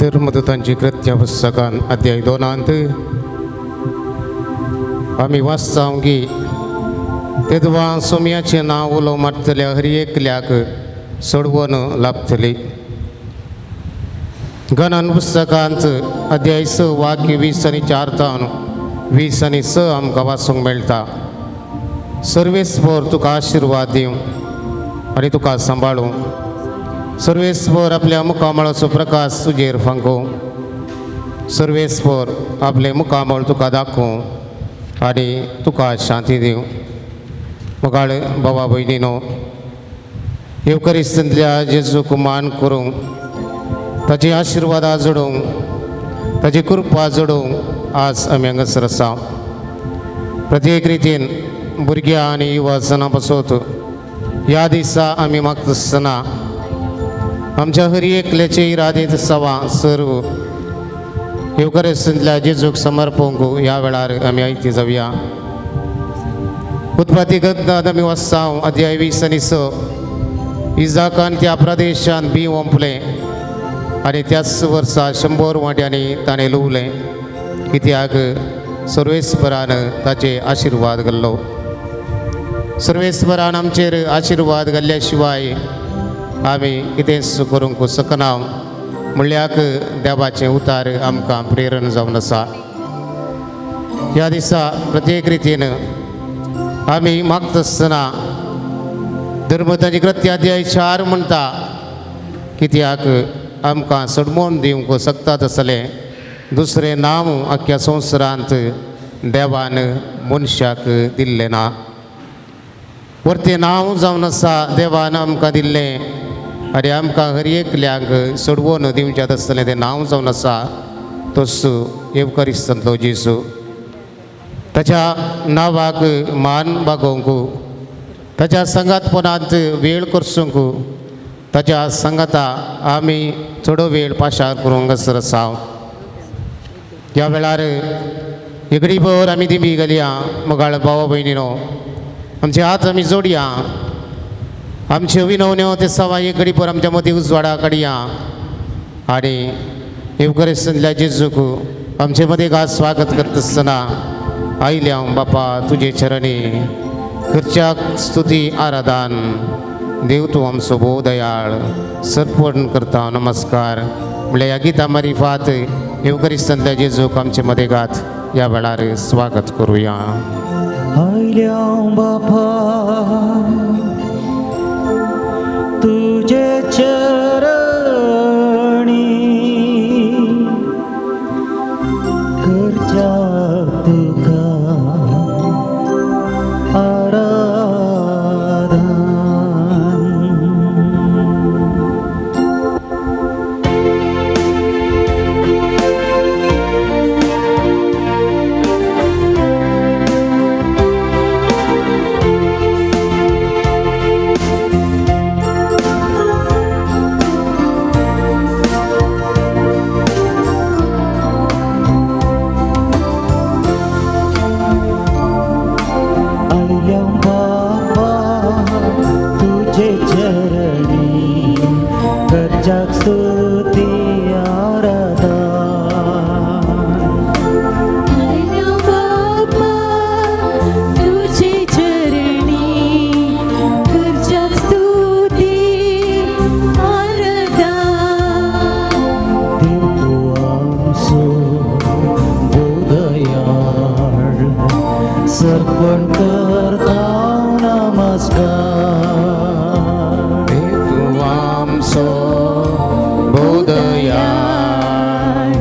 धर्मदूतांची कृत्या पुस्तकान अध्याय 2 आमी वाचता की तेदवा सोम्याचें नांव उलो मारतल्या हर एकल्याक सोडवण लाभतली. गणन पुस्तकांत अध्याय 6 वाक्य 20 आनी 4 तावन 20 आनी 6 आमकां वाचूंक मेळटा. सर्वेस्पर तुका आशिर्वाद दिवं आनी तुका सांबाळूं. सर्वेस्पर आपल्या मुखामळाचो प्रकाश तुजेर फांकूं. सर्वेस्पर आपले मुखामळ तुका दाखोवं आनी तुका शांती दिवं. मोगाळ बाबा भयणीनो, येवकरिस्तांतल्या जेजूक मान करूंक, ताची आशिर्वादां जोडूंक, ताची कृपा जोडूंक आज आमी हांगासर आसा. प्रत्येक रितीन भुरग्यां आनी युवा जनां पासत ह्या दिसा आमी मागता आसतना आमच्या हर एकल्याचे इरादे सवा सर्व येवकरिस्तांतल्या जेजूक समर्पूंक ह्या वेळार आमी आयती जावया. उत्पत्ती ग्रंथांत आमी वाचता अध्याय 20 आनी 6 इजाकान त्या प्रदेशान बी ओंपलें आनी त्याच वर्सा 100 वांट्यांनी ताणें लुवलें, कित्याक सर्वेस्परान ताचे आशिर्वाद घाल्लो. सर्वेस्परान आमचेर आशिर्वाद घाल्ल्या शिवाय आमी कितेंच करूंक शकना म्हणल्याक देवाचें उतार आमकां प्रेरण जावन आसा. ह्या दिसा प्रत्येक रितीन आमी मागता आसतना धर्मताची कृत्य अध्याय 4 म्हणटा, कित्याक आमकां सडमोन दिवंक शकता तसलें दुसरें नांव आख्ख्या संवसारांत देवान मनशाक दिल्लें ना. वरतें नांव जावन आसा देवान आमकां दिल्लें आनी आमकां हर एकल्याक सोडवून दिवचें आसतलें तें नांव जावन आसा तोच येवकरिस्तांतलो जेजू. ताच्या नांवाक मान बागोवंक, ताच्या सांगातपणांत वेळ करसूंक, ताच्या सांगाता आमी थोडो वेळ पाशार करूंक आसर आसा. ह्या वेळार इगडीभर आमी दिमी घालया. मोगाळ भाव भयणीनो, आमचे हात आमी जोडया, आमच्यो विनवण्यो ते सवा एक घडीभर आमच्या मदीं उजवाडा काडया आनी येवकरिस्तांतल्या जेजूक आमचे मदीं गाज स्वागत करता आसतना आयल्या बापा तुजे चरणी करच्याक स्तुती आराधन. देव तूं आमचो भोव दयाळ, सर्पण करता नमस्कार. म्हणल्यार ह्या गिता मारिफात येवकरिस्तांतल्या जेजूक आमचे मदीं गात ह्या वेळार स्वागत करुया. आयल्या बापा तुजे चरणी करच्या तुका आराधन. आयल्या बापा तुजे चरणी करच्याक स्तुती आराधन. आयल्या बापा तुजे चरणी करच्याक स्तुती आराधन. देव तूं आमचो भोव दयाळ, सर्पण करता नमस्कार. तूं आमचो भोव दयाळ,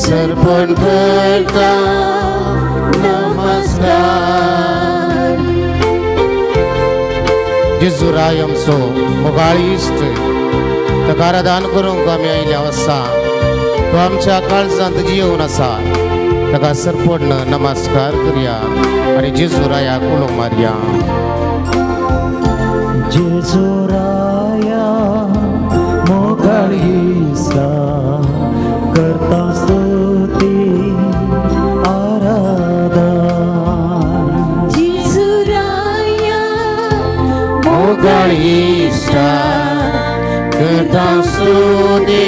सर्पण करता नमस्कार. जेजू राय आमचो मोगाळ इश्ट, ताका आराधन करूंक आमी आयिल्ले आसा. तो आमच्या काळजांत जियोवन आसा. ताका सरपण नमस्कार करया आनी जेजू रायाक उलो मारया. जेजू राया मोगाळ इश्टा, करता स्तुती आराधन. जेजू राया मोगाळ इश्टा, करता स्तुती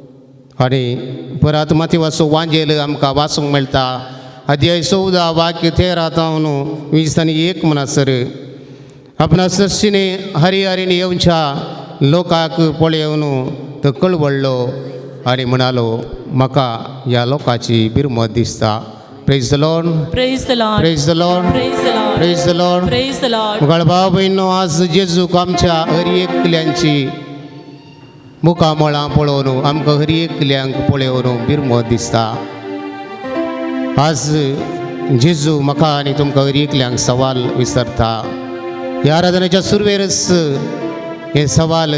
आनी परत माथेवाचो वांजेल आमकां वाचूंक मेळटा अध्याय 14 वाक्य 13 जावन 20 आनी 1 म्हणसर आपणा सृश्टीने हरिहरीने येवच्या लोकांक पळोवन तो कळवळ्ळो आनी म्हणालो म्हाका ह्या लोकांची बिरमत दिसता. Praise the Lord. Praise the Lord. Praise the Lord. Praise the Lord. Praise the Lord. Praise the Lord. मुखाळ भाव भयणो आज जेजूक आमच्या हर एकल्यांची मुखामळां पळोवन आमकां हर एकल्यांक पळोवन बिरमत दिसता. आज जेजू म्हाका आनी तुमकां हर एकल्यांक सवाल विसरता. ह्या आराधनेच्या सुरवेरच हें सवाल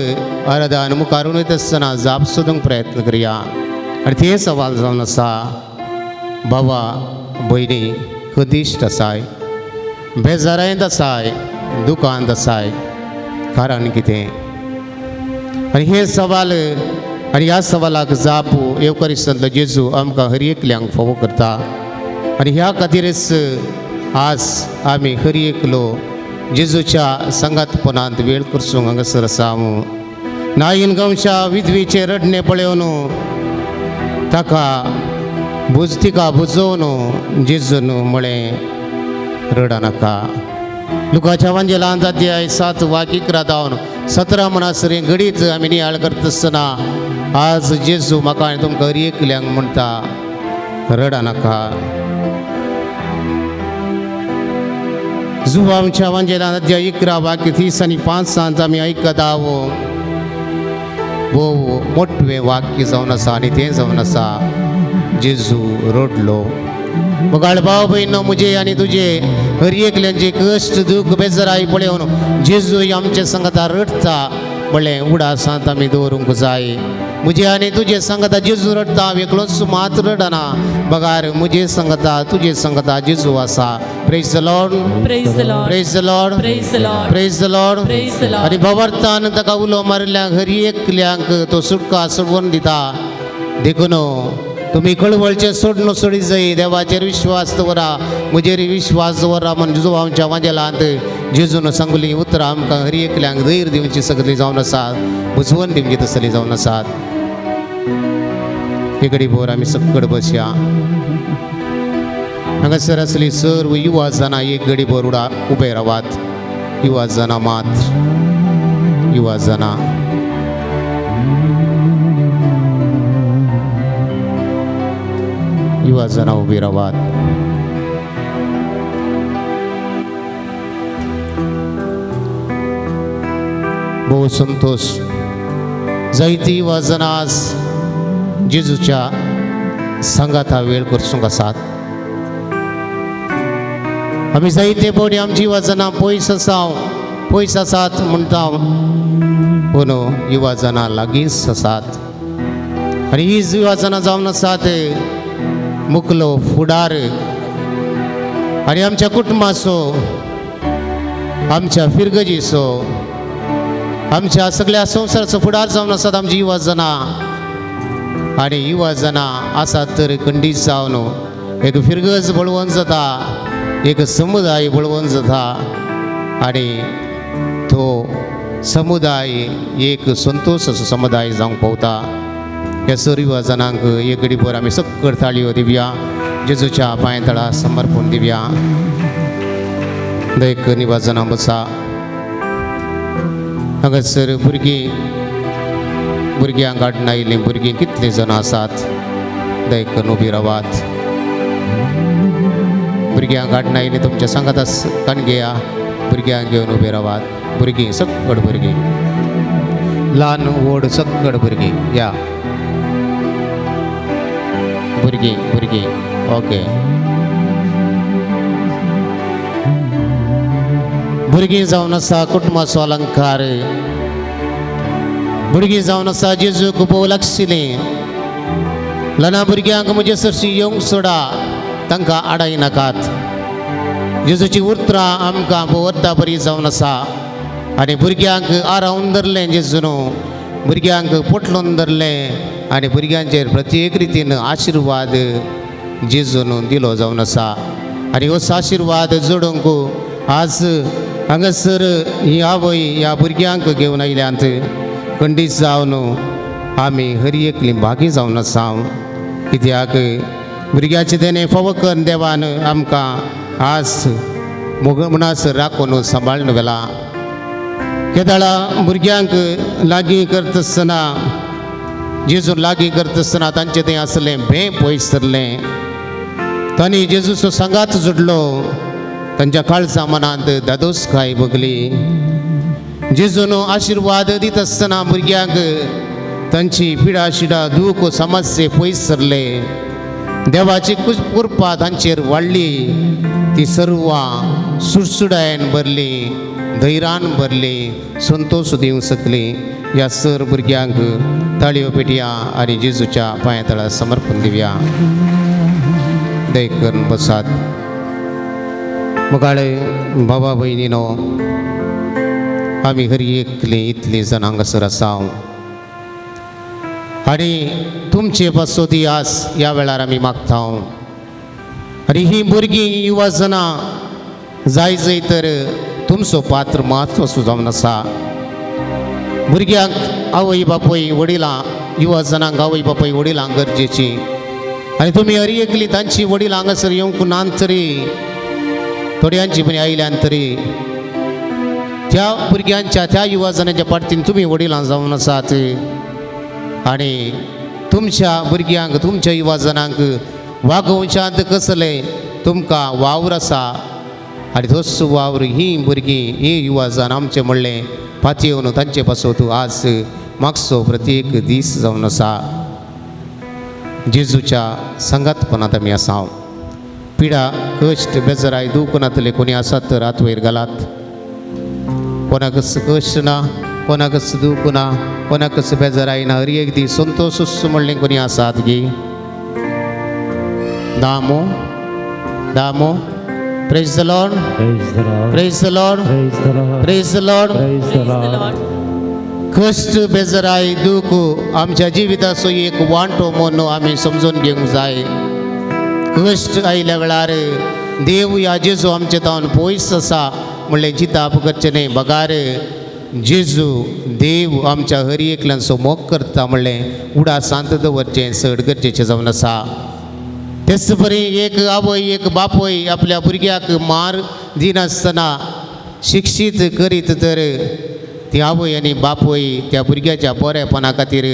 आराधन मुखार वयता आसतना जाप सोदूंक प्रयत्न करया आनी तें सवाल जावन आसा, बाबा भयणी खदिश्ट आसाय, बेजारांत आसाय, दुकांत आसाय, कारण कितें? आनी हें सवाल आनी ह्या सवालाक जाप येवकारिस्तांतलो जेजू आमकां हर एकल्यांक फावो करता. आनी ह्या खातीरच आज आमी हर एकलो जेजूच्या सांगातपणांत वेळ करसूंक हांगासर आसा. नायन गांवच्या विधवेचें रडणें पळोवन ताका तिका बुजोवन जेजून म्हळें रडनाका. लुकाच्या वांजेलांत अध्याय 7 वाक्य 11 जावन 17 म्हणसर हें घडीत आमी नियाळ करता आसतना आज जेजू म्हाका आनी तुमकां हर एकल्यांक म्हणटा रडनाका. जुवांच्या वांजेलांत अध्याय 11 वाक्य 30 आनी 5 आमी आयकता भोव मोटवें वाक्य जावन आसा आनी तें जावन आसा जेजू रडलो. बगाळ भाव भयणो म्हजे आनी तुजे हर एकल्यांचे कश्ट दुख बेजाराय पळोवन जेजू आमचे संगता रडटा म्हणलें उडासांत आमी दवरूंक जाय. म्हजे आनी तुजे संगता जेजू रडटा, हांव एकलोच मात रडना, बगार म्हजे संगता तुजे संगता जेजू आसा. Praise the Lord. Praise the Lord. Praise the Lord. Praise the Lord. Praise the Lord. Praise the Lord. आनी भवार्थान ताका उलो मारिल्ल्यांक हर एकल्यांक तो सुटका सोडवून दिता. देखून तुमी कळवळचें सोडून सोडी जाय, देवाचेर विश्वास दवरा, म्हजेर विश्वास दवरा म्हण जेजू आमच्या वांजेलांत जेजून सांगली उतरां आमकां हर एकल्यांक धैर्य दिवची सगळी जावन आसात, बुजवण दिवची तसली जावन आसात. एकडे भोर आमी सक्कड बसया. हांगासर आसली सर्व युवा जाणां एक घडी भर उबे रावात. युवा जाणां मात, युवा जाणां युवा जाणां उबी रावात. भोव संतोश जायती युवा जाणां आज जेजूच्या सांगाता वेळ करसूंक आसात. आमी जायते फावटी आमची युवा जाणां पयस आसा पयस आसात म्हणटा, पूण युवा जाणां लागींच आसात. आनी ही युवा जाणां जावन आसात मुकलो फुडार आनी आमच्या कुटुंबाचो, आमच्या फिरगजीचो, आमच्या सगळ्या संवसाराचो फुडार जावन आसात आमची युवा जाणां. आनी युवा जाणां आसात तर खंडीत जावन एक फिरगज बळवंत जाता, एक समुदाय बळवंत जाता आनी तो समुदाय एक संतोश असो समुदाय जावंक पावता. ह्या सर्व युवा जाणांक एक घडी भर आमी सक्कड ताळयो दिवया, जेजूच्या पांयतळा समर्पण दिवया. देख युवा जाणां बसा. हांगासर भुरगीं भुरग्यांक हाडून आयिल्लीं भुरगीं कितलीं जाणां आसात देखून उबी रावात. भुरग्यांक हाडून आयिल्लीं तुमच्या सांगात कान घेया, भुरग्यांक घेवन उबी रावात. भुरगीं सक्कड भुरगीं, ल्हान व्हड सक्कड भुरगीं या भुरगीं भुरगीं ओके. भुरगीं जावन आसा कुटुंबाचो अलंकार, भुरगीं जावन आसा जेजूक भोव लागशिल्लीं. ल्हान भुरग्यांक म्हजे सरशी येवंक सोडा, तांकां आडाय नाकात. जेजूची उतरां आमकां भोव अर्था बरी जावन आसा. आनी भुरग्यांक आरावन धरलें जेजून, भुरग्यांक पोटलोन धरलें आनी भुरग्यांचेर प्रत्येक रितीन आशिर्वाद जेजून दिलो जावन आसा. आनी हो आशिर्वाद जोडूंक आज हांगासर ही आवय ह्या भुरग्यांक घेवन आयल्यांत खंडीत जावन आमी हर एकली भागी जावन आसा. कित्याक भुरग्याचें देणें फावो करून देवान आमकां आज म्हणस राखून सांबाळून व्हेला. केदाळा भुरग्यांक लागीं करता आसतना जेजू लागीं करता आसतना तांचें थंय आसलें भें पयस सरलें. तांणी जेजूचो सांगात जोडलो. तांच्या काळजा मनांत दादोसकाय भोगली. जेजून आशिर्वाद दिता आसतना भुरग्यांक तांची पिडा शिडा दूख समस्ये पयस सरले. देवाची कृपा तांचेर वाडली. ती सर्वां सुडसुडायेन भरली, धैर्यान भरली, संतोश दिवंक शकली. ह्या सर भुरग्यांक ताळयो पेटया आनी जेजूच्या पांया तळा समर्पण दिवया. दय करून बसात. मुखाळे बाबा भयणीनो, आमी हर एकली इतली जाणां हांगासर आसा आनी तुमचे पासत ही आस ह्या वेळार आमी मागता. आनी ही भुरगीं युवा जाणां जाय जंय तर तुमचो पात्र म्हत्वाचो जावन आसा. भुरग्यांक आवय बापूय वडिलां, युवा जाणांक आवय बापूय वडिलां गरजेची. आनी तुमी हर एकली तांची वडिलां हांगासर येवंक नात तरी थोड्यांची पण आयल्यान तरी त्या भुरग्यांच्या त्या युवा जाणांच्या पार्टीन तुमी वडिलां जावन आसात. आनी तुमच्या भुरग्यांक तुमच्या युवा जाणांक वागोवच्यांत कसलें तुमकां वावर आसा. आनी तोच वावर ही भुरगीं ही युवा जाण आमचें म्हणलें पातयेवन तांचे पासत आज मागचो प्रत्येक दीस जावन आसा. जेजूच्या सांगातपणांत आमी आसा. पिडा कश्ट बेजराय दूख नातले कोणी आसात तर हात वयर घालात. कोणाकच कश्ट ना, कोणाकच दूख ना, कोणाकच बेजराय ना, हर एक दीस संतोश म्हणलें कोणी आसात गी? दामो दामो. Praise the Lord. Praise the Lord. Praise the Lord. कश्ट बेजराय दूख आमच्या जिविताचो एक वांटो म्हणून आमी समजून घेवंक जाय. कश्ट आयल्या वेळार देव ह्या जेजू आमचे तावन पयस आसा म्हणलें चिंताप करचें न्हय. बगार जेजू देव आमच्या हर एकल्यांचो मोग करता म्हणलें उडासांत दवरचें चड गरजेचें जावन आसा. तेच परी एक आवय एक बापूय आपल्या भुरग्याक मार दिनासतना शिक्षीत करीत तर ती आवय आनी बापूय त्या भुरग्याच्या बरेपणा खातीर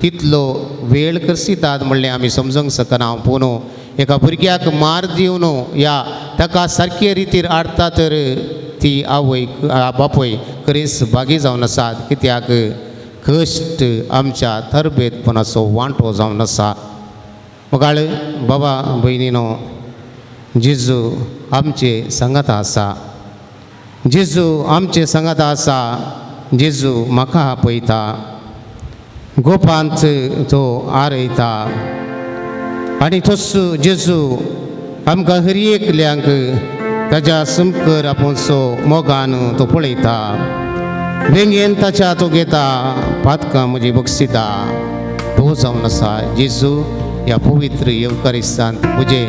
तितलो वेळ करसितात म्हणलें आमी समजूंक शकना. पूण एका भुरग्याक मार दिवन या ताका सारके रितीर हाडटा तर ती आवय बापूय खरीच भागी जावन आसात. कित्याक कश्ट आमच्या तरबेतपणाचो वांटो जावन आसा. मुखाळ बाबा भयणीनो, जेजू आमचे सांगाता आसा. जेजू आमचे सांगाता आसा. जेजू म्हाका आपयता, गोपांत तो आरयता. आनी तोच जेजू आमकां हर एकल्यांक ताज्या समकर आपूणसो मोगान तो पळयता. वेंगेन ताच्या तो घेता, पातकां म्हजी बक्षिता. तो जावन आसा जेजू ह्या पवित्र येवकारिस्तांत म्हजे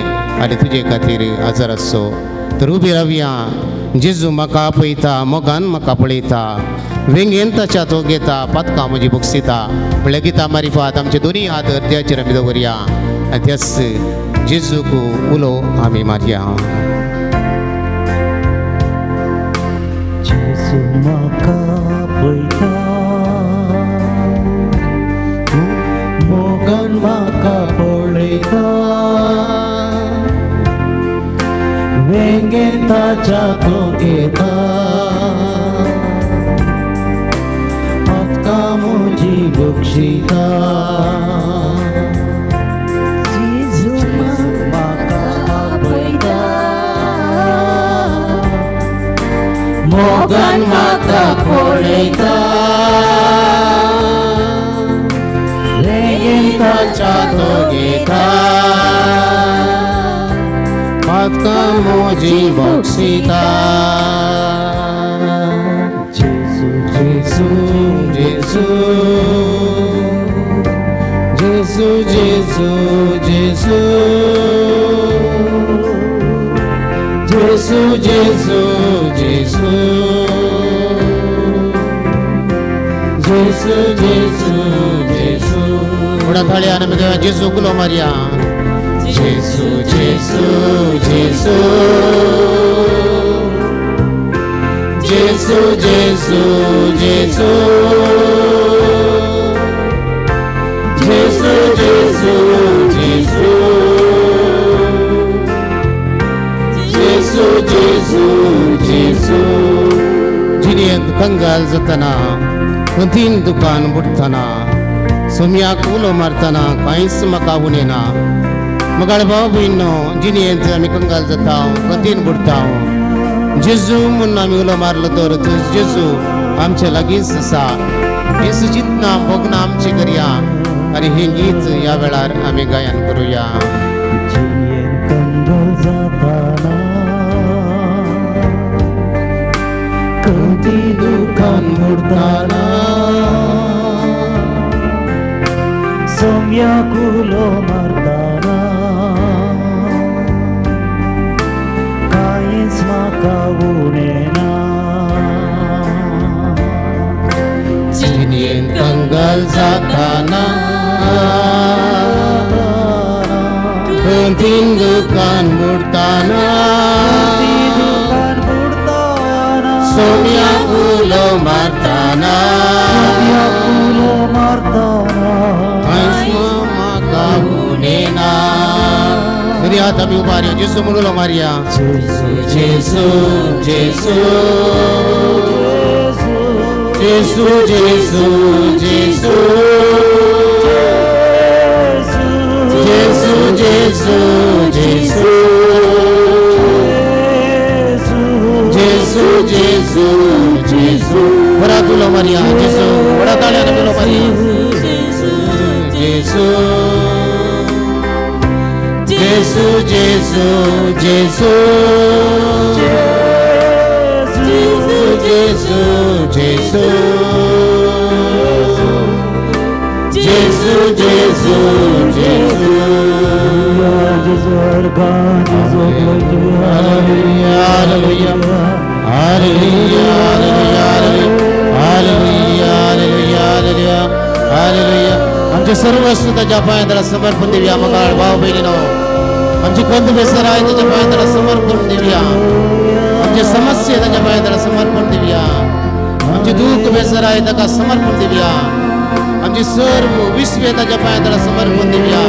आनी तुजे खातीर हजर आसचो. तर उबी रावया. जेजू म्हाका आपयता, मोगान म्हाका पळयता, वेंगेन ताच्या तो घेता, पातकां म्हजी बक्षिता. म्हणल्यार गिता मारिफात आमचे दोनी हात अर्द्याचेर आमी दवरया आनी त्याच जेजूक उलो आमी मारया. जेजू म्हाका पळयता, मोगान म्हाका पळयता, वेंगेन ताच्या तो घेता, पातकां म्हजी बक्षिता. जेजू म्हाका आपयता, मोगान म्हाका पळयता, वेंगेन ताच्या तो घेता, पातकां म्हजी बक्षिता. जेजू जेजू जेजू जेजू जेजू जेजू जेजू जेजू जेजू जेजू जेजू जेजू. थोडा थाळ्यान आमी देवा जेजू उलो मारया. जेजू जेजू जेजू जेजू जेजू जेजू जेजू जेजू जेजू जेजू जेजू जेजू. जिणेंत कंगाल जातना, खंतीन दुकान बुडटना, सोम्याक उलो मारतना कांयच म्हाका उणेना. मगाळ भाव भयणो, जिणेंत आमी कंगाल जाता, खंतीन बुडटा, जेजू म्हूण आमी उलो मारलो तर जेजू आमच्या लागींच आसा. हें चिंतना भोगना आमची करया आनी हें गीत ह्या वेळार आमी गायन करुया. जिणेंत कंगाल जाताना, खंती दुखान मुडताना, सोम्याक उलो मारताना कांयच म्हाका उणें ना. जिणेंत कंगाल जाताना, खंतीन दुकान बुडटाना, दुकान बुडताना, सोम्याक उलो मारताना सोम्याक उलो मारताना कांयच म्हाका उणें ना. तरी हात आमी उबारया, जेजू म्हूण उलो मारया. जेजू जेजू जेजू जेजू जेजू जेजू जेजू जेजू जेजू जेजू जेजू. व्हडा उलो मारया जेजू, व्हडा ताळ्यान उलो मारया. जेजू जेजू जेजू जेजू जेजू जेजू जेजू जेजू जेजू. Hallelujah, hallelujah, hallelujah, hallelujah, hallelujah, hallelujah, hallelujah. आमचे सर्वस्व ताच्या पांयां समर्पण दिवया. मगाळ भाव बहिणीनो, आमची खंत बेसराय ताच्या पांयां समर्पण दिवया. आमचे समस्ये ताच्या पांयां समर्पण दिवया. आमचे दुःख बेसराय ताका समर्पण दिवया. आमची सर्व विश्व ताच्या पांयां समर्पण दिवया.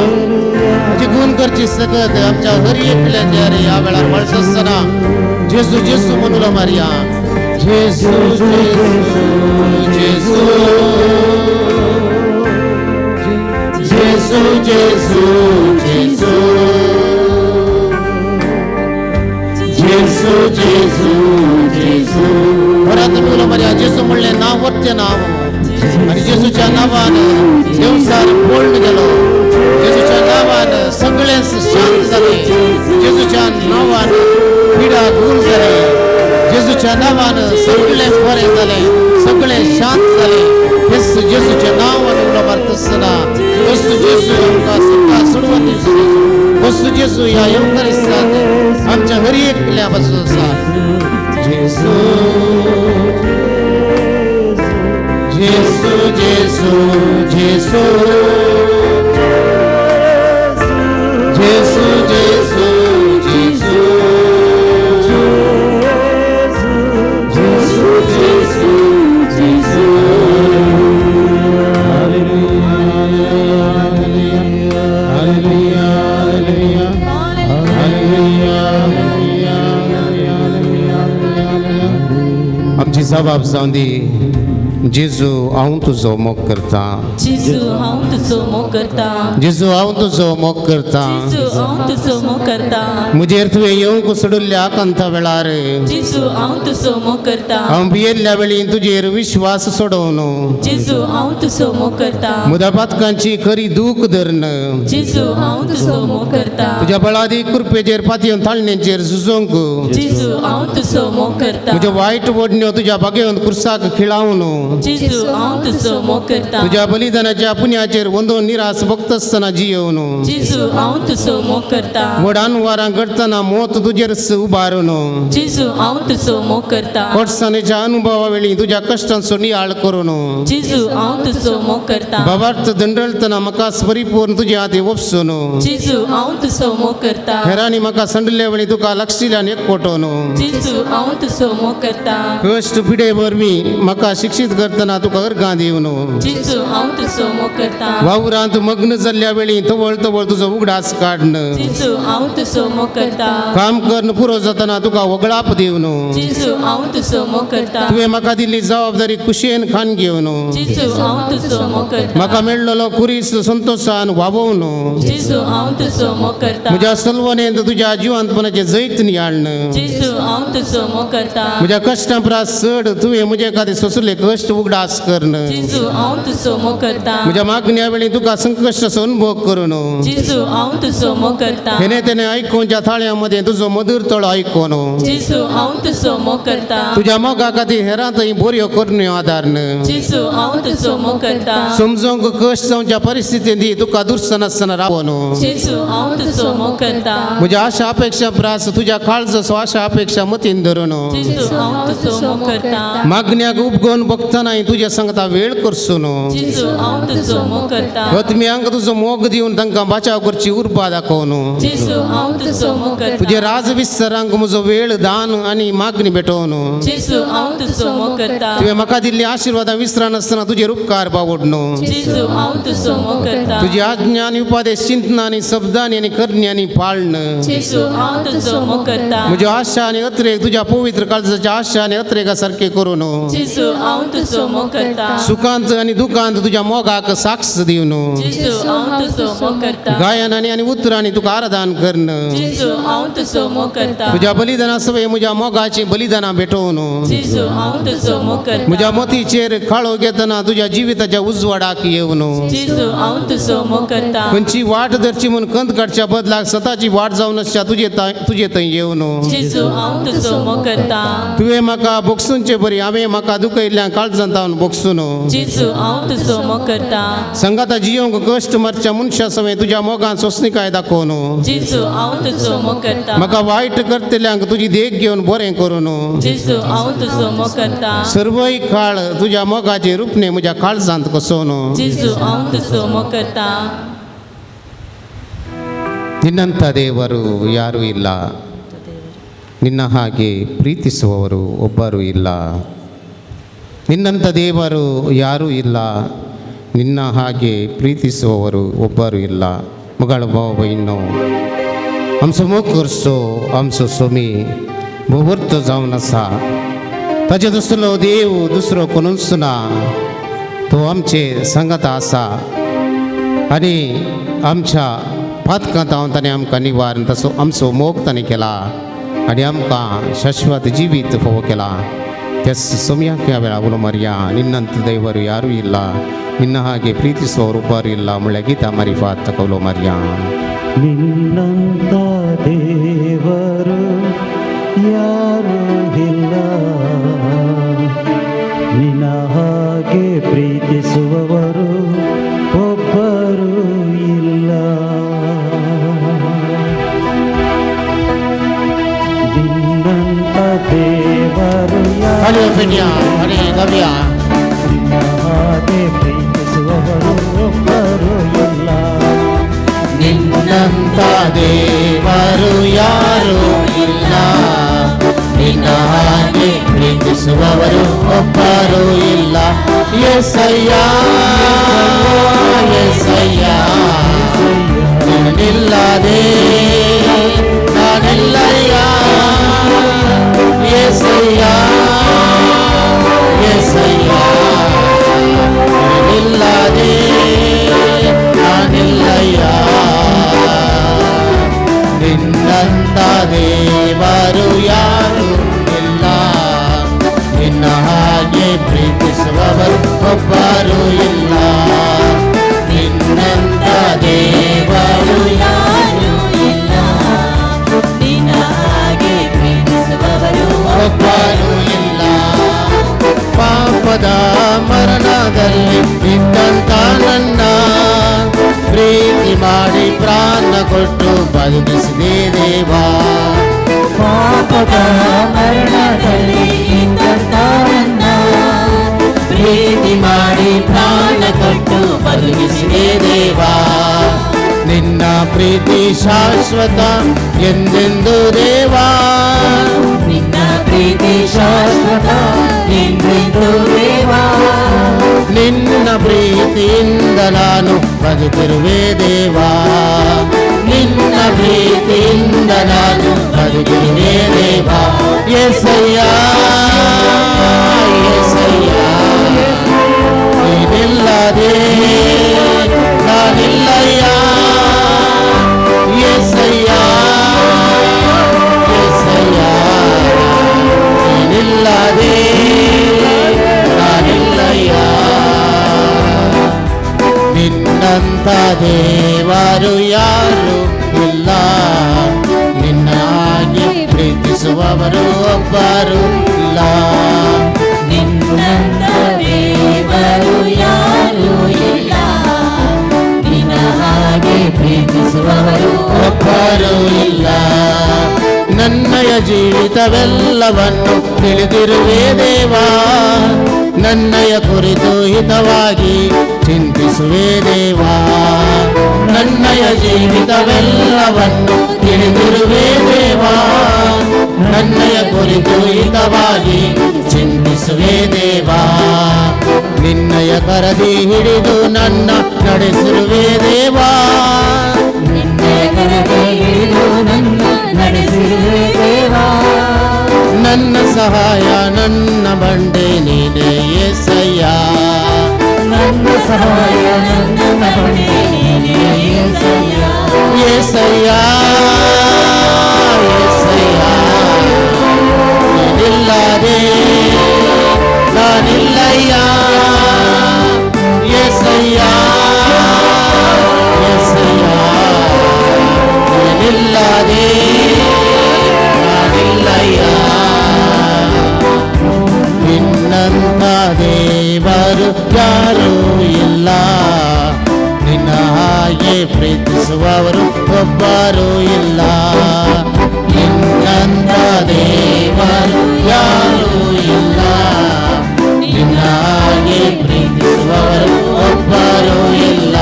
आमची गुण करची सकत आमच्या हर एकल्याच्या रे ह्या वेळार वळस आसतना जेजू जेजू म्हणून मारया. जेजू जेजू जेजू जेजू जेजू जेजू जेजू जेजू जेजू. परत उलो मारया. जेजू म्हणलें नांव वरचें नांव आनी जेजूच्या नांवान देवसार पळून गेलो. जेजूच्या नांवान सगळें शांत जालें. जेजूच्या नांवान पिडा दूर जाले. जेजूच्या नांवान सगळें बरें जालें, सगळें शांत जालें. हेच जेजूचें नांव आमी उलो मारता आसतना वस्तू जेजू आमकां सगळ्या सोडवून दिवचो. वस्तू जेजू ह्या येवकारिस्तांत आमच्या हर एकल्या पासून आसा. जेजू जेजू जेजू जेजू जेजू जेजू जेजू जेजू जेजू जेजू. Hallelujah, hallelujah, hallelujah, hallelujah. आमची जबाब जावन दी. जेजू हांव तुजो मोग करता. जेजू हांव तुजो मोग करता. जेजू हांव तुजो मोग करता. जेजू हांव तुजो मोग करता. म्हजेर तुवें येवंक सोडिल्ल्या आकांता वेळार जेजू हांव तुजो मोग करता. हांव भियेल्ल्या वेळी तुजेर विश्वास सोडोवन जेजू हांव तुजो मोग करता. म्हज्या पातकांची खरी दूख धरून जेजू हांव तुजो मोग करता. तुज्या बळादी कृपेचेर पातयेवन ताळणेचेर झुजोवंक जेजू हांव तुजो मोग करता. म्हज्यो वायट वडण्यो तुज्या बागेवन कुर्साक खिळावन जेजू हांव तुजो मोग करता. तुज्या बलिदानाच्या पुण्याचेर वंदोवन निरास भोगतासतना जियोवन. जेजू हांव तुजो मोग करता. व्हड अनवारां घडटना मोत तुजेर उबारून. जेजू हांव तुजो मोग करता. कोटसाणेच्या अनुभवा वेळी तुज्या कश्टांचो नियाळ करून. जेजू हांव तुजो मोग करता. बाबार्थ दंडळतना म्हाका परिपूर्ण तुज्या हाती ओपसून. जेजू हांव तुजो मोग करता. हेरांनी म्हाका संडले वेळी तुका लक्षिल्यान एकवटोवन. जेजू हांव तुजो मोग करता. कश्ट पिडे वरवीं म्हाका शिक्षीत करतना तुका अर्गां दिवन. जेजू हांव तुजो मोग करता. वावरांत मग्न जाल्ल्या वेळी तवळ तवळ तुजो उगडास काडन. जेजू हांव तुजो मोग करता. काम करून पुरो जातना तुका वगळाप दिवन. जेजू हांव तुजो मोग करता. तुवें म्हाका दिल्ली जबाबदारी खुशयेन खान घेवन. जेजू हांव तुजो मोग करता. म्हाका मेळ्ळलो कुरीस संतोशान वावोवन. जेजू हांव तुजो मोग करता. म्हज्या सलवणेंत तुज्या जिवंतपणाचें जैत नियाळन. जेजू हांव तुजो मोग करता. म्हज्या कश्टां परस चड तुवें म्हजे खातीर सोंसले कश्ट उगडास करून. जेजू हांव तुजो मोग करता. म्हज्या मागण्या वेळी तुका संकश्टाचो अनुभव करून. जेजू हांव तुजो मोग करता. हेणे तेणे आयकुच्या थाळ्या मदें तुजो मधूर तळो आयकून. जेजू हांव तुजो मोग करता. तुज्या मोगा खातीर हेरां थंय बोऱ्यो करण्यो आदारन. जेजू हांव तुजो मोग करता. समजूंक कश्ट जावच्या परिस्थितींत तुका दुर्सनासतना रावून. जेजू हांव तुजो मोग करता. म्हज्या आशा अपेक्षा प्रास तुज्या काळजाचो आशा अपेक्षा मतीन धरून. जेजू हांव तुजो मोग करता. मागण्याक उपगोवन बघतना तुज्या सांगता वेळ करसून. जेजू हांव तुजो मोग करता. आत्म्यांक तुजो मोग दिवन तांकां बचाव करची उर्बा दाखोवन. जेजू हांव तुजो मोग करता. तुजे राज विस्तारांक म्हजो वेळ दान आनी मागणी भेटोवन. जेजू हांव तुजो मोग करता. तुवें म्हाका दिल्ली आशिर्वादां विसरनासतना तुजेर उपकार बावडनो. जेजू हांव तुजो मोग करता. तुजी आज्ञा आनी उपदेश चिंतनांनी आनी शब्दांनी आनी करण्यांनी पाळन. जेजू हांव तुजो मोग करता. म्हज्यो आशा आनी अत्रेक तुज्या पवित्र काळजाच्या आशा आनी अत्रेका सारखे करून. जेजू हांव तुजो मोग करता. सुखांत आनी दुखांत तुज्या मोगाक साक्ष दिवन. जेजू हांव तुजो मोग करता. गायनांनी आनी उतरांनी तुका आराधन करून. जेजू हांव तुजो मोग करता. तुज्या बलिदाना सवय म्हज्या मोगाची बलिदानां भेटोवन. जेजू हांव तुजो मोग करता. म्हज्या मतीचेर काळो घेतना तुज्या जिविताच्या उजवाडाक येवन. जेजू हांव तुजो मोग करता. खंयची वाट धरची म्हूण कंत काडच्या बदलाक सताची वाट जावन आसच्या तुजे थंय येवन. जेजू हांव तुजो मोग करता. तुवें म्हाका बोगसूनचे बरी हांवें म्हाका दुखयल्ल्या काळजांत हांव बोगसून. जेजू हांव तुजो मोग करता. संगाता जियोंक कश्ट मारच्या मनशा सवें तुज्या मोगान सोंसणीकाय दाखोवन. जेजू हांव तुजो मोग करता. म्हाका वायट करतल्यांक तुजी देख घेवन बरें करून. जेजू हांव तुजो मोग करता. सर्वय काळ तुज्या मोगाचें रुपणें म्हज्या काळजांत कसोवन. जेजू हांव तुजो मोग करता. ನಿನ್ನಂಥ ದೇವರು ಯಾರೂ ಇಲ್ಲ, ನಿನ್ನ ಹಾಗೆ ಪ್ರೀತಿಸುವವರು ಒಬ್ಬರೂ ಇಲ್ಲ. ನಿನ್ನಂಥ ದೇವರು ಯಾರೂ ಇಲ್ಲ, ನಿನ್ನ ಹಾಗೆ ಪ್ರೀತಿಸುವವರು ಒಬ್ಬರೂ ಇಲ್ಲ. ಮಗಳ भाव आमचो मोग करचो आमचो सोमी भोवर्त जावन आसा. ताचे दुसरो देव दुसरो कोणूच ना, तो आमचे सांगाता आसा आनी आमच्या पातकांत हांव ताणें आमकां निवारण तसो आमचो मोग ताणें केला आनी आमकां शाश्वत जिवीत फावो केला. त्या सोम्याक ह्या वेळा उलो मारया. ನಿನ್ನಂಥ ದೇವರು ಯಾರೂ ಇಲ್ಲ, ನಿನ್ನ ಹಾಗೆ ಪ್ರೀತಿಸುವವರು ಒಬ್ಬರು ಇಲ್ಲ म्हणल्या ಗೀತಾ ಮಾರಿಫಾತ್ ತಕ ಉलो ಮಾರ್ಯಾ. ನಿನ್ನಂಥ ದೇವರು ಯಾರೂ ಇಲ್ಲ, ನಿನ್ನ ಹಾಗೆ ಪ್ರೀತಿಸುವವರು ಒಬ್ಬರು ಇಲ್ಲ. ನಿನ್ನಂಥ ದೇವರು ಯಾರು ನಿನ್ನ ಹಾಗೆ ಪ್ರೀತಿಸುವವರು ಒಬ್ಬರು ಇಲ್ಲ. ನಿನ್ನಂಥ ದೇವರು ಯಾರೂ ಇಲ್ಲ, ನಿನ್ನ ಹಾಗೆ ಪ್ರೀತಿಸುವವರು ಒಬ್ಬರು ಇಲ್ಲ. ಯೇಸಯ್ಯ ಯೇಸಯ್ಯ ನಿನ್ನಿಲ್ಲದೆ ನಾನಿಲ್ಲಯ್ಯ. ಯೇಸಯ್ಯ ಯೇಸಯ್ಯ ನಿನ್ನಿಲ್ಲದೆ ನಾನಿಲ್ಲಯ್ಯ. ನಿನ್ನಂಥ ದೇವರು ಯಾರು ಇಲ್ಲ, ನಿನ್ನ ಹಾಗೆ ಪ್ರೀತಿಸುವವರು ಒಬ್ಬರು ಇಲ್ಲ. ನಿನ್ನಂಥ ದೇವರು ಯಾರೂ ಇಲ್ಲ, ನಿನ್ನ ಹಾಗೆ ಪ್ರೀತಿಸುವವರು ಒಬ್ಬರು ಇಲ್ಲ. ಪಾಪದ ಮರಣದಲ್ಲಿ ಇದ್ದಂತ ನನ್ನ ಪ್ರೀತಿ ಮಾಡಿ ಪ್ರಾಣ ಕೊಟ್ಟು ಬದುಕಿಸಿದೆ ದೇವಾ. ಪಾಪದ ಮರಣದಲ್ಲಿ ಇದ್ದಂತ ನನ್ನ ಪ್ರೀತಿ ಮಾಡಿ ಪ್ರಾಣ ಕೊಟ್ಟು ಬದುಕಿಸಿದೆ ದೇವಾ. ನಿನ್ನ ಪ್ರೀತಿ ಶಾಶ್ವತ ಎಂದೆಂದು ದೇವಾ. ನಿನ್ನ ಪ್ರೀತಿ ಶಾಶ್ವತ ಎಂದೆಂದು ದೇವಾ. ನಿನ್ನ ಪ್ರೀತಿಯಿಂದ ನಾನು ಬದುಕಿರುವೆ ದೇವಾ. ನಿನ್ನ ಪ್ರೀತಿಯಿಂದ ನಾನು ಬದುಕಿರುವೆ ದೇವಾ. ಯೇಸಯ್ಯ, ಯೇಸಯ್ಯ, ನೀನಿಲ್ಲದೆ ನಾನಿಲ್ಲಯ್ಯ. ಯೇಸಯ್ಯ, ಯೇಸಯ್ಯ, ನೀನಿಲ್ಲದೆ ನಾನಿಲ್ಲಯ್ಯ. ನಿನ್ನಂತ ದೇವರು ಯಾರು ಇಲ್ಲ, ನಿನ್ನ ಹಾಗೆ ಪ್ರೀತಿಸುವವರು ಒಬ್ಬರು ಇಲ್ಲ. ನಿನ್ನಂತ ದೇವರು ಯಾರೂ ಇಲ್ಲ, ನಿನ್ನ ಹಾಗೆ ಪ್ರೀತಿಸುವವರು ಒಬ್ಬರು ಇಲ್ಲ. ನನ್ನಯ ಜೀವಿತವೆಲ್ಲವನ್ನು ತಿಳಿದಿರುವೆ ದೇವಾ. ನನ್ನಯ ಕುರಿತು ಹಿತವಾಗಿ ಚಿಂತಿಸುವೆ ದೇವಾ. ನನ್ನಯ ಜೀವಿತವೆಲ್ಲವನ್ನು ತಿಳಿದಿರುವೆ ದೇವಾ. ನನ್ನಯ ಕುರಿತು ಹಿತವಾಗಿ ಚಿಂತಿಸುವೆ ದೇವಾ. ನಿನ್ನಯ ಕರದಿ ಹಿಡಿದು ನನ್ನ ನಡೆಸಿರುವೆ ದೇವಾ. ನಿನ್ನ ಕರದಿ ಹಿಡಿದು ನನ್ನ ನಡೆಸಿರುವೆ ದೇವಾ. ನನ್ನ ಸಹಾಯ ನನ್ನ ಬಂಡೆ ನೀನೇ ಯೇಸಯ್ಯ. ನನ್ನ ಸಹಾಯ ನನ್ನ ಬಂಡೆ ನೀನೇ ಯೇಸಯ್ಯ. ಯೇಸಯ್ಯ, ಯೇಸಯ್ಯ, ನೀನಿಲ್ಲದೆ ನಾನಿಲ್ಲಯ್ಯ. ಯೇಸಯ್ಯ, ಯೇಸಯ್ಯ, ನೀನಿಲ್ಲದೆ ನಾನಿಲ್ಲಯ್ಯ. ನಿನ್ನಂತ ದೇವರು ಯಾರೂ ಇಲ್ಲ, ನಿನ್ನ ಹಾಗೆ ಪ್ರೀತಿಸುವವರು ಒಬ್ಬರು ಇಲ್ಲ. ನಿನ್ನಂತ ದೇವರು ಯಾರೂ ಇಲ್ಲ, ನಿನ್ನ ಹಾಗೆ ಪ್ರೀತಿಸುವವರು ಒಬ್ಬರು ಇಲ್ಲ.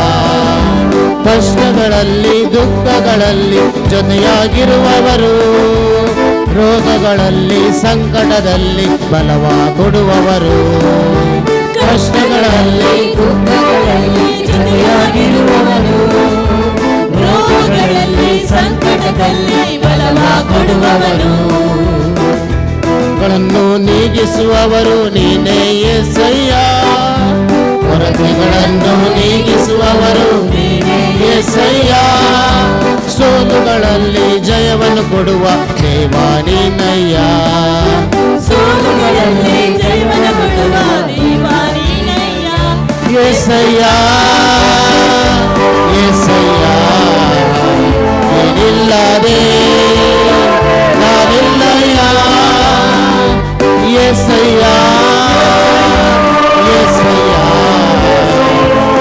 ಕಷ್ಟಗಳಲ್ಲಿ ದುಃಖಗಳಲ್ಲಿ ಜೊತೆಯಾಗಿರುವವರು, ರೋಗಗಳಲ್ಲಿ ಸಂಕಟದಲ್ಲಿ ಬಲವ ಕೊಡುವವರು. ಕಷ್ಟಗಳಲ್ಲಿ ದುಃಖಗಳಲ್ಲಿ ಜೊತೆಯಾಗಿರುವವರು, ರೋಗಗಳಲ್ಲಿ ಸಂಕಟದಲ್ಲಿ ಬಲವ ಕೊಡುವವರು. ಗಳನ್ನು ನೀಗಿಸುವವರು ನೀನೇ ಯೇಸಯ್ಯ. ಕೊರತೆಗಳನ್ನು ನೀಗಿಸುವವರು ಯೇಸಯ್ಯ. ಸೋಲುಗಳಲ್ಲಿ ಜಯವನ್ನು ಕೊಡುವ ದೇವ ನೀನಯ್ಯ. ಸೋಲುಗಳಲ್ಲಿ ಜಯವನ್ನು ಕೊಡುವ ದೇವ ನೀನಯ್ಯ. ಯೇಸಯ್ಯ, ಯೇಸಯ್ಯ, ನೀನಿಲ್ಲದೆ ನಾನಿಲ್ಲಯ್ಯ. ಯೇಸಯ್ಯ, ಯೇಸಯ್ಯ,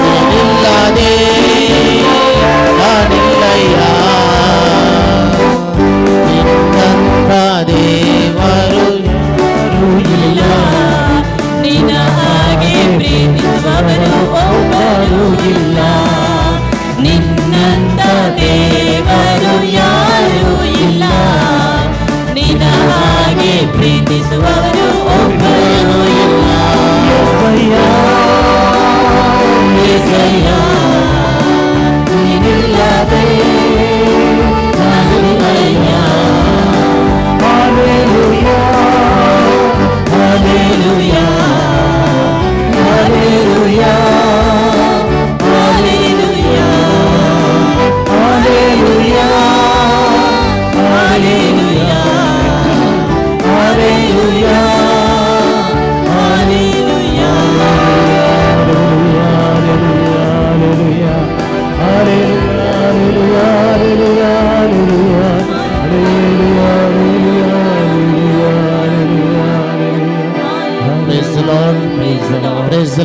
ನೀನಿಲ್ಲದೆ ನಾನಿಲ್ಲಯ್ಯ. ನಿನ್ನಂತ ದೇವರು ಯಾರೂ ಇಲ್ಲ, ನಿನ್ನ ಹಾಗೆ ಪ್ರೀತಿಸುವವರು ಒಬ್ಬರು ಇಲ್ಲ. ನಿನ್ನಂತ ದೇವರು ಯಾರು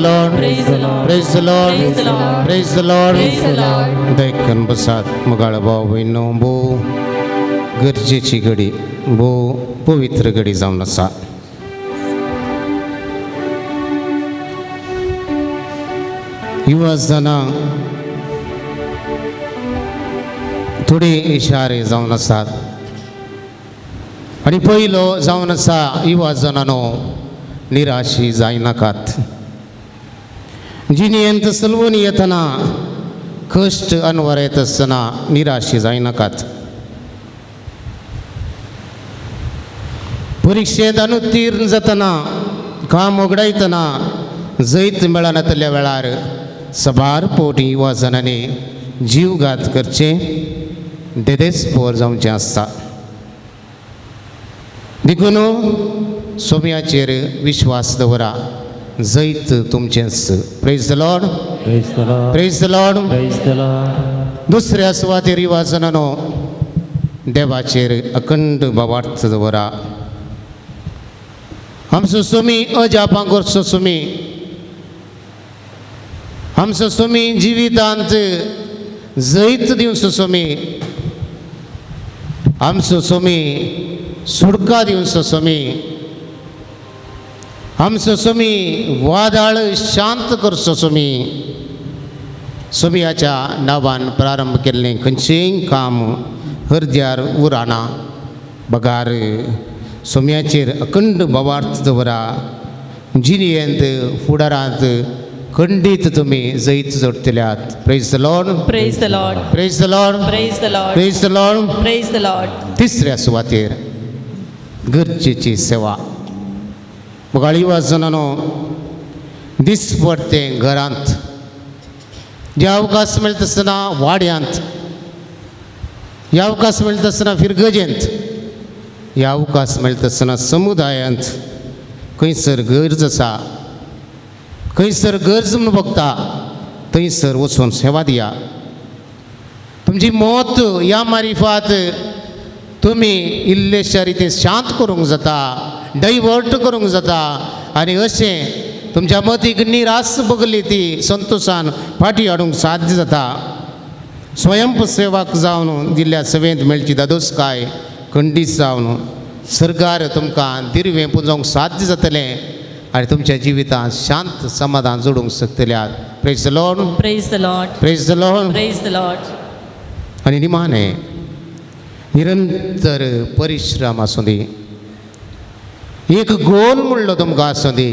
Lord. Praise the Lord. Praise the Lord. Praise the Lord. Praise the Lord. Praise the Lord. देखून बसात मुगाळ भाव भयणो भोव गरजेची घडी, भोव पवित्र घडी जावन आसा. युवा आसतना थोडे इशारे जावन आसात आनी पयलो जावन आसा युवा जणांनो निराशी जायनाकात. जिणेंत सलवून येतना कश्ट अनवर येत आसतना निराशी जायनाकात. परिक्षेंत अनुत्तीर्ण जातना, काम उगडायतना जैत मेळनातल्या वेळार सबार पोटी युवा जणांनी जीवघात करचे देदेच पोर जावचें आसता. देखून सोम्याचेर विश्वास दवरा, जैत तुमचेंच. Praise the Lord. Praise the Lord. Praise the Lord. Praise the Lord. दुसऱ्या सुवातेर युवा जणांनो देवाचेर अखंड भावार्थ दवरा. आमचो सुमी अजापां करचो सुमी, आमचो सुमी जिवितांत जैत दिवचो सुमी, आमचो सुमी सुडका दिवचो सुमी, आमचो सुमी वादळ शांत करचो सुमी. सुमयाच्या नांवान प्रारंभ केल्लें खंयचेंय काम हरद्यार उराना बगार सोम्याचेर अखंड भावार्थ दवरा. जिणेंत फुडारांत खंडीत तुमी जैत जोडटल्यात. Praise the Lord. Praise the Lord. Praise the Lord. Praise the Lord. Praise the Lord. Praise the Lord. तिसऱ्या सुवातेर गरजेची सेवा. मुगाळी वाजनानो दिसपडतें घरांत जे अवकाश मेळटा आसतना वाड्यांत, हे अवकाश मेळटा आसतना फिरगजेंत, हे अवकाश मेळटा आसतना समुदायांत खंयसर गरज आसा, खंयसर गरज म्हूण बघता थंयसर वचून सेवा दिया. तुमची मत ह्या मारिफात तुमी इल्लेशा रितीन शांत करूंक जाता, डायवर्ट करूंक जाता आनी अशें तुमच्या मतीक निरास बगली ती संतोशान फाटी हाडूंक साध्य जाता. स्वयंसेवक जावन दिल्ल्या सेवेंत मेळची दादोसकाय खंडीत जावन सरकार तुमकां दिर्वें पुंजोवंक साध्य जातलें आनी तुमच्या जिवितांत शांत समाधान जोडूंक शकतल्यात. Praise the Lord. Praise the Lord. Praise the Lord. Praise the Lord. आनी निमाणें निरंतर परिश्रम आसूं दी, एक गोल म्हणलो तुमकां आसूं दी,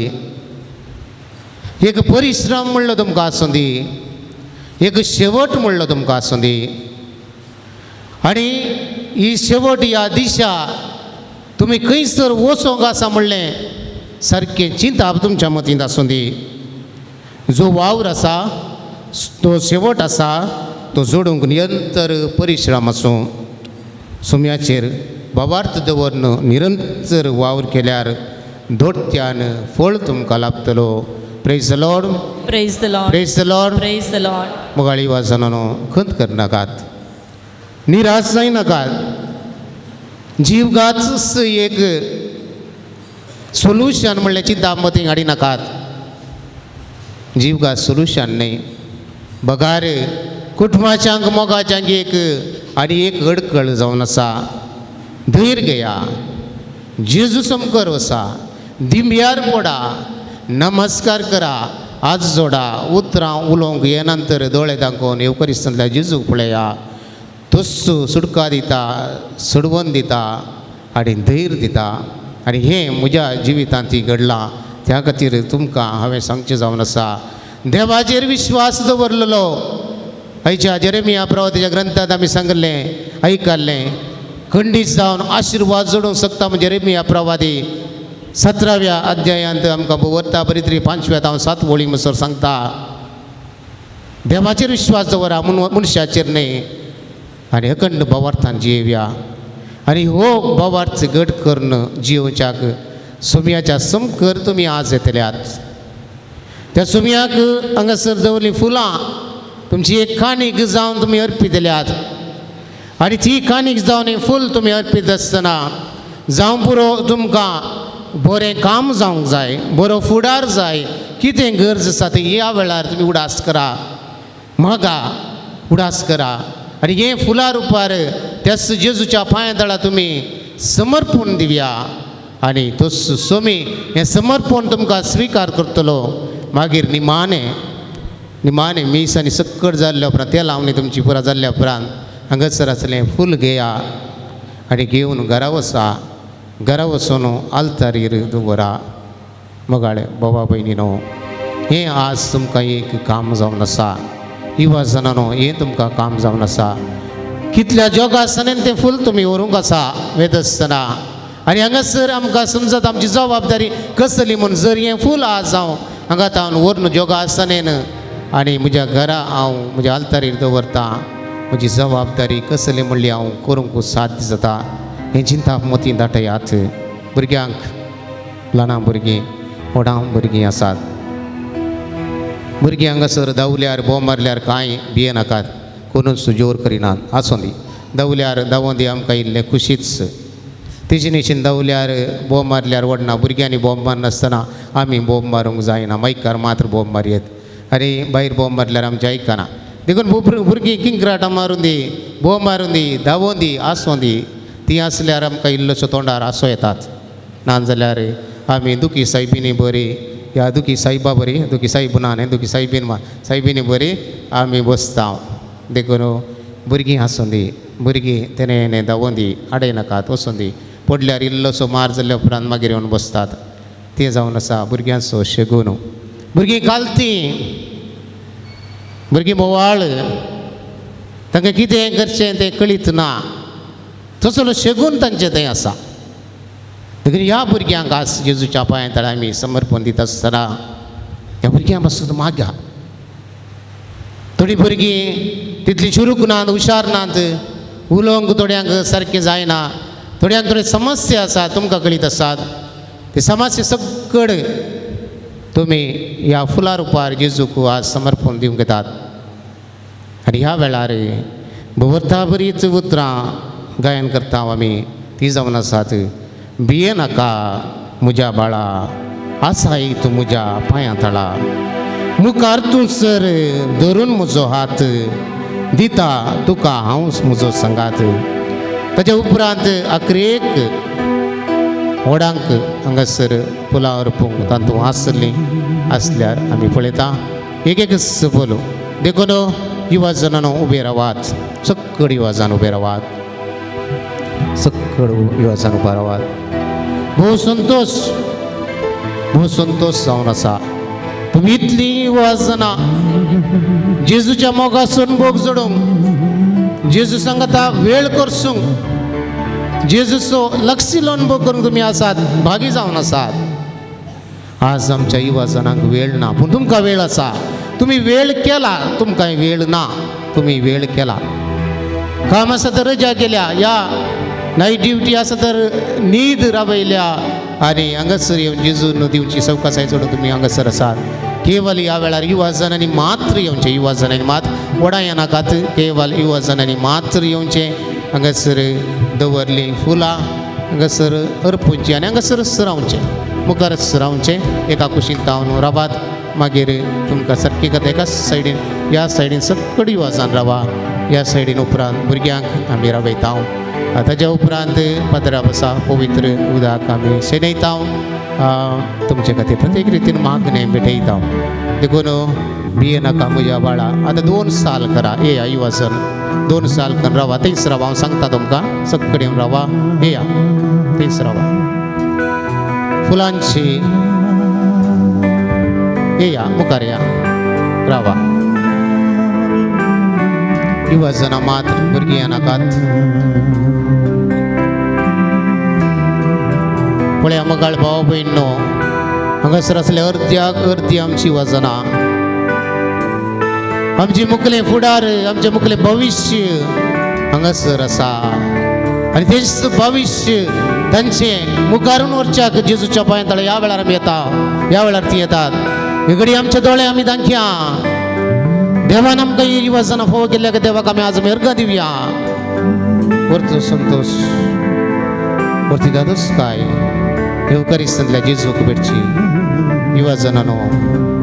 एक परिश्रम म्हणलो तुमकां आसूं दी, एक शेवट म्हणलो तुमकां आसूं दी. आनी ही शेवट ह्या दिशा तुमी खंयसर वचोंक आसा म्हणलें सारकें चिंताप तुमच्या मतींत आसूं दी. जो वावर आसा तो शेवट आसा तो जोडूंक निरंतर परिश्रम आसूं. सुम्याचेर भावार्थ दवरून निरंतर वावर केल्यार दोट्यान फळ तुमकां लाभतलो. Praise the Lord. Praise the Lord. Praise the Lord. Praise the Lord. मोगाळी वाजनानो खंत करनाकात, निराश जायनाकात. जीवघातच एक सोल्युशन म्हणल्यार चिंता मतीं हाडिनाकात. जीवघात सोल्युशन न्हय, बगार कुटुंबाच्यांक मोगाच्यांक एक आनी एक अडकळ जावन आसा. धैर्य घेया, जेजू समकर वसा, दिंब्यार पडा, नमस्कार करा, आज जोडा, उतरां उलोवंक येनंतर दोळे दाखोवन येवकरिस्तांतल्या जेजूक पळया. तोच सुटका दिता, सोडवण दिता आनी धैर्य दिता. आनी हें म्हज्या जिवितांत ती घडलां, त्या खातीर तुमकां हांवें सांगचें जावन आसा. देवाचेर विश्वास दवरलेलो आयच्या जेरेमिया प्रवातीच्या ग्रंथांत आमी सांगलें, आयकल्लें, खंडीत जावन आशिर्वाद जोडूंक शकता. म्हणजे जेरेमिया प्रवादी 17व्या अध्यायांत आमकां वरता बरी 5व्या जावं 7 वळी म्हणसर सांगता, देवाचेर विश्वास दवरा मनशाचेर न्हय, आनी अखंड भावार्थान जियेवया. आनी हो भावार्थ घट करून जियोवच्याक सुम्याच्या समकर तुमी आज येतल्यात. त्या सुम्याक हांगासर दवरलीं फुलां तुमची एक काणीक जावन तुमी अर्पितल्यात आनी ती काणीक जावन हें फूल तुमी अर्पीत आसतना जावं पुरो तुमकां बरें काम जावंक जाय, बरो फुडार जाय, कितें गरज आसा तें ह्या वेळार तुमी उडास करा, मागा, उडास करा आनी हें फुलां रुपार त्याच जेजूच्या पांया तळा तुमी समर्पण दिवया आनी तोच सोमी हें समर्पण तुमकां स्विकार करतलो. मागीर निमाणें निमाणें मीस आनी सक्कड जाल्ल्या उपरांत तें लावणी तुमची पुरा जाल्ल्या उपरांत हांगासर आसलें फूल घेया आनी घेवन घरा वचा, घरा वचून आल्तारीर दवरा. मोगाळे बाबा भयणीनो, हें आज तुमकां एक काम जावन आसा. युवा जाणांनो, हें तुमकां काम जावन आसा. कितल्या जोगासनान तें फूल तुमी व्हरूंक आसा वेत आसतना आनी हांगासर आमकां समजत आमची जबाबदारी कसली म्हूण जर हें फूल आज हांव हांगा तावन व्हरून जोगासनेन आनी म्हज्या घरा हांव म्हज्या आल्तारीर दवरता, म्हजी जबाबदारी कसली म्हणली हांव करूंक साध्य जाता. हें चिंताप मतीं दाटयात. भुरग्यांक, ल्हान भुरगीं, व्हडां भुरगीं आसात. भुरगीं हांगासर धांवल्यार बोंब मारल्यार कांय भियेनाकात, कोणूच जोर करिनात. आसूं दी, धांवल्यार धांवों दी, आमकां इल्लें खुशीच. तेजे निशीन धांवल्यार बोंब मारल्यार व्हडना. भुरग्यांनी बोंब मारनासतना आमी बोंब मारूंक जायना. मायकार मात्र बोंब मारयत आनी भायर बोंब मारल्यार आमचें आयकना. देखून भुरगीं किंक्राटां मारून दी, बोंब मारून दी, धांवों दी, आसूं दी. ती आसल्यार आमकां इल्लोसो तोंडार आसो येतात. ना जाल्यार आमी दुखी सायबिनी बरी ह्या दुखी सायबा बरी, दुखी सायब ना न्ही, दुखी सायबीन सायबिनी बरी आमी बसता. देखून भुरगीं आसूं दी, भुरगीं तेणे धांवों दी, आडयनाकात, वचूं दी. पडल्यार इल्लोसो मार जाल्ल्या उपरांत मागीर येवन बसतात. तें जावन आसा भुरग्यांचो शेगून. भुरगीं घालती, भुरगीं बोवाळ, तांकां कितें करचें तें कळीत ना. तसलो शेगून तांचें थंय आसा. देखून ह्या भुरग्यांक आज जेजूच्या पांया तळा आमी समर्पण दिता आसतना ह्या भुरग्यां पासून मागा. थोडीं भुरगीं तितलीं चुरूक नात, हुशार नात, उलोवंक थोड्यांक सारकें जायना, थोड्यांक थोड्यो समस्या आसा, तुमकां कळीत आसात. ती समस्या सगळ तुमी ह्या फुलां रुपार जेजूक आज समर्पण दिवंक येतात. आनी ह्या वेळार भोवता बरीच उतरां गायन करता आमी, ती जावन आसात. भिये नाका म्हज्या बाळा, आसाय तूं म्हज्या पांयां तळा, मुखार तूं सर धरून म्हजो हात, दिता तुका हांव म्हजो सांगात. ताच्या उपरांत अकरेक व्हडांक हांगासर फुलां अर्पूंक तातूंत आसलीं आसल्यार आमी पळयता एक एक बोलू. देखून युवा जाणांनो उबे रावात, सक्कड युवा जाण उबे रावात, सक्कड युवा जाण उबे रावात. भोव संतोश, भोव संतोश जावन आसा. तुमी इतलीं युवा जाणां जेजूच्या मोगासून भोग जोडूंक, जेजू सांगता वेळ करसूंक, जेजूचो लक्ष अनुभव करूंक तुमी आसात, भागी जावन आसात. आज आमच्या युवा जाणांक वेळ ना, पूण तुमकां वेळ आसा. तुमी वेळ केला, तुमकां वेळ ना, तुमी वेळ केला. काम आसा तर रजा केल्या, या नायट ड्युटी आसा तर न्हीद रावयल्या आनी हांगासर येवन जेजून दिवची सवकासाय चडून तुमी हांगासर आसात. केवल ह्या वेळार युवा जाणांनी मात्र येवचें, युवा जाणांनी मात्र, व्हडां येनाकात, केवल युवा जाणांनी मात्र येवचें. हांगासर दवरलीं फुलां हांगासर अर्पुचीं आनी हांगासरच रावचें, मुखारच रावचें. एका कुशीन तावन रावात, मागीर तुमकां सारकी कथा एकाच सायडीन, ह्या सायडीन सक्कड युवा जाण रावा, ह्या सायडीन उपरांत भुरग्यांक आमी रावयता. ताज्या उपरांत पाद्रा बसा पवित्र उदक आमी शेणयता. तुमचे खातीर प्रत्येक रितीन मागणें भेटयता. देखून भिये नाका म्हज्या बाळा. आतां 2 साल करा, येया युवा जण 2 साल करून रावा, थंयच रावा. हांव सांगता तुमकां, सक्कड येवन रावा, येया थंयच रावा. फुलांची येया मुखार या रावा. युवा जाणां मात्र, भुरगीं येनाकात. पळया मगाळ भाव भयणो, हांगासर आसले अर्द्याक अर्दी आमची वजनां, आमची मुखलें फुडार, आमचें मुखलें भविश्य हांगासर आसा. आनी तेच भविश्य तांचें मुखारून वरच्याक जेजूच्या पांया तळ्या ह्या वेळार आमी येता, ह्या वेळार ती येतात. हे घडी आमचे दोळे आमी दाखया. देवान आमकां ही वजनां फोव केल्ल्या देवाक आमी आज मेरगां दिवया. वरतो संतोश, वरती दादोस काय येवकारिस्तांतल्या जेजूक भेटची. युवा जाणांनो,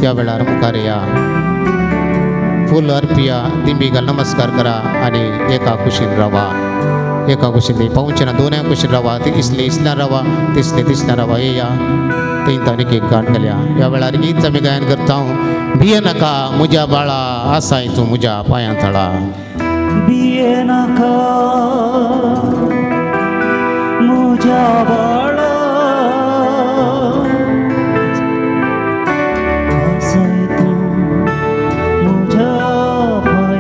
त्या वेळार मुखार या, फूल अर्पिया, दिंबी घाल नमस्कार करा आनी एका कुशीन रावा. एका कुशीन पावचे ना, दोनय कुशीन रावा, ती इसले इसल्यान रावा, तिसले तिसल्यान रावा. येया थंय ताणें एक गांठ घालया. ह्या वेळार गीत आमी गायन करता. भिये नाका म्हज्या बाळा, आसाय तूं म्हज्या पांयां तळा. भिये नाका म्हज्या बाळा, आसाय तूं म्हज्या पांयां तळा.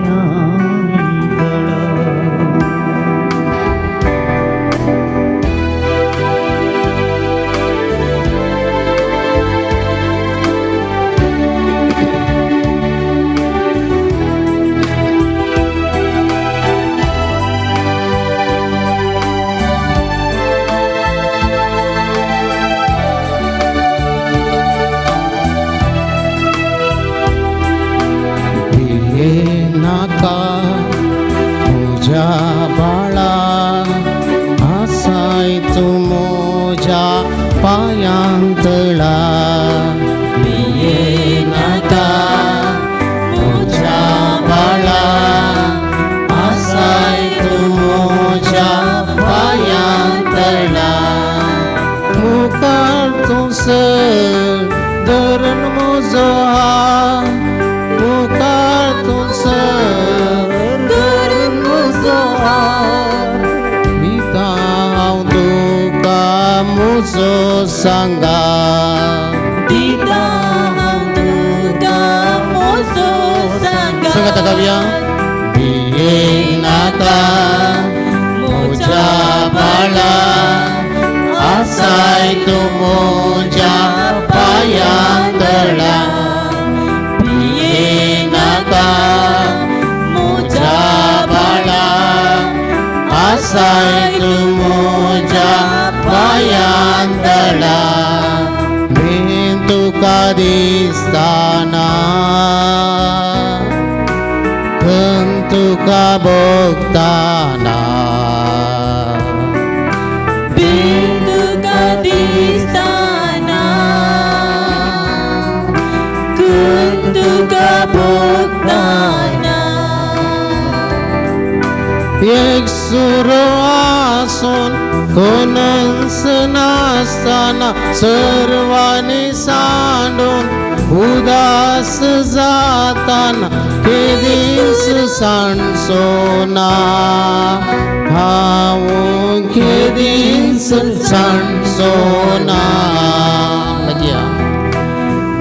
भिये नाका म्हज्या बाळा, आसाय तूं म्हज्या पांयां तळा. भिये नाका म्हज्या बाळा, आसाय तूं म्हज्या पांयां तळा. मुखार तूं सर धरून म्हजो हात, मुखार तूं सर धरून म्हजो हात, दिता हांव तुका म्हजो सांगा. दिता हांव तुका म्हजो सांगा. सांगात गावया. भिये नाका म्हज्या बाळा, आसाय तूं म्हज्या पांयां तळा. भिये नाका म्हज्या बाळा, आसाय तूं म्हज्या पांयां तळा. भेन तुका दिसताना, खंय तुका भोगताना, बीन तुका दिसताना, खून तुका भोगताना. एक सुरो आसून कोणच नासताना, सर्वांनी सांडून उदास जाताना, केदीस सांडचो ना हांव, केदीस सांडचो ना.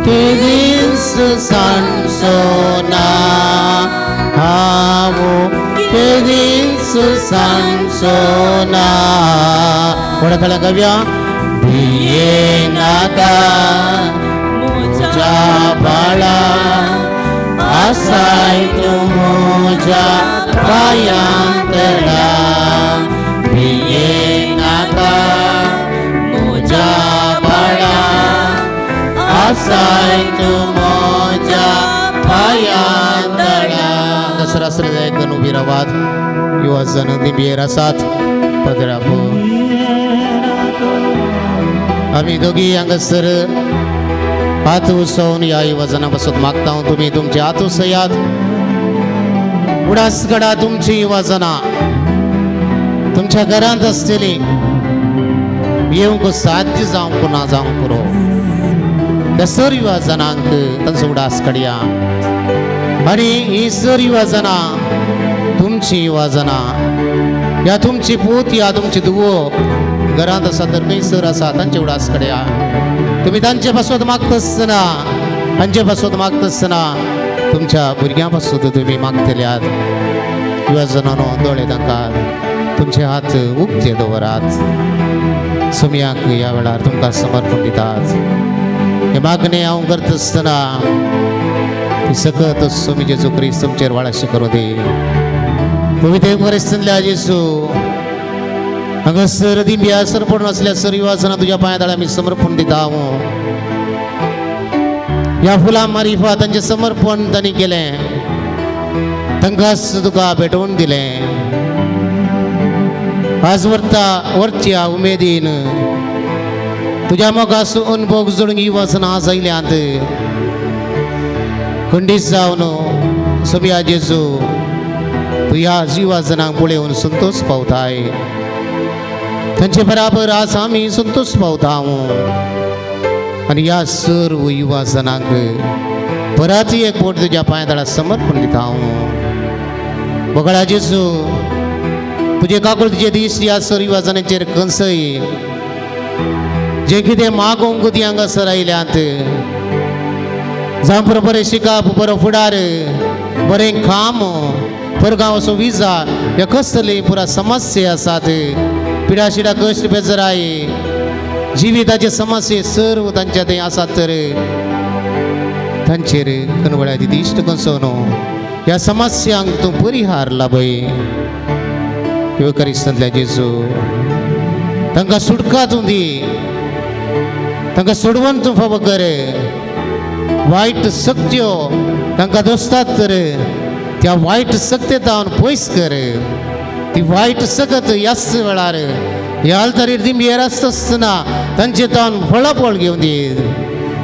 केदीस सांडचो ना हांव, केदीस सांडचो ना. व्हडा ताळ्या गावया. भिये नाका म्हज्या बाळा, आसाय तूं म्हज्या पांयां तळा. भिये नाका म्हज्या बाळा, आसाय तूं म्हज्या पांयां तळा. दसरा सर उबी रावात. युवा जण दिंबयेर आसात पदरापो. आमी दोगी हांगासर हात उसोवन ह्या युवा पासून मागता, तुमी तुमचे हात उसयात. उडास कडा तुमची युवा जनां तुमच्या घरांत आसतली, येवंक साध्य जावंक ना जावंक पुरो. त्या सर युवा जनांक तांचो उडास कडया. आनी ही सर युवा जनां तुमची युवा जनां, ह्या तुमची पूत, ह्या तुमची धुवो घरांत आसा तर खंय सर आसा तांचे उडास कडया. तुमी तांचे पासत मागता आसतना, तांचे पासत मागता आसतना तुमच्या भुरग्यां पासत तुमी मागतल्यात. युवा जनांनो दोळे तांकां तुमचे हात उक्ते दवरात. सुमयाक ह्या वेळार तुमकां समर्पण दितात. हे मागणें हांव करता आसतना ती सकत सुमी जेजू क्रिस्त तुमचेर वाळाशी करूं दी. पवित्र क्रिस्तांतल्या जेजू, हांगासर दिंब्या समर्पण आसल्या सर युवा जनां तुज्या पांया तळा आमी समर्पण दिता. ह्या फुलां मारिफा तांचें समर्पण तांणी केलें, तांकांच तुका भेटोवन दिलें. आज व्हरता व्हरच्या उमेदीन तुज्या मोगाचो अनुभव जोडूंक ही वचना आज आयल्यांत. खंडीत जावन सोबिया जेजू तूं ह्या जिवा जणांक पळोवन संतोष पावताय. तांचे बराबर आज आमी संतोष पावता आनी ह्या सर्व युवा जणांक परत एक बोट तुज्या पांय तळा समर्पण दिता हांव. बगळा जेजू तुजे काकूळ तुजे दीस ह्या सर्व युवा जणांचेर कंसय जें कितें मागोवंक ती हांगासर आयल्यात जावं बरें बरें शिकप बरो फुडार बरें काम परगांव विजा ह्या कसली पुरा समस्या आसात पिडा शिडा कश्ट बेजराय जिविताचे समस्ये सर्व तांच्या थंय आसात तर तांचेर कनवळ्याची दिश्ट कसो न्हू ह्या समस्यांक तूं परिहार लाभय. येवकारिस्तांतल्या जेजू तांकां सुटका तूं दी, तांकां सोडवून तूं फावो कर. वायट शक्त्यो तांकां दोसतात तर त्या वायट शक्ते तावन पयस कर. ती वायट सकत ह्याच वेळार ह्या आल्तारीर दिंबयेर आसता आसतना तांचे तावन फळाफळ घेवन दीत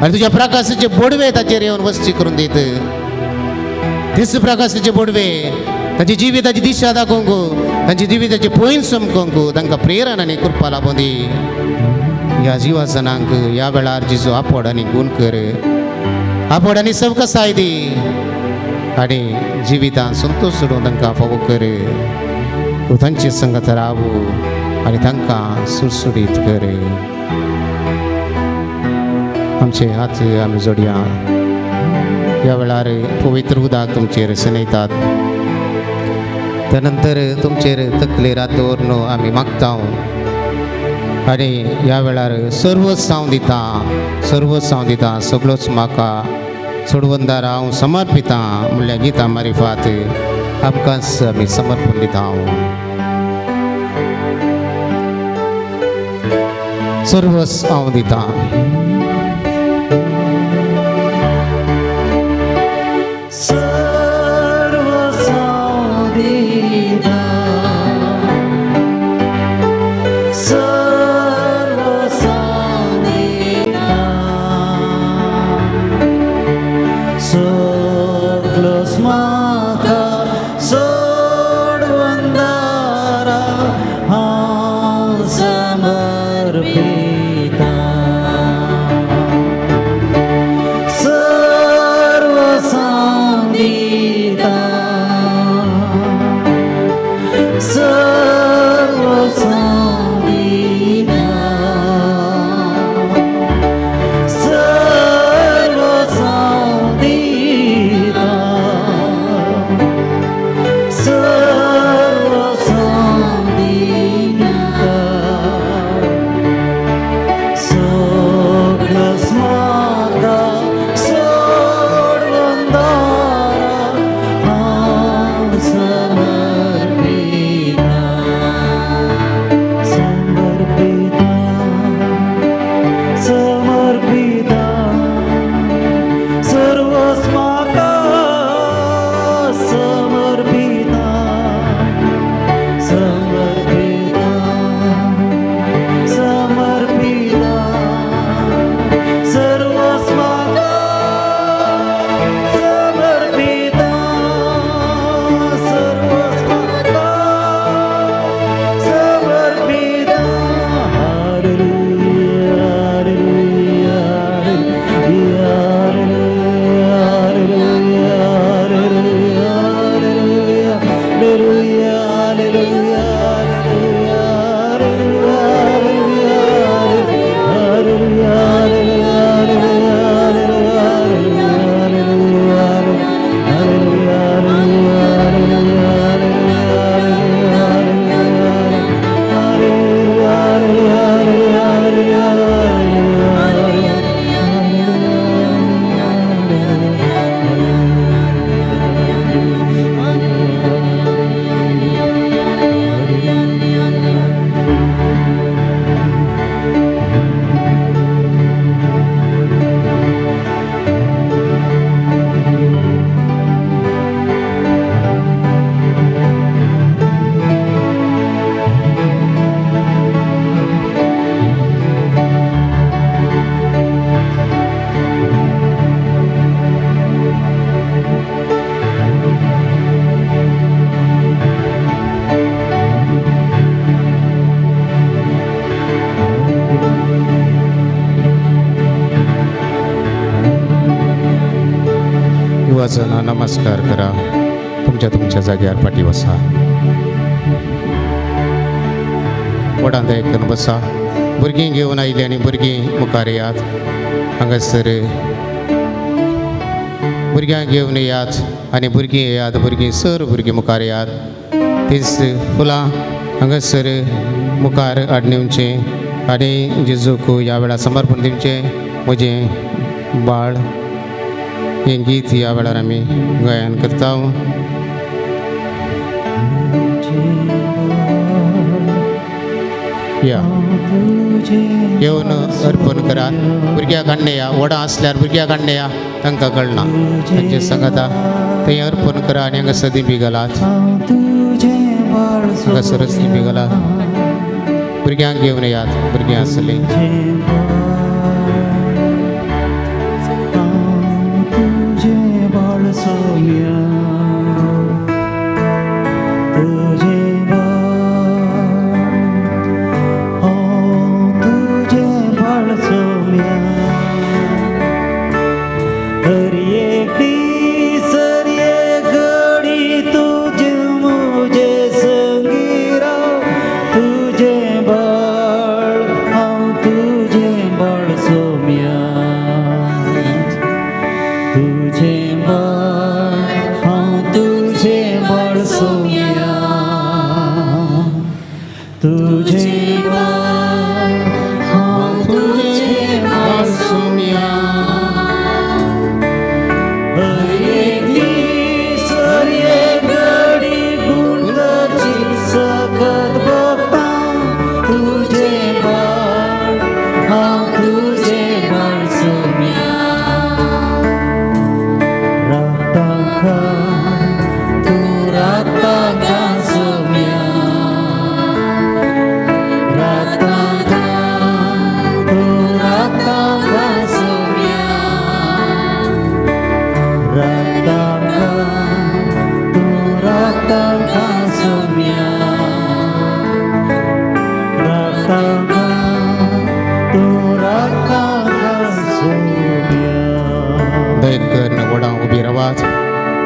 आनी तुज्या प्रकाशाचे बोडवे ताचेर येवन वस्ती करून दीत. तेच प्रकाशाचे बोडवे तांची जिविताची दिशा दाखोवंक तांची जिविताची पयन समकोवंक तांकां प्रेरणा आनी कृपा लाबोवन दी. ह्या जिवासनांक ह्या वेळार जिजो आपोड आनी गुण कर, आपोड आनी सवकसाय दी आनी जिवितान संतोश सोडून तांकां फावो कर. तूं तांचे संगत रावू आनी तांकां सुडसुडीत कर. आमचे हात आमी जोडया. ह्या वेळार पवित्र उदक तुमचेर सनयतात. त्यानंतर तुमचेर तकलेर हात दवरून आमी मागता आनी ह्या वेळार सर्वच हांव दिता, सर्वच हांव दिता, सगळोच म्हाका सोडवंदार हांव समर्पिता म्हणल्यार गितां मारिफात आमकांच आमी समर्पण दिता. हांव सर्वच हांव दिता. हांव समर्पिता. वाचना नमस्कार करा. तुमच्या तुमच्या जाग्यार फाटी वसा. वडांत एक बसा. भुरगीं घेवन आयलीं आनी भुरगीं मुखार येयात. हांगासर भुरग्यांक घेवन येयात आनी भुरगीं येयात. भुरगीं सर भुरगीं मुखार येयात. तीच फुलां हांगासर मुखार हाडून दिवचें आनी जेजूक ह्या वेळार समर्पण दिवचें. म्हजें बाळ हें गीत ह्या वेळार आमी गायन करता. या येवन अर्पण करात. भुरग्याक हाडणे या, वडां आसल्यार भुरग्याक हाडणे या, तांकां कळना तांचे सांगता थंय अर्पण करा आनी हांगासर दिंबी घालात. हांगासरच दिंबी घालात. भुरग्यांक घेवन येयात. भुरगीं आसलीं.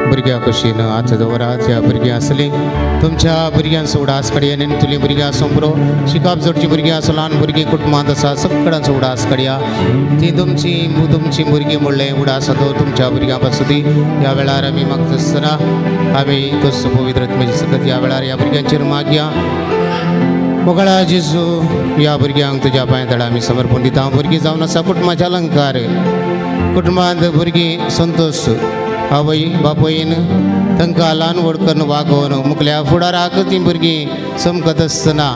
भुरग्यां कुशीन हात दवरात. ह्या भुरगीं आसलीं तुमच्या भुरग्यांचो उडास काडया. नेणटुलीं भुरगीं आसूं पुरो, शिकाप जोडचीं भुरगीं आसूं, ल्हान भुरगीं कुटुंबांत आसा सगळ्यांचो उडास काडया. तीं तुमची तुमची भुरगीं म्हणलें उडास दवर तुमच्या भुरग्यां पासून. ती ह्या वेळार आमी मागता आसतना आमी तोच पवित्र आत्म्याची सकत ह्या वेळार ह्या भुरग्यांचेर मागया. मोगळा जेजू, ह्या भुरग्यांक तुज्या पांय तळा आमी समर्पण दिता. भुरगीं जावन आसा कुटुंबाचे अलंकार. कुटुंबांत भुरगीं संतोश आवय बापूयन तांकां ल्हान व्हड करून वागोवन मुखल्या फुडाराक तीं भुरगीं चमकत आसतना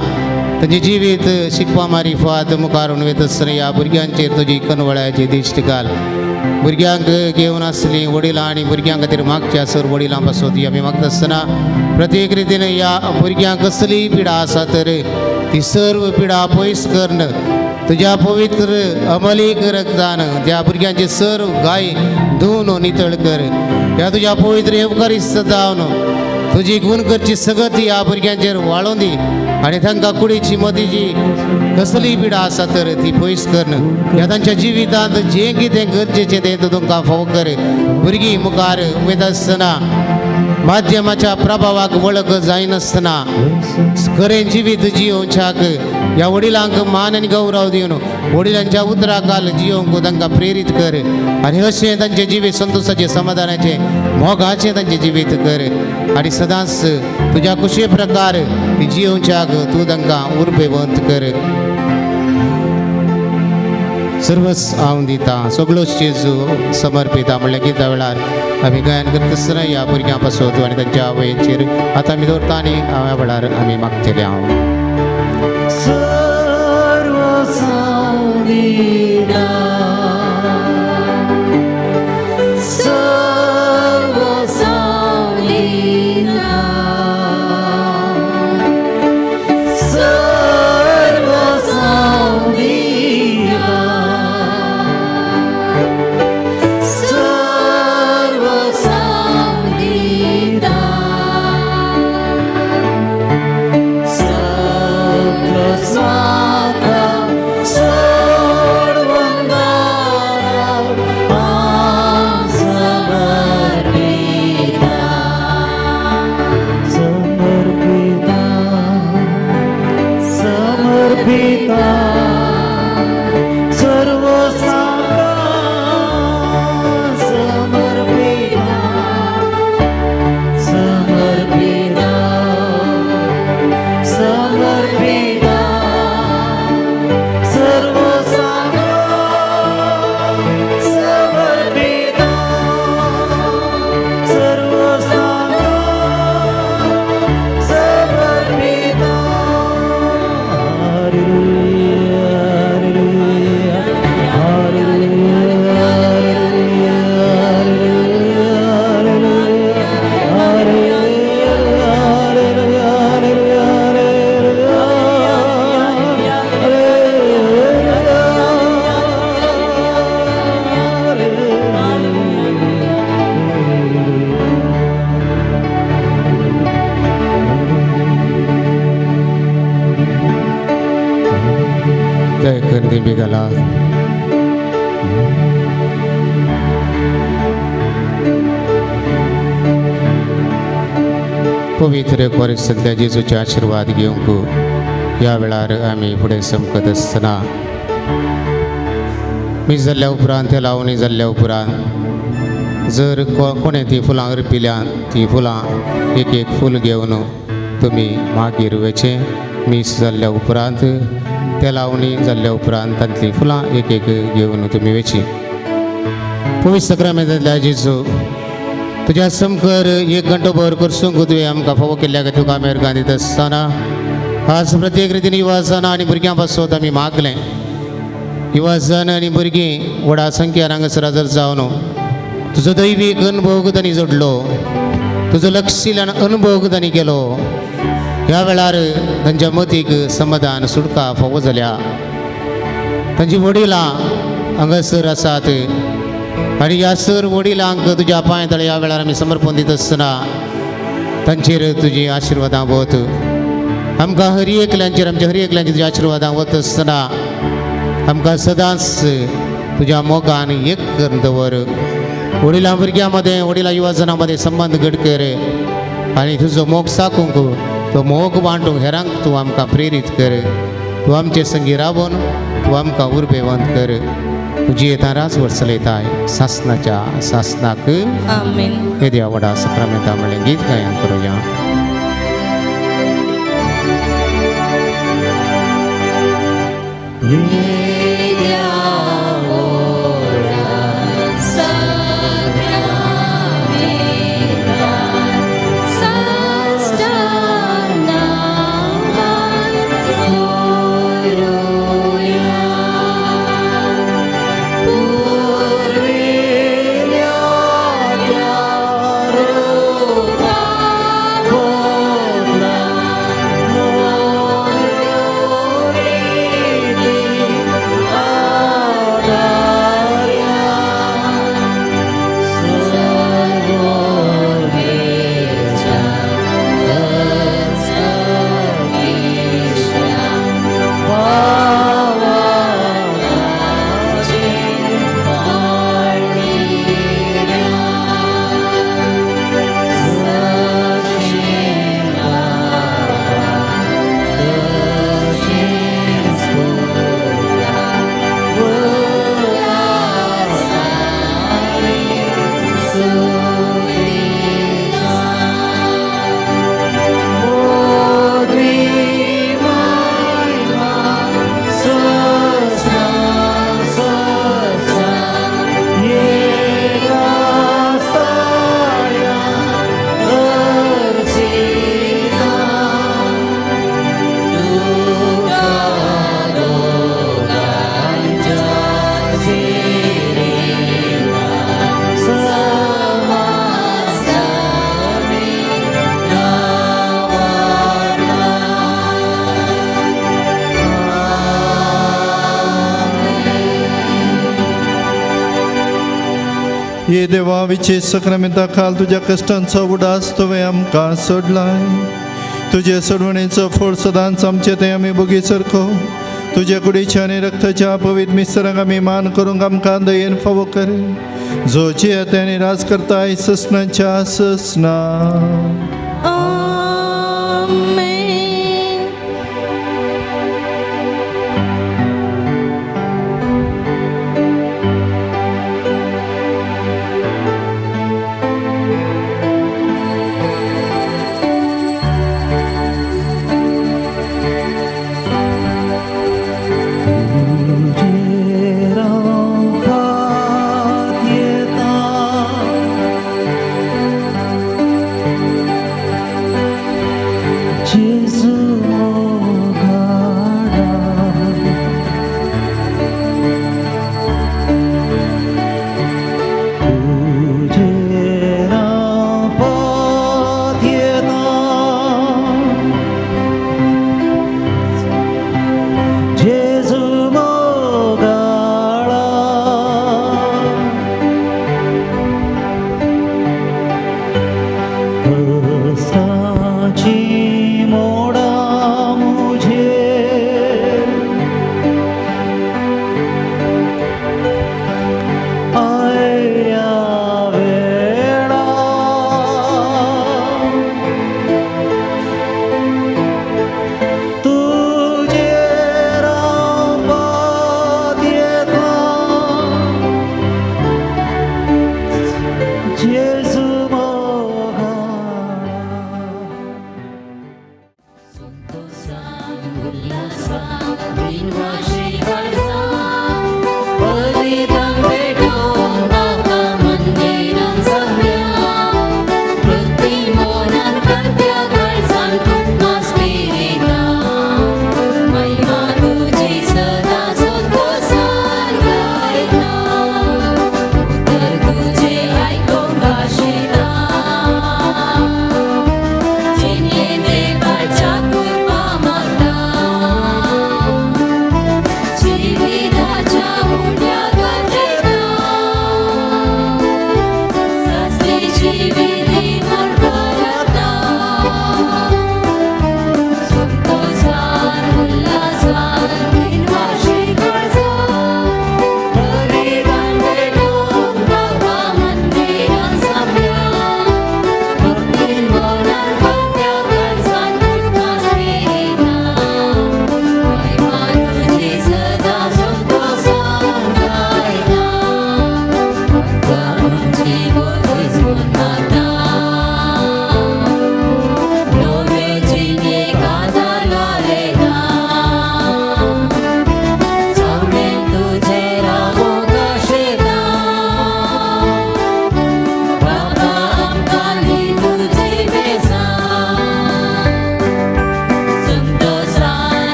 तांचें जिवीत शिकपा मारिफात मुखार वयता आसतना ह्या भुरग्यांचेर तुजी कनवळ्याची दिश्ट घाल. भुरग्यांक घेवन आसलीं वडिलां आनी भुरग्यां खातीर मागच्या सर वडिलां पासून ती आमी मागता आसतना प्रत्येक रितीन ह्या भुरग्यांक कसलीय पिडा आसा तर ती सर्व पिडा पयस करून तुज्या पवित्र अमलीक रक्तान त्या भुरग्यांचे सर्व गाय धुवन नितळ कर. ह्या तुज्या पवित्र येवकारिस्त जावन तुजी गुण करची सगत ह्या भुरग्यांचेर वाळोवन दी आनी तांकां कुडीची मदीची कसलीय पिडा आसा तर ती पयस करून ह्या तांच्या जिवितांत जें कितें गरजेचें तें तूं तुमकां फावो कर. भुरगीं मुखार वयता आसतना माध्यमाच्या प्रभावाक वळख जायनासतना खरें जिवीत जियोवच्याक ह्या वडिलांक मान आनी गौरव दिवन वडिलांच्या उतराकाल जियोवंक तांकां प्रेरीत कर आनी अशें तांचें जिवीत संतोशाचें समाधानाचें मोगाचें तांचें जिवीत कर आनी सदांच तुज्या कुशे प्रकार जियोवच्याक तूं तांकां उर्बेवंत कर. सर्वस हांव दिता सगळोच जेजू समर्पिता म्हणल्यार गीता वेळार आमी गायन करता आसतना ह्या भुरग्यां पासत आनी तांच्या आवयचेर आतां आमी दवरता आनी ह्या वेळार आमी मागतले हांव. सर्व पवित्र कोरिसांतल्या जेजूचे आशिर्वाद घेवंक ह्या वेळार आमी फुडें समकत आसतना मीस जाल्ल्या उपरांत ते लावणी जाल्ल्या उपरांत जर कोणें तीं फुलां अर्पिल्यां तीं फुलां एक एक फूल घेवन तुमी मागीर वचें. मीस जाल्ल्या उपरांत ते लावणी जाल्ल्या उपरांत तांतलीं फुलां एक एक घेवन तुमी वचीं. पवित्र सक्रामेंतांतल्या जेजू तुज्या समकर एक घंटो भर करसूंक तुवें आमकां फावो केल्ल्या तुका मेहरगान दिता आसतना आज प्रत्येक रितीन युवाजान आनी भुरग्यां पासत आमी मागलें. युवाजान आनी भुरगीं व्हडा संख्येन हांगासर हजर जावन तुजो दैवीक अनुभव तांणी जोडलो, तुजो लक्षील अनुभव तांणी केलो. ह्या वेळार तांच्या मतीक समाधान सुटका फावो जाल्या. तांची वडिलां हांगासर आसात आनी ह्या सर वडिलांक तुज्या पांय तळे ह्या वेळार आमी समर्पण दित आसतना तांचेर तुजी आशिर्वादां वत. आमकां हर एकल्यांचेर आमच्या हर एकल्यांचेर तुज्या आशिर्वादां वत आसतना आमकां सदांच तुज्या मोगान एक करून दवर. वडिलां भुरग्यां मदें वडिलां युवाजनां मदें संबंद घट कर आनी तुजो मोग साकूंक तो मोग वांटूंक हेरांक तूं आमकां प्रेरीत कर. तूं आमचे संगी रावून तूं आमकां उर्बेवंत कर. तुजी येता राज वर्सलयताय सासनाच्या सासनाक. आमेन. येद्या व्हडा सक्रामेंता म्हणलें गीत गायन करुया. ये देवा विशेष सक्रामेंता खाल तुज्या कश्टांचो उडास तुवें आमकां सोडलाय. तुजे सोडवणेचो फोड सदांच आमचे ते आमी बोगी सारको तुज्या कुडीच्या आनी रक्ताच्या पवित्र मिस्तरांक आमी मान करूंक आमकां दयेन फावो कर. जो जियेता आनी राज करताय ससनाच्या ससना. आया वेळा।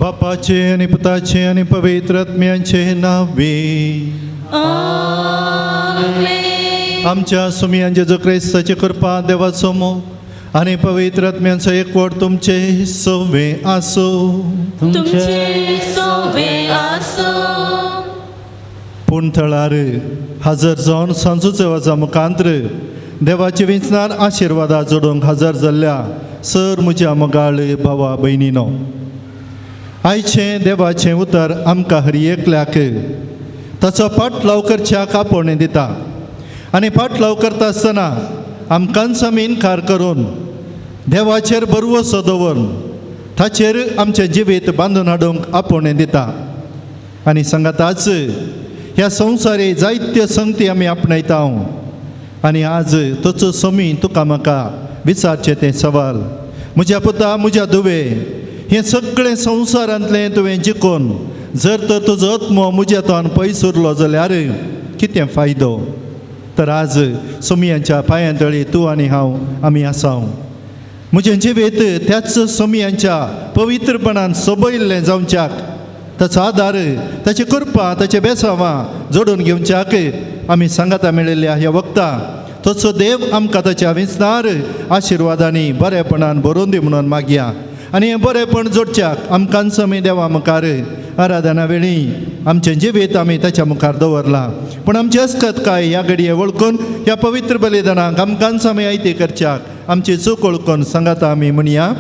बापाचे आनी पुताचे आनी पवित्र आत्म्यांचे नावे आमच्या सुमयान जेजू क्रिस्ताची कृपा, देवाचो मोग आनी पवित्र आत्म्यांचो एकवट तुमचे सवे आसूं. तुमचे सोवे आसूं. पूण थळार हजर जावन सांजूचे वजा मुखांत्र देवाचे विंचणार आशिर्वादा जोडूंक हजर जाल्ल्या सर म्हज्या मोगाळ भावा भयणीनो, आयचें देवाचें उतर आमकां हर एकल्याक ताचो पाटलाव करच्याक आपोवणें दिता आनी पाटलाव करता आसतना आमकांच आमी इनकार करून देवाचेर भरवसो दवरून ताचेर आमचें जिवीत बांदून हाडूंक आपोवणें दिता. आनी सांगाताच ह्या संवसारी जायत्यो संगती आमी आपणायता आनी आज तोचो समी तुका म्हाका विचारचें तें सवाल, म्हज्या पुता म्हज्या धुवे, हें सगळें संवसारांतलें तुवें जिखून जर तर तुजो आत्मो म्हज्या तोंड पयस उरलो जाल्यार कितें फायदो? तर आज सोमयांच्या पांयां तळी तूं आनी हांव आमी आसा. म्हजें जिवीत त्याच सोमयांच्या पवित्रपणान सोबयल्लें जावच्याक ताचो आदार, ताची कृपा, ताचे बेसावां जोडून घेवच्याक आमी सांगाता मेळिल्ल्या ह्या वखता तसो देव आमकां ताच्या विंचणार आशिर्वादांनी बरेपणान भरून दी म्हणून मागया. आनी हें बरेपण जोडच्याक आमकांच आमी देवा मुखार आराधना वेळी आमचें जिवीत आमी ताच्या मुखार दवरलां. पूण आमची अस्कत काय ह्या घडये वळखून ह्या पवित्र बलिदानाक आमकांच आमी आयती करच्याक आमची चूक वळखून सांगाता आमी म्हणया,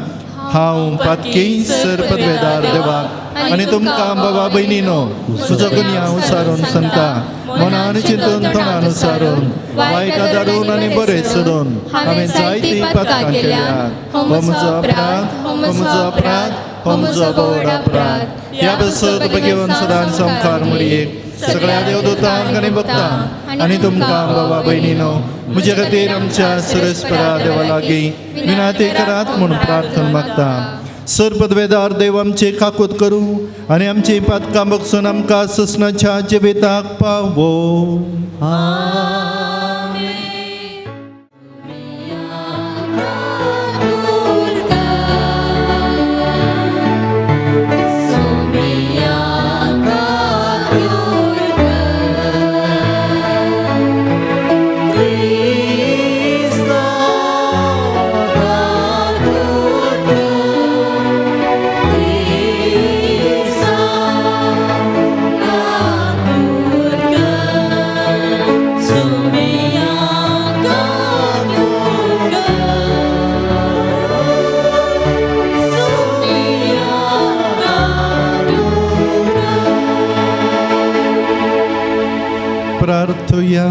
हांव पातकी सर पदवेदार देवाक आनी तुमकां बाबा भयणीनो तुजो गुन्यांव सारून सांगता, मनान चिंतून तोंडान सारून वायट धाडून आनी बरें सोडून हांवें जायतीं पातकां केल्यात. हो म्हजो अपराध, हो म्हजो अपराध, हो म्हजो व्हड अपराध. ह्या बसत घेवन सदांच संवसार मुरयेक सगळ्या देवदूतांक आनी भक्तांक आनी तुमकां बाबा भयणीनो म्हजे खातीर आमच्या सरस्परा देवा लागीं विनाती करात म्हूण प्रार्थना मागता. सर पदवेदार देव आमचे काकूत करूं आनी आमची पातकां बगसून आमकां ससनाच्या जिविताक पावो. प्रार्थुया.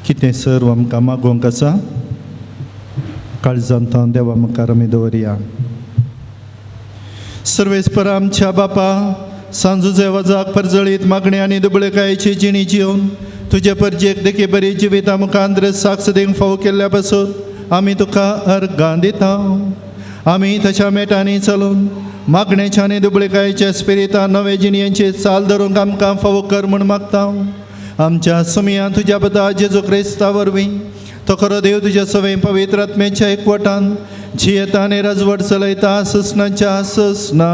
कितें सर्व आमकां मागोवंक आसा काळजांत देवा मुखार आमी दवरया. सर्वेस्पर आमच्या बापा, सांजूचे वजाक परजळीत मागणी आनी दुबळेकायेची जिणी जिवन तुजे परजेक देखी बरी जिविता मुखांद्र साक्ष दिवंक फावो केल्ल्या पासून आमी तुका अर्गां दिता. आमी तशा मेटांनी चलून मागण्याच्या आनी दुबळेकायेच्या स्पिरितान नवे जिणयेची चाल धरूंक आमकां फावो कर म्हूण मागता. आमच्या सुमयान तुज्या पुता जेजू क्रिस्ता वरवीं तो खरो देव तुज्या सवय पवित्र आत्म्याच्या एकवटान जियेता आनी राजवट चलयता ससनाच्या ससना.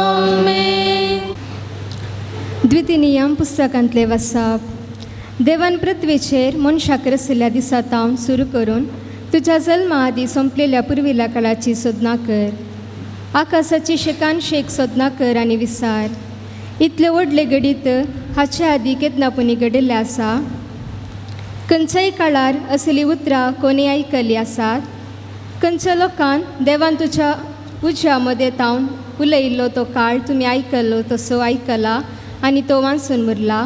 आमेन. द्वितीनियम पुस्तकांतले वसाप. देवान पृथ्वीचेर मनशाक रसिल्ल्या दिसा तावन सुरू करून तुज्या जल्मा आदी सोंपलेल्या पुर्विल्ल्या काळाची सोदना कर. आकाशाची शेकान शेक सोदना कर आनी विसार. इतले व्हडले घडीत हाचे आदी केन्ना पुणी घडिल्लें आसा? खंयच्याय काळार असली उतरां कोणी आयकल्ली आसात? खंयच्या लोकान देवान तुज्या उज्या मदें तावन उलयिल्लो तो काळ तुमी आयकल्लो तसो आयकला आनी तो वाचून उरला?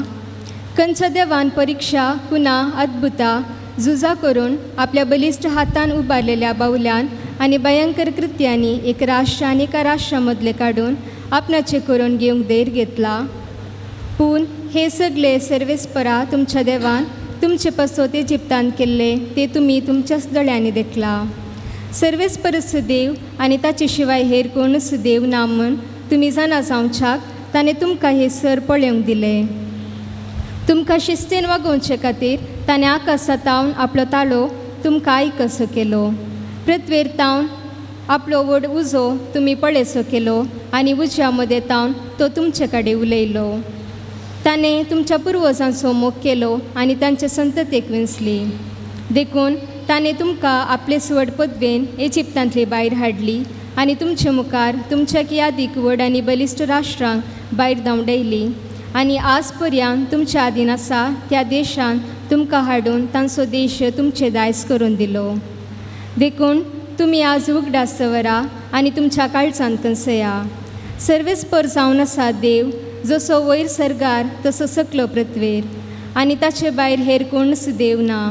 खंयच्या देवान परिक्षा, कुना, अद्भुतां, झुजां करून आपल्या बलिश्ट हातान उबारलेल्या बावल्यान आनी भयंकर कृत्यांनी एक राष्ट्र आनी एका राष्ट्रा मदलें काडून आपणाचें करून घेवंक धैर्य घेतला? पूण हे सगळे सर्वेस्परा तुमच्या देवान तुमचे पासत इजिप्तान केल्ले ते तुमी तुमच्याच दोळ्यांनी देखला. सर्वेस्परच देव आनी ताचे शिवाय हेर कोणूच देव ना म्हूण तुमी जाणा जावच्याक ताणें तुमकां हे सर पळोवंक दिले. तुमकां शिस्तीन वागोवचे खातीर ताणें आकाशा तावन आपलो ताळो तुमकां आयकसो केलो. पृथ्वेर तावन आपलो व्हड उजो तुमी पळयसो केलो आनी उज्या मदें तावन तो तुमचे कडेन उलयलो. ताणें तुमच्या पुर्वजांचो मोग केलो आनी तांचे संततेक विंचली. देखून ताणें तुमकां आपले सुवड पदवेन इजिप्तांतली भायर हाडली आनी तुमचे मुखार तुमच्या यादीक व्हड आनी बलिश्ट राष्ट्रांक भायर धांवडायली आनी आज पर्यंत तुमच्या आदीन आसा त्या देशांत तुमकां हाडून तांचो देश तुमचे दायज करून दिलो. देखून तुमी आज उगडास दवरा आनी तुमच्या काळजांत कन्सया. सर्वेस्पर जावन आसा देव जसो वयर सर्गार तसो सकलो पृथ्वेर आनी ताचे भायर हेर कोणूच देव ना.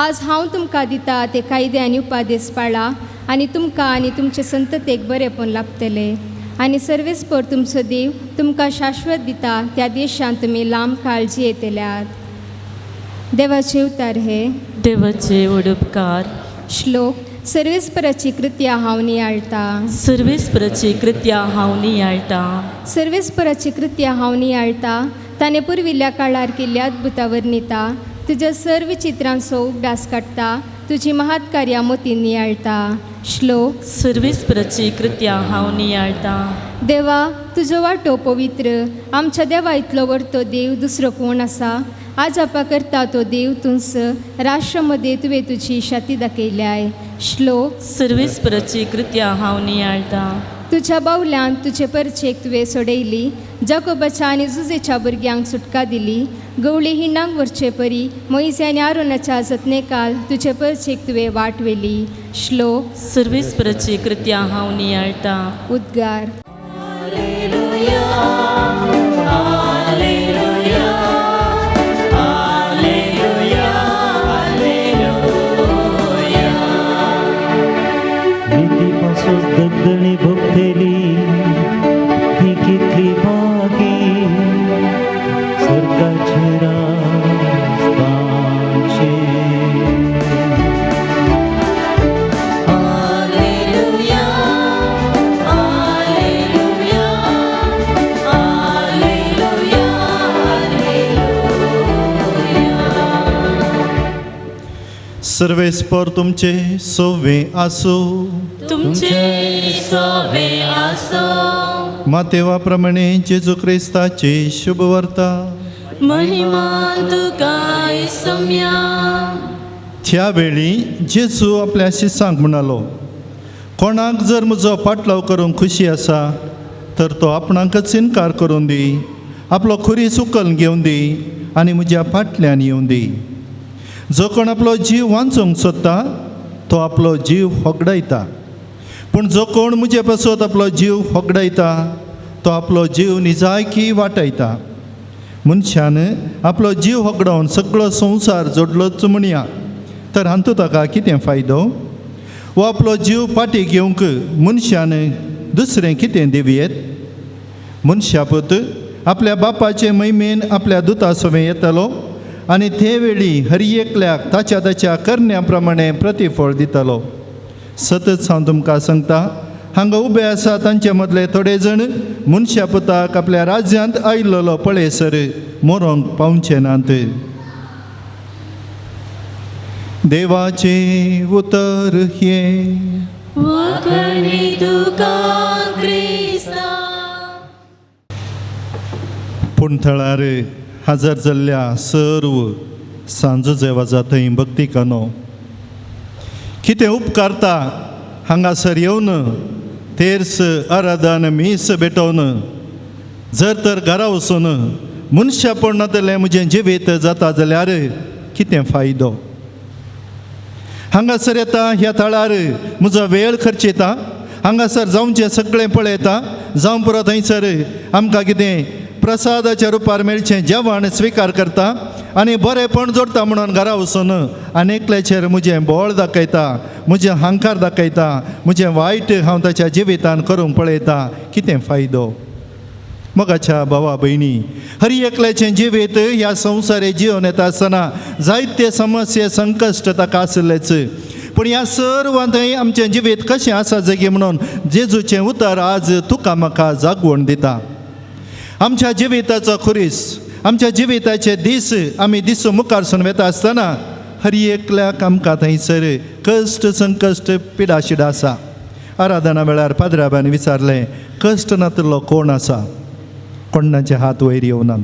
आज हांव तुमकां दिता ते कायदे आनी उपादेस पाळा आनी तुमकां आनी तुमचे संततेक बरेंपण लाभतलें आनी सर्वेस्पर तुमचो देव तुमकां शाश्वत दिता त्या देशांत तुमी लांब काळ जियेतल्यात. देवाचे उतार हे. देवाचे उपकार. श्लोक. सर्वेस्पराची कृत्या हांव नियाळटा. सर्वेस्पराची कृत्या हांव नियाळटा. सर्वेस्पराची कृत्या हांव नियाळटा. ताणें पुर्विल्ल्या काळार केल्ल्या अद्भुतां वर्णिता. तुज्या सर्व चित्रांचो उगडास काडटा. तुजी महात्कार्या मोतीन नियाळटा. श्लोक. सर्वेस्पराची कृत्या हांव नियाळटा. देवा तुजो वाटो पवित्र. आमच्या देवा इतलो व्हडतो देव दुसरो कोण आसा? आजापा करता तो देव तुंस. राष्ट्र मदें तुवें तुजी शाती दाखयल्याय. श्लोक. सर्वेस्पराची कृत्या हांव नियाळटा. तुज्या बावल्यान तुजे परचेक तुवें सोडयली. जाकोबाच्या आनी जुजेच्या भुरग्यांक सुटका दिली. गवळी हिंडांक व्हरचे परी मोयजे आनी आरोनाच्या जतनेकाल तुजे परचेक तुवें वाट व्हेली. श्लोक. सर्वेस्पराची कृत्या हांव नियाळटा. उद्गार. नितीपासून दगदणी भोगतली ही कितली भागी स्वर्गाचे राज तांचे. Hallelujah, hallelujah, hallelujah, hallelujah. सर्वेस्पर तुमचे सोवे आसो. तुमचे सोवे आसो. मातेवा प्रमाणे जेजू क्रिस्ताची शुभ वार्ता. महिमा तुका सम्या. त्या वेळी जेजू आपल्या शिसांक म्हणालो, कोणाक जर म्हजो पाटलाव करूंक खुशी आसा तर तो आपणाकच इनकार करून दी, आपलो खुरीस उखल घेवन दी आनी म्हज्या फाटल्यान येवन दी. जो कोण आपलो जीव वांचूंक सोदता तो आपलो जीव होगडायता, पूण जो कोण म्हजे पासत आपलो जीव होगडायता तो आपलो जीव निजायकी वाटायता. मनशान आपलो जीव होगडावन सगळो संवसार जोडलोच म्हणया, तर हातूंत ताका कितें फायदो? वो आपलो जीव फाटीं घेवंक मनशान दुसरें कितें दिवयेत? मनशापूत आपल्या बापाचे महिमेन आपल्या दुता सवें येतलो आनी ते वेळी हर एकल्याक ताच्या ताच्या करण्या प्रमाणे प्रतिफळ दितलो. सतत हांव तुमकां सांगता, हांगा उबे आसा तांचे मदले थोडे जण मनशा पुताक आपल्या राज्यांत आयिल्लो पळयसर मरोंक पावचे नात. देवाचें उतर हें. वाखणी तुका क्रिस्ता. पूण थळार हजर जाल्ल्या सर्व सांजो जेवाजा थंय भक्तिकानो, कितें उपकारता हांगासर येवन तेर्स आराधन मीस भेटोवन जर तर घरा वचून मनशापण नातलें म्हजें जिवीत जाता जाल्यार कितें फायदो? हांगासर येता ह्या थळार म्हजो वेळ खर्चिता, हांगासर जावचें सगळें पळयता, जावं पुरो थंयसर आमकां कितें प्रसादाच्या रुपार मेळचें जेवण स्विकार करता आनी बरेंपण जोडटा म्हणून घरा वचून आनी एकल्याचेर म्हजें बोळ दाखयता, म्हजें हांकार दाखयता, म्हजें वायट हांव ताच्या जिवितान करूंक पळयता, कितें फायदो? मोगाच्या भावा भयणी, हर एकल्याचें जिवीत ह्या संवसारे जिवन येता आसतना जायते समस्या संकश्ट ताका आसलेच, पूण ह्या सर्वांतय आमचें जिवीत कशें आसा जगी म्हणून जेजूचें उतर आज तुका म्हाका जागवण दिता. आमच्या जिविताचो खुरीस, आमच्या जिविताचे दीस आमी दीस मुखार सून वता आसतना हर एकल्याक आमकां थंयसर कश्ट संकश्ट पिडाशिडा आसा. आराधना वेळार पाद्राबान विचारलें, कश्ट नातलो कोण आसा? कोणाचे हात वयर येवनात.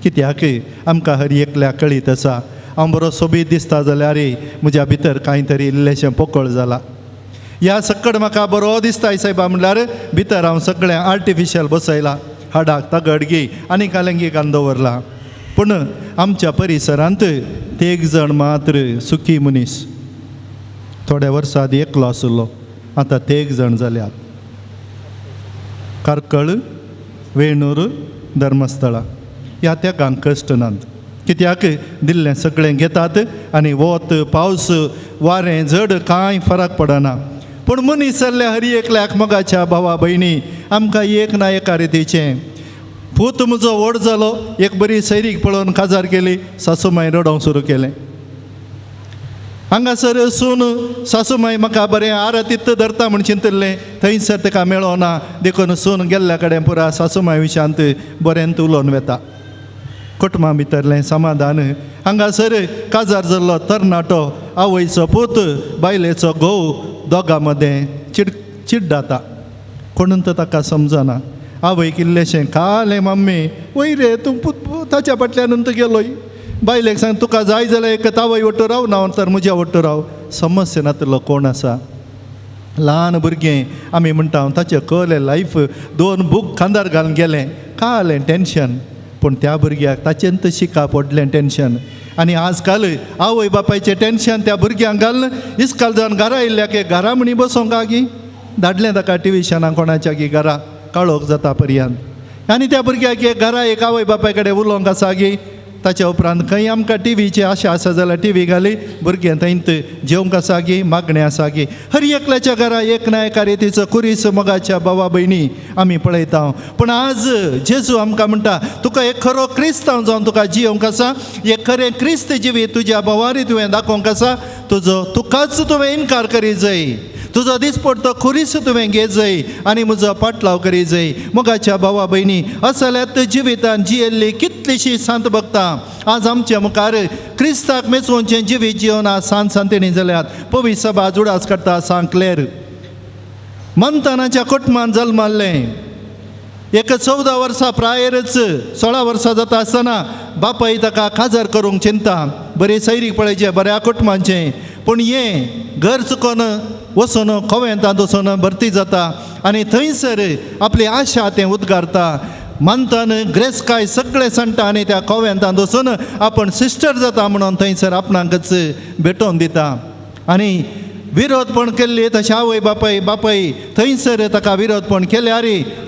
कित्याक आमकां हर एकल्याक कळीत आसा, हांव बरो सोबीत दिसता जाल्यार म्हज्या भितर कांय तरी इल्लेशें पोकळ जाला, ह्या सकड म्हाका बरो दिसता सायबा म्हणल्यार भितर हांव सगळें आर्टिफिशियल बसयलां, हाडाक तगडगी आनी कालंगी घालून दवरला. पूण आमच्या परिसरांत तेग जाण मात्र सुखी मनीस थोड्या वर्सां आदी एकलो आशिल्लो, आतां तेग जाण जाल्यात. कार्कळ, वेणूर, धर्मस्थळा ह्या तेगांक कश्ट नात, कित्याक दिल्लें सगळें घेतात आनी वत पावस वारें जड कांय फरक पडना. पूण मनीस जाल्ल्या हर एकल्याक मोगाच्या भावा भयणी आमकां एक ना एका रितीचें पूत म्हजो व्हड जालो, एक बरी सैरीक पळोवन काजार केली, सासूमाय रडोवंक सुरू केलें. हांगासर सून सासूमाय म्हाका बरें आरतीत धरता म्हूण चिंतिल्लें, थंयसर ताका मेळोना, देखून सून गेल्ल्या कडेन पुरा सासूमाय विशांत बरें उलोवन वता. कुटुंबा भितरलें समाधान. हांगासर काजार जाल्लो तरणाटो आवयचो पूत बायलेचो घोव दोगां मदें चिड्डाता, कोणून तर ताका समजना. आवयक इल्लेशें कालें, मम्मी वयर रे तूं पूत ताच्या फाटल्यान तूं गेलोय, बायलेक सांग तुका जाय जाल्यार एक तावय वट्टू राव, ना तर म्हज्या वट्टू राव. समस्या नातलो कोण आसा? ल्हान भुरगें आमी म्हणटा ताचें कळ्ळें लायफ, दोन बूक खांदार घालून गेलें, कालें टेंशन, पूण त्या भुरग्याक ताचेंत शिकप व्हडलें टेंशन. आनी आज काल आवय बापायचें टेंशन त्या भुरग्यांक घालून इस्काल जावन घरा येयल्ल्या की घरा म्हणी बसोंक आगी धाडलें ताका ट्युशनाक कोणाच्या की घरा काळोख जाता पर्यंत. आनी त्या भुरग्याक एक घरा एक आवय बापाय कडेन उलोवंक आसा गी. ताच्या उपरांत खंय आमकां टिवीची आशा आसा जाल्यार टिवी घाली, भुरगें थंयत जेवंक आसा गी, मागणें आसा गी. हर एकल्याच्या घरा एक ना एका रितीचो खुरीस मोगाच्या भावा भयणी आमी पळयता. पूण आज जेजू आमकां म्हणटा, तुका एक खरो क्रिस्तांव जावन तुका जियोवंक आसा, एक खरें क्रिस्त जिवीत तुज्या भावारी तुवें दाखोवंक आसा, तुजो तुकाच तुवें इनकार करी जाय, तुजो दिसपडतो खुरीस तुवें घे जाय आनी म्हजो पाटलाव करी जाय. मोगाच्या भावा भयणी, असल्यात जिवितान जियेल्ली कितलीशी सांत भक्तां आज आमच्या मुखार क्रिस्ताक मेचोवचें जिवीत जिवन आज सांत सांतिणी जाल्यात. पवी सभा जुडास करता सांकलेर मंतानाच्या कुटुंबान जल्माल्लें. एक 14 वर्सां प्रायरच 16 वर्सां जाता आसतना बापाय ताका काजार करूंक चिंता, बरी सैरीक पळयचें बऱ्या कुटुंबाचें, पूण हें घर चुकोन वचून कोवेंतांत वचून भरती जाता आनी थंयसर आपली आशा तें उद्गारता. मंतान ग्रेसकाय सगळें सांडटा आनी त्या कोवेंतांत वचून आपूण सिस्टर जाता म्हणून थंयसर आपणाकच भेटोवन दिता. आनी विरोधपण केल्ली तशें आवय बापाय बापाय थंयसर ताका विरोधपण केल्यार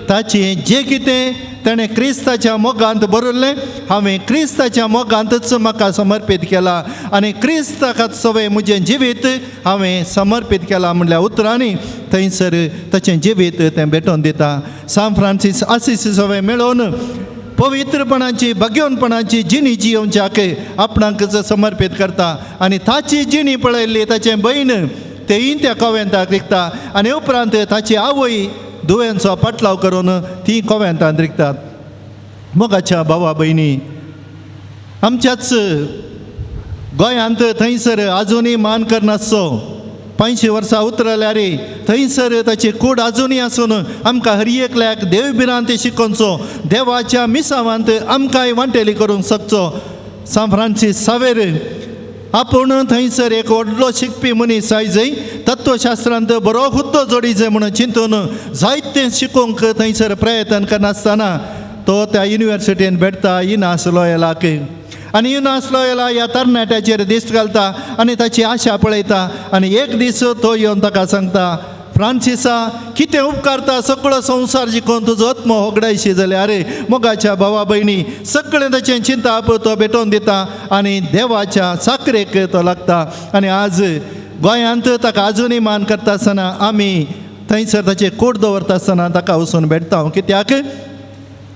ताचें जें कितें ताणें क्रिस्ताच्या मोगांत बरयल्लें, हांवें क्रिस्ताच्या मोगांतच म्हाका समर्पीत केला आनी क्रिस्ताक सवय म्हजें जिवीत हांवें समर्पीत केलां म्हणल्या उतरांनी थंयसर ताचें जिवीत तें भेटोवन दिता. सान फ्रांसीस आसिसी सवय मेळोवन पवित्रपणाची भाग्यवनपणाची जिणी जियोवच्याक आपणाकच समर्पीत करता आनी ताची जिणी पळयल्ली ताचें भयण तेय त्या कोवेंताक रिगता आनी उपरांत ताची आवय दुयेंचो पाटलाव करून ती कोवेंतांत रिगतात. मोगाच्या भावा भयणी, आमच्याच गोंयांत थंयसर आजुनूय मान करनासचो 500 वर्सां उतरल्यार थंयसर ताची कूड आजुनूय आसून आमकां हर एकल्याक देव भिरांती शिकोवचो, देवाच्या मिसावांत आमकांय वांटेली करूंक शकचो. सांत फ्रांसीस सावेर आपूण थंयसर एक व्हडलो शिकपी मनीस आयजय तत्वशास्त्रांत बरो हुद्दो जोडी जाय म्हणून चिंतून जायतें शिकोवंक थंयसर प्रयत्न करनासतना तो त्या युनिवर्सिटीन भेटता इनास लोयलाक आनी इनास लोयला ह्या तरणाट्याचेर दिश्ट घालता आनी ताची आशा पळयता आनी एक दीस तो येवन ताका सांगता, फ्रांसिसा कितें उपकारता सगळो संवसार जिखून तुजो आत्मो होगडायशी जाल्यार. मोगाच्या भावा भयणी सगळें ताचें चिंताप तो भेटोवन दिता आनी देवाच्या साकरेक तो लागता. आनी आज गोंयांत ताका आजुनूय मान करता आसतना आमी थंयसर ताचें कोट दवरता आसतना ताका वचून भेटता. कित्याक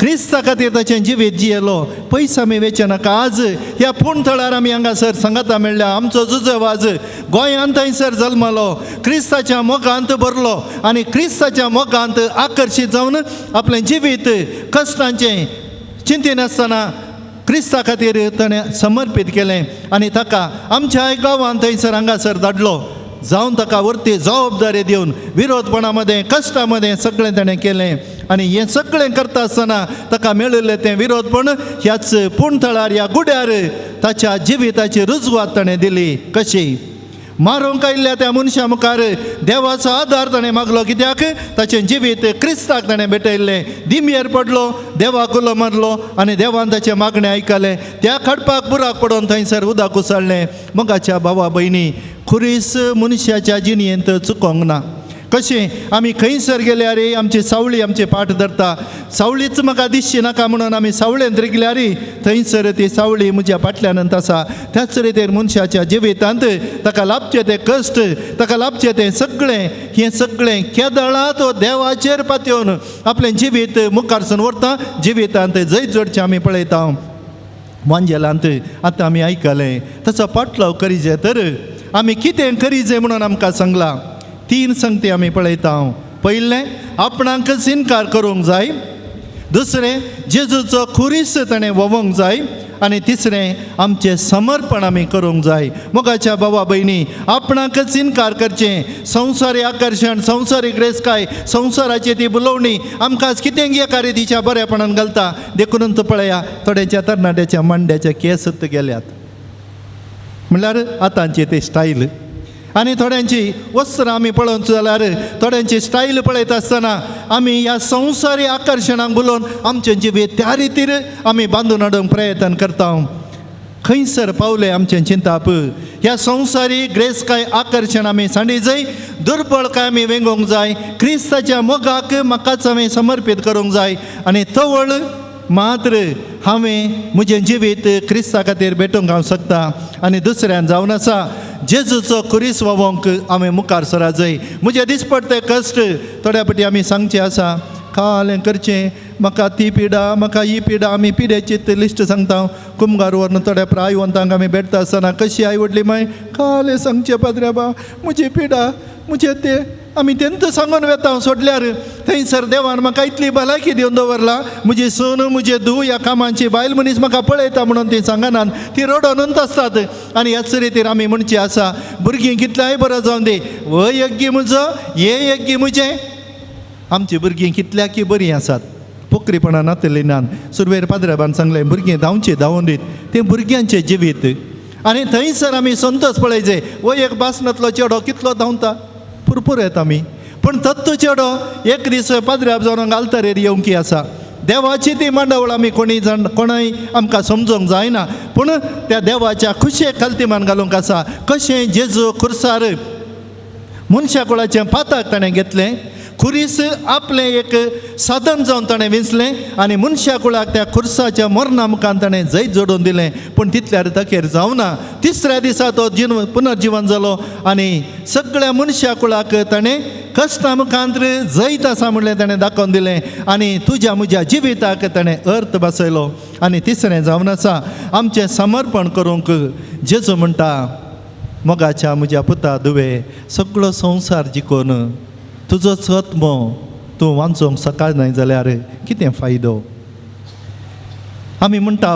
क्रिस्ता खातीर ताचें जिवीत जियेलो, पयस आमी वेचें नाका. आज ह्या पूण थळार आमी हांगासर सांगाता मेळ्ळ्या. आमचो जुजव आज गोंयांत थंयसर जल्मलो, क्रिस्ताच्या मोगांत भरलो आनी क्रिस्ताच्या मोगांत आकर्शीत जावन आपलें जिवीत कश्टांचें चिंतिनासतना क्रिस्ता खातीर ताणें समर्पीत केलें आनी ताका आमच्या गांवांत थंयसर हांगासर धाडलो. जावन ताका वरती जबाबदारी दिवन विरोधपणा मदें कश्टा मदें सगळें ताणें केलें आनी हें सगळें करता आसतना ताका मेळिल्लें तें विरोधपण ह्याच पूण थळार ह्या गुड्यार ताच्या जिविताची रुजवात ताणें दिली. कशी मारूंक आयिल्ल्या त्या मनशा मुखार देवाचो आदार ताणें मागलो, कित्याक ताचें जिवीत क्रिस्ताक ताणें भेटयल्लें. दिमयेर पडलो, देवाक उलो मारलो आनी देवान ताचें मागणें आयकलें. त्या खडपाक बुराक पडून थंयसर उदक उसळ्ळें. मोगाच्या भावा भयणी, खुरीस मनशाच्या जिणेंत चुकोंक ना. कशें आमी खंयसर गेल्यार आमची सावळी आमची पाट धरता, सावळीच म्हाका दिसची नाका म्हणून आमी सावळेंत रिगल्यार थंयसर ती सावळी म्हज्या फाटल्यान आसा. त्याच रितीन मनशाच्या जिवितांत ताका लाभचें तें कश्ट, ताका लाभचें तें सगळें, हें सगळें केदळा तो देवाचेर पातयेवन आपलें जिवीत मुखारसून व्हरता. जिवितांत जैत जोडचें आमी पळयता. वांजेलांत आतां आमी आयकलें ताचो पाटलाव करीजे तर आमी कितें करीजे म्हणून आमकां सांगलां. 3 संगती आमी पळयता. पयलें, आपणाकच इनकार करूंक जाय. दुसरें, जेजूचो खुरीस ताणें व्होवोंक जाय. आनी तिसरें, आमचें समर्पण आमी करूंक जाय. मोगाच्या भावा भयणी, आपणाकच इनकार करचें. संवसारी आकर्शण, संवसारी ग्रेसकाय, संवसाराची ती बुलोवणी आमकां कितें एका रितीच्या बरेपणान घालता. देखून तो पळया थोड्यांच्या तरणाट्याच्या मांड्याचे केस गेल्यात, म्हणल्यार आतांची ती स्टायल. आनी थोड्यांची वस्त्रां आमी पळोवंक जाल्यार थोड्यांची स्टायल पळयता आसतना आमी ह्या संवसारी आकर्शणाक बोलोवन आमचें जिवीत त्या रितीर आमी बांदून हाडूंक प्रयत्न करता. खंयसर पावलें आमचें चिंताप? ह्या संवसारी ग्रेसकाय आकर्शण आमी सांडी जाय, दुर्बळकाय आमी वेंगोवंक जाय, क्रिस्ताच्या मोगाक म्हाकाच हांवें समर्पीत करूंक जाय आनी तवळ मात्र हांवें म्हजें जिवीत क्रिस्ता खातीर भेटोवंक हांव शकता. आनी दुसऱ्यान जावन आसा जेजूचो खुरीस व्हांवोंक हांवें मुखार सरा जाय. म्हजें दिसपडटे कश्ट थोड्या फावटी आमी सांगचें आसा, कालें करचें, म्हाका ती पिडा, म्हाका ही पिडा, आमी पिडेची लिस्ट सांगता. कुमगार व्हरून थोड्या प्रायवंतांक आमी भेटता आसतना कशी आई व्हडली माय कालें सांगचें पाद्रे बा म्हजी पिडा म्हजें तें आमी तेंत सांगून वेता. सोडल्यार थंयसर देवान म्हाका इतली भलायकी दिवन दवरला, म्हजी सून म्हजे धूव ह्या कामांची बायल मनीस म्हाका पळयता म्हणून ती सांगनात, ती रडोनूच आसतात. आनी ह्याच रितीर आमी म्हणचें आसा, भुरगीं कितल्याय बरो जावन दी, हो यज्ञ म्हजो, हें यज्ञ म्हजें. आमचीं भुरगीं कितल्याकी बरीं आसात, पोकरीपणां नातली नात. सुरवेर पाद्रेबान सांगलें भुरगीं धांवचीं धांवून दीत, तें भुरग्यांचें जिवीत. आनी थंयसर आमी संतोश पळयचे, हो एक बासनांतलो चेडो कितलो धांवता, पुरपूर येता आमी. पूण तत्व चेडो एक दीस पाद्र्याब जावन घालतरेर येवंकी आसा. देवाची ती मांडावळ आमी कोणी जाण कोणय आमकां समजूंक जायना, पूण त्या देवाच्या खुशयेक खालतीमान घालूंक आसा. कशें जेजू खुर्सार मनशा कुळाचें पाताक ताणें घेतलें, खुरीस आपलें एक साधन जावन ताणें विंचलें आनी मनशा कुळाक त्या खुर्साच्या मरणा मुखान ताणें जैत जोडून दिलें. पूण तितल्यार तकेर जावना, तिसऱ्या दिसा तो पुनर्जिवन जालो आनी सगळ्या मनशा कुळाक ताणें कश्टा मुखांत जैत आसा म्हणलें ताणें दाखोवन दिलें आनी तुज्या म्हज्या जिविताक ताणें अर्थ बसयलो. आनी तिसरें जावन आसा आमचें समर्पण करूंक जेजू म्हणटा, मोगाच्या म्हज्या पुता दुवे, सगळो संवसार जिखून तुजो आत्मो तूं वाचोवंक सकाळ न्हय जाल्यार कितें फायदो? आमी म्हणटा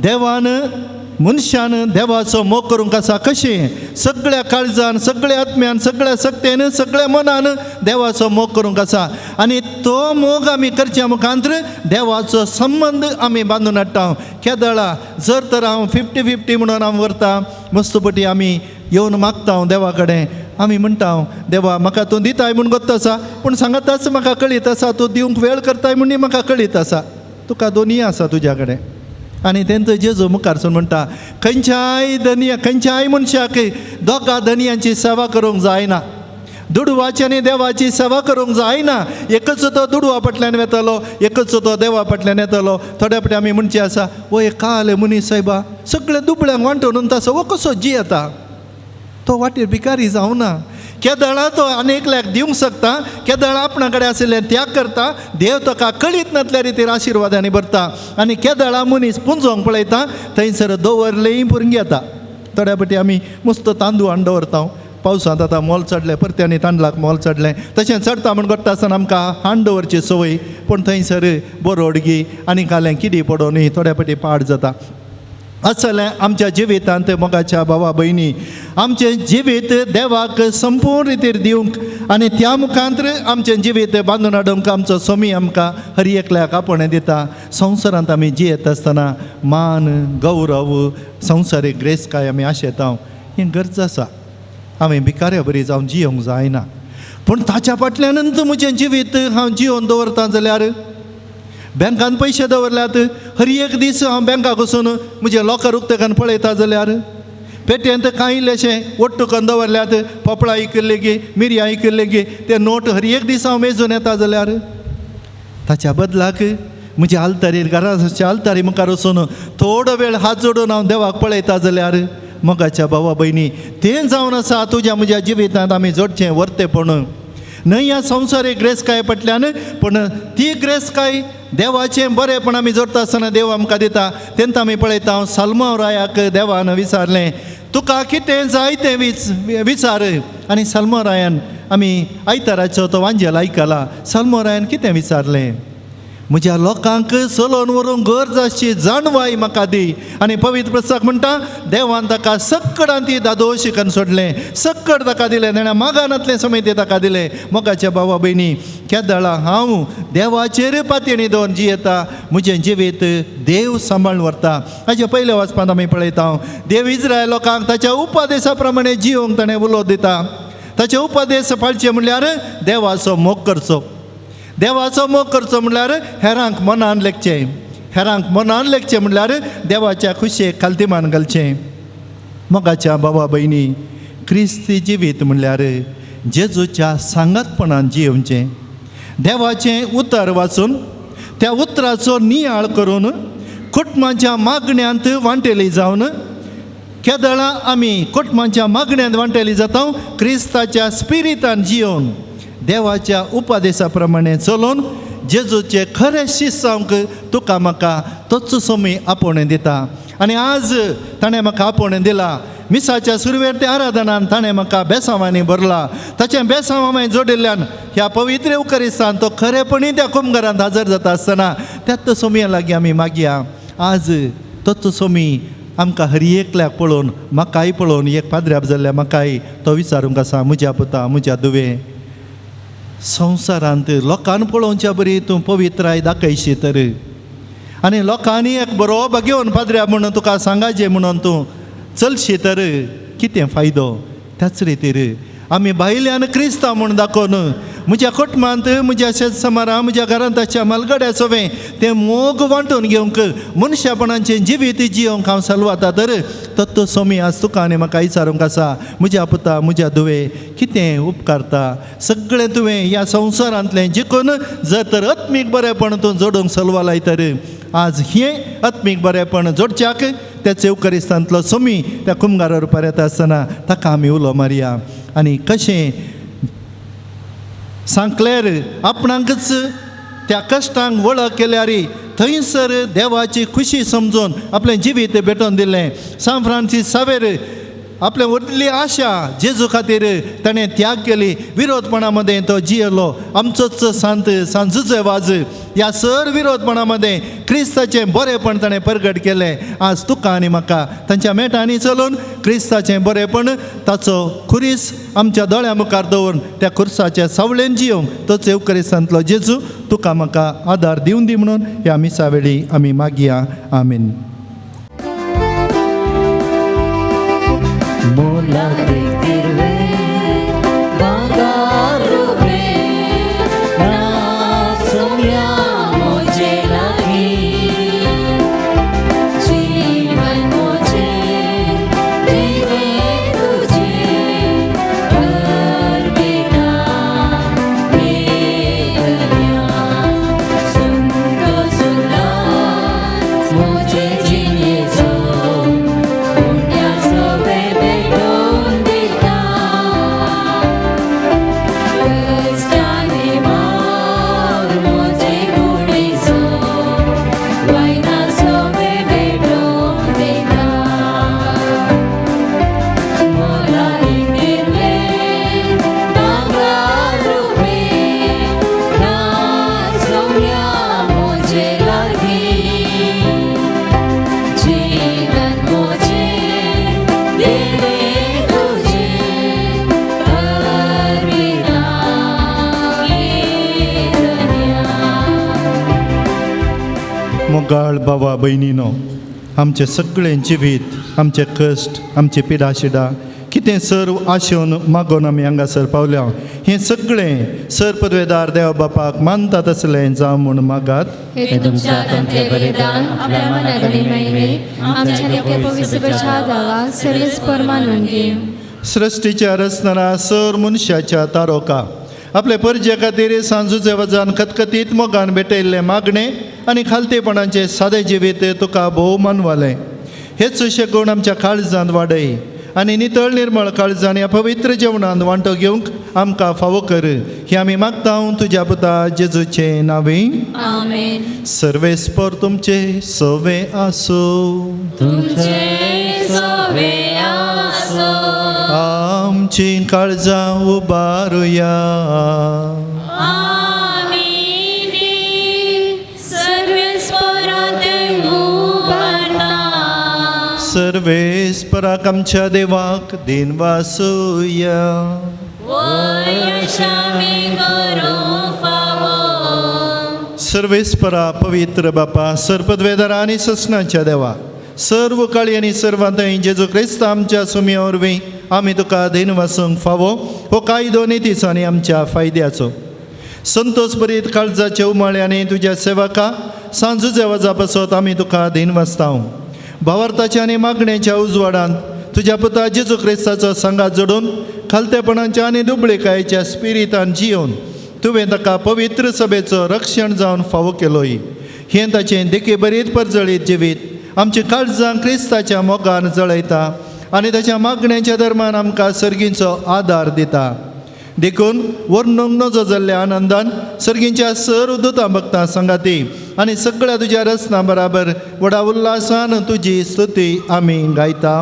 देवान मनशान देवाचो मोग करूंक आसा. कशें? सगळ्या काळजान, सगळ्या आत्म्यान, सगळ्या सक्तेन, सगळ्या मनान देवाचो मोग करूंक आसा. आनी तो मोग आमी करच्या मुखांत देवाचो संबंद आमी बांदून हाडटा. केदळा जर तर हांव 50-50 म्हणून हांव व्हरता, मस्तपटी आमी येवन मागता देवा कडेन, आमी म्हणटा देवा म्हाका तूं दिताय म्हूण गोत्त आसा, पूण सांगताच म्हाका कळीत आसा तूं दिवंक वेळ करताय म्हूण म्हाका कळीत आसा, तुका दोनूय आसा तुज्या कडेन. आनी तेंचो जेजू मुखार सून म्हणटा खंयच्याय धनया, खंयच्याय मनशाक दोगा धनयांची सेवा करूंक जायना. दुडवाची आनी देवाची सेवा करूंक जायना. एकच तो दुडवा फाटल्यान वेतलो, एकच तो देवा फाटल्यान येतलो. थोड्या फावटी आमी म्हणचे आसा वो एक काल मनीस सायबा सगळे दुबळ्यांक वांटून तसो वो कसो जियेता, तो वाटेर भिकारी जावना. केदळा तो आनी एकल्याक दिवंक शकता, केदळा आपणा कडेन आशिल्लें त्याग करता, देव ताका कळीत नासल्या रितीर आशिर्वादांनी भरता. आनी केदळा मनीस पुंजोवंक पळयता थंयसर दवरलेंय पुरंगी येता. थोड्या फावटी आमी मस्त तांदूळ हाडून दवरता, पावसांत आतां मोल चडलें, परते आनी तांदळाक मोल चडलें, तशें चडटा म्हूण करता आसतना आमकां हाडून दवरची संवय, पूण थंयसर बोरोडगी आनी कालें किडी पडोवनूय थोड्या फावटी पाड जाता. असलें आमच्या जिवितांत मोगाच्या भावा भयणी आमचें जिवीत देवाक संपूर्ण रितीर दिवंक आनी त्या मुखांत आमचें जिवीत बांदून हाडूंक आमचो स्वामी आमकां हर एकल्याक आपोवणें दिता. संवसारांत आमी जियेत आसतना मान, गौरव, संवसारीक ग्रेसकाय आमी आशेता, हें गरज आसा. हांवें भिकाऱ्या बरी जावन जियोंक जायना, पूण ताच्या फाटल्यानूच म्हजें जिवीत हांव जियोवन दवरता जाल्यार बँकान पयशे दवरल्यात, हर एक दीस हांव बँकाक वचून म्हजें लॉकर उक्तें करून पळयता जाल्यार पेटयेंत कांय इल्लेशें ओट्टू करून दवरल्यात, पोपळां इकल्ली गी, मिरयां इकल्ली गी, ते नोट हर एक दीस हांव मेजून येता जाल्यार ताच्या बदलाक म्हज्या आल्तारीर, घराच्या आल्तारी मुखार वचून थोडो वेळ हात जोडून हांव देवाक पळयता जाल्यार मोगाच्या भावा भयणी तें जावन आसा तुज्या म्हज्या जिवितांत आमी जोडचें वर्तेपण. न्हय ह्या संवसारीक ग्रेसकाय फाटल्यान, पूण ती ग्रेसकाय देवाचें बरेंपण आमी जोडटा आसतना देव आमकां दिता. तेन्ना आमी पळयता साल्मांव रायाक देवान विचारलें तुका कितें जाय तें विचार. आनी साल्मांव रायान आमी आयताराचो तो वांजेल आयकला. साल्मांव रायान कितें विचारलें? म्हज्या लोकांक चलोवन व्हरूंक गरज आसची जाणवाय म्हाका दी. आनी पवित्र पुस्तक म्हणटा देवान ताका सक्कडान ती दादोशी करून सोडलें, सक्कड ताका दिलें, ताणें मागानांतलें समेत ताका दिलें. मोगाच्या भावा भयणी केदळा हांव देवाचेर पातयेणी दवरून जियेता, म्हजें जिवीत देव सांबाळून व्हरता. हाचे पयले वाचपांत आमी पळयता देव इस्रायल लोकांक ताच्या उपदेसा प्रमाणे जियोंक ताणें उलो दिता. ताचे उपदेस पाळचे म्हणल्यार देवाचो मोग करचो. देवाचो मोग करचो म्हणल्यार हेरांक मनान लेखचें, हेरांक मनान लेखचें म्हणल्यार देवाच्या खुशयेक खालतीमान घालचें. मोगाच्या बाबा भयणी क्रिस्ती जिवीत म्हणल्यार जेजूच्या सांगातपणान जियोवचें. देवाचें उतर वाचून त्या उतराचो नियाळ करून कुटुंबाच्या मागण्यांत वांटेली जावन केदळां आमी कुटुंबाच्या मागण्यांत वांटेली जाता क्रिस्ताच्या स्पिरितान जियोवन देवाच्या उपदेसा प्रमाणे चलोवन जेजूचे खरें शिस्त जावंक तुका म्हाका तोच सोमी आपोवणें दिता. आनी आज ताणें म्हाका आपोवणें दिलां. मिसाच्या सुरवेर त्या आराधनान ताणें म्हाका बेसांवांनी भरला. ताचें बेसांव हांवें जोडिल्ल्यान ह्या पवित्र उकरिस्तान तो खरेपणी त्या कुमघरांत हजर जाता आसतना त्याच सोमया लागीं आमी मागया. आज तोच सोमी आमकां हर एकल्याक पळोवन, म्हाकाय पळोवन, एक पाद्र्याप जाल्ल्या म्हाकाय तो विचारूंक आसा, म्हज्या पुता, म्हज्या दुवे, संवसारांत लोकांक पळोवच्या बरी तूं पवित्राय दाखयशी तर, आनी लोकांनी एक बरो घेवन पाद्र्या म्हणून तुका सांगाचें म्हणून तूं चलशी तर कितें फायदो? त्याच रितीर आमी भायल्यान क्रिस्तांव म्हूण दाखोवन म्हज्या कुटुंबांत, म्हज्या शेत समारा, म्हज्या घरांत आसच्या मालगड्या सोवें तें मोग वांटून घेवंक मनशापणाचें जिवीत जियोंक हांव सलवाता तर तत्व सोमी आज तुका आनी म्हाका विचारूंक आसा, म्हज्या पुता, म्हज्या दुवे, कितें उपकारता सगळें तुवें ह्या संवसारांतलें जिखून जर तर आत्मीक बरेंपण तूं जोडूंक सलवालाय तर आज हें आत्मीक बरेंपण जोडच्याक त्या चेवकरिस्तांतलो सोमी त्या कुमगारा रुपार येता आसतना ताका आमी उलो मारया. आनी कशें सांकलेर आपणाकच त्या कश्टांक वळख केल्यार थंयसर देवाची खुशी समजून आपलें जिवीत भेटोवन दिलें. सान फ्रांसीस सावेर आपले व्हडली आशा जेजू खातीर ताणें त्याग केली. विरोधपणा मदें तो जियेलो. आमचोच सांत सांजूचो वाज ह्या सर विरोधपणा मदें क्रिस्ताचें बरेंपण ताणें परगट केलें. आज तुका आनी म्हाका तांच्या मेटांनी चलून क्रिस्ताचें बरेंपण ताचो खुरीस आमच्या दोळ्या मुखार दवरून त्या खुर्साच्या सावळेन जियोवंक तोच येवकरिस्तांतलो जेजू तुका म्हाका आदार दिवन दी म्हणून ह्या मिसा वेळी आमी मागया. आमीन. मोगाळ बाबा भयणीनो, आमचें सगळें जिवीत, आमचें कश्ट, आमचे पिडाशिडा कितें सर्व आशेवन मागोवन आमी हांगासर पावल्या. हें सगळें सर पदवेदार देव बापाक मानता तसलें जावं म्हूण मागात. हे तुमच्या हातांतलें बलिदान आपल्या मनाक आनी महिमे आमच्या लेखे पवित्र दावा सर्वेस परमानून घे. सृश्टीच्या रचणारा सर मनशाच्या तारोका आपले परजे खातीर सांजूचे वजान खतखतीत मोगान भेटयल्लें मागणें आनी खालतेपणाचें सादें जिवीत तुका भोव मानवालें. हेच शेगूण आमच्या काळजांत वाडय आनी नितळ निर्मळ काळजान ह्या पवित्र जेवणांत वांटो घेवंक आमकां फावो कर. हें आमी मागता तुज्या पुता जेजूचें नांवी. आमेन. सर्वेस्पर तुमचे सवे आसूं. तुमचे सवे आसो. आमची काळजां उबारुया. सर्वेस्पराक आमच्या देवाक दिन वासुया. सर्वेस्परा पवित्र बापा सर्पद्वेदरा आनी ससनाच्या देवा सर्व काळी आनी सर्वांतय जेजू क्रिस्त आमच्या सुमया वरवीं आमी तुका दिन वासूंक फावो हो कायदो नितीचो आनी आमच्या फायद्याचो. संतोष बरीत काळजाचे उमाळे आनी तुज्या सेवका सांजूचे वजा पासत आमी तुका दिन वाचता. भावार्थाच्या आनी मागणेच्या उजवाडान तुज्या पुता जेजू क्रिस्ताचो सांगात जोडून खालतेपणाच्या आनी दुबळेकायेच्या स्पिरितान जियोवन तुवें ताका पवित्र सभेचो रक्षण जावन फावो केलोय. हें ताचें देखी बरीत परजळीत जिवीत आमची काळजां क्रिस्ताच्या मोगान जळयता आनी ताच्या मागण्याच्या दरम्यान आमकां सर्गींचो आदार दिता. देखून वर्णूंक नजो जाल्ल्या आनंदान सर्गींच्या सर दुतां भक्तां सांगाती आनी सगळ्या तुज्या रचना बराबर व्हडा उल्हासान तुजी स्तुती आमी गायता.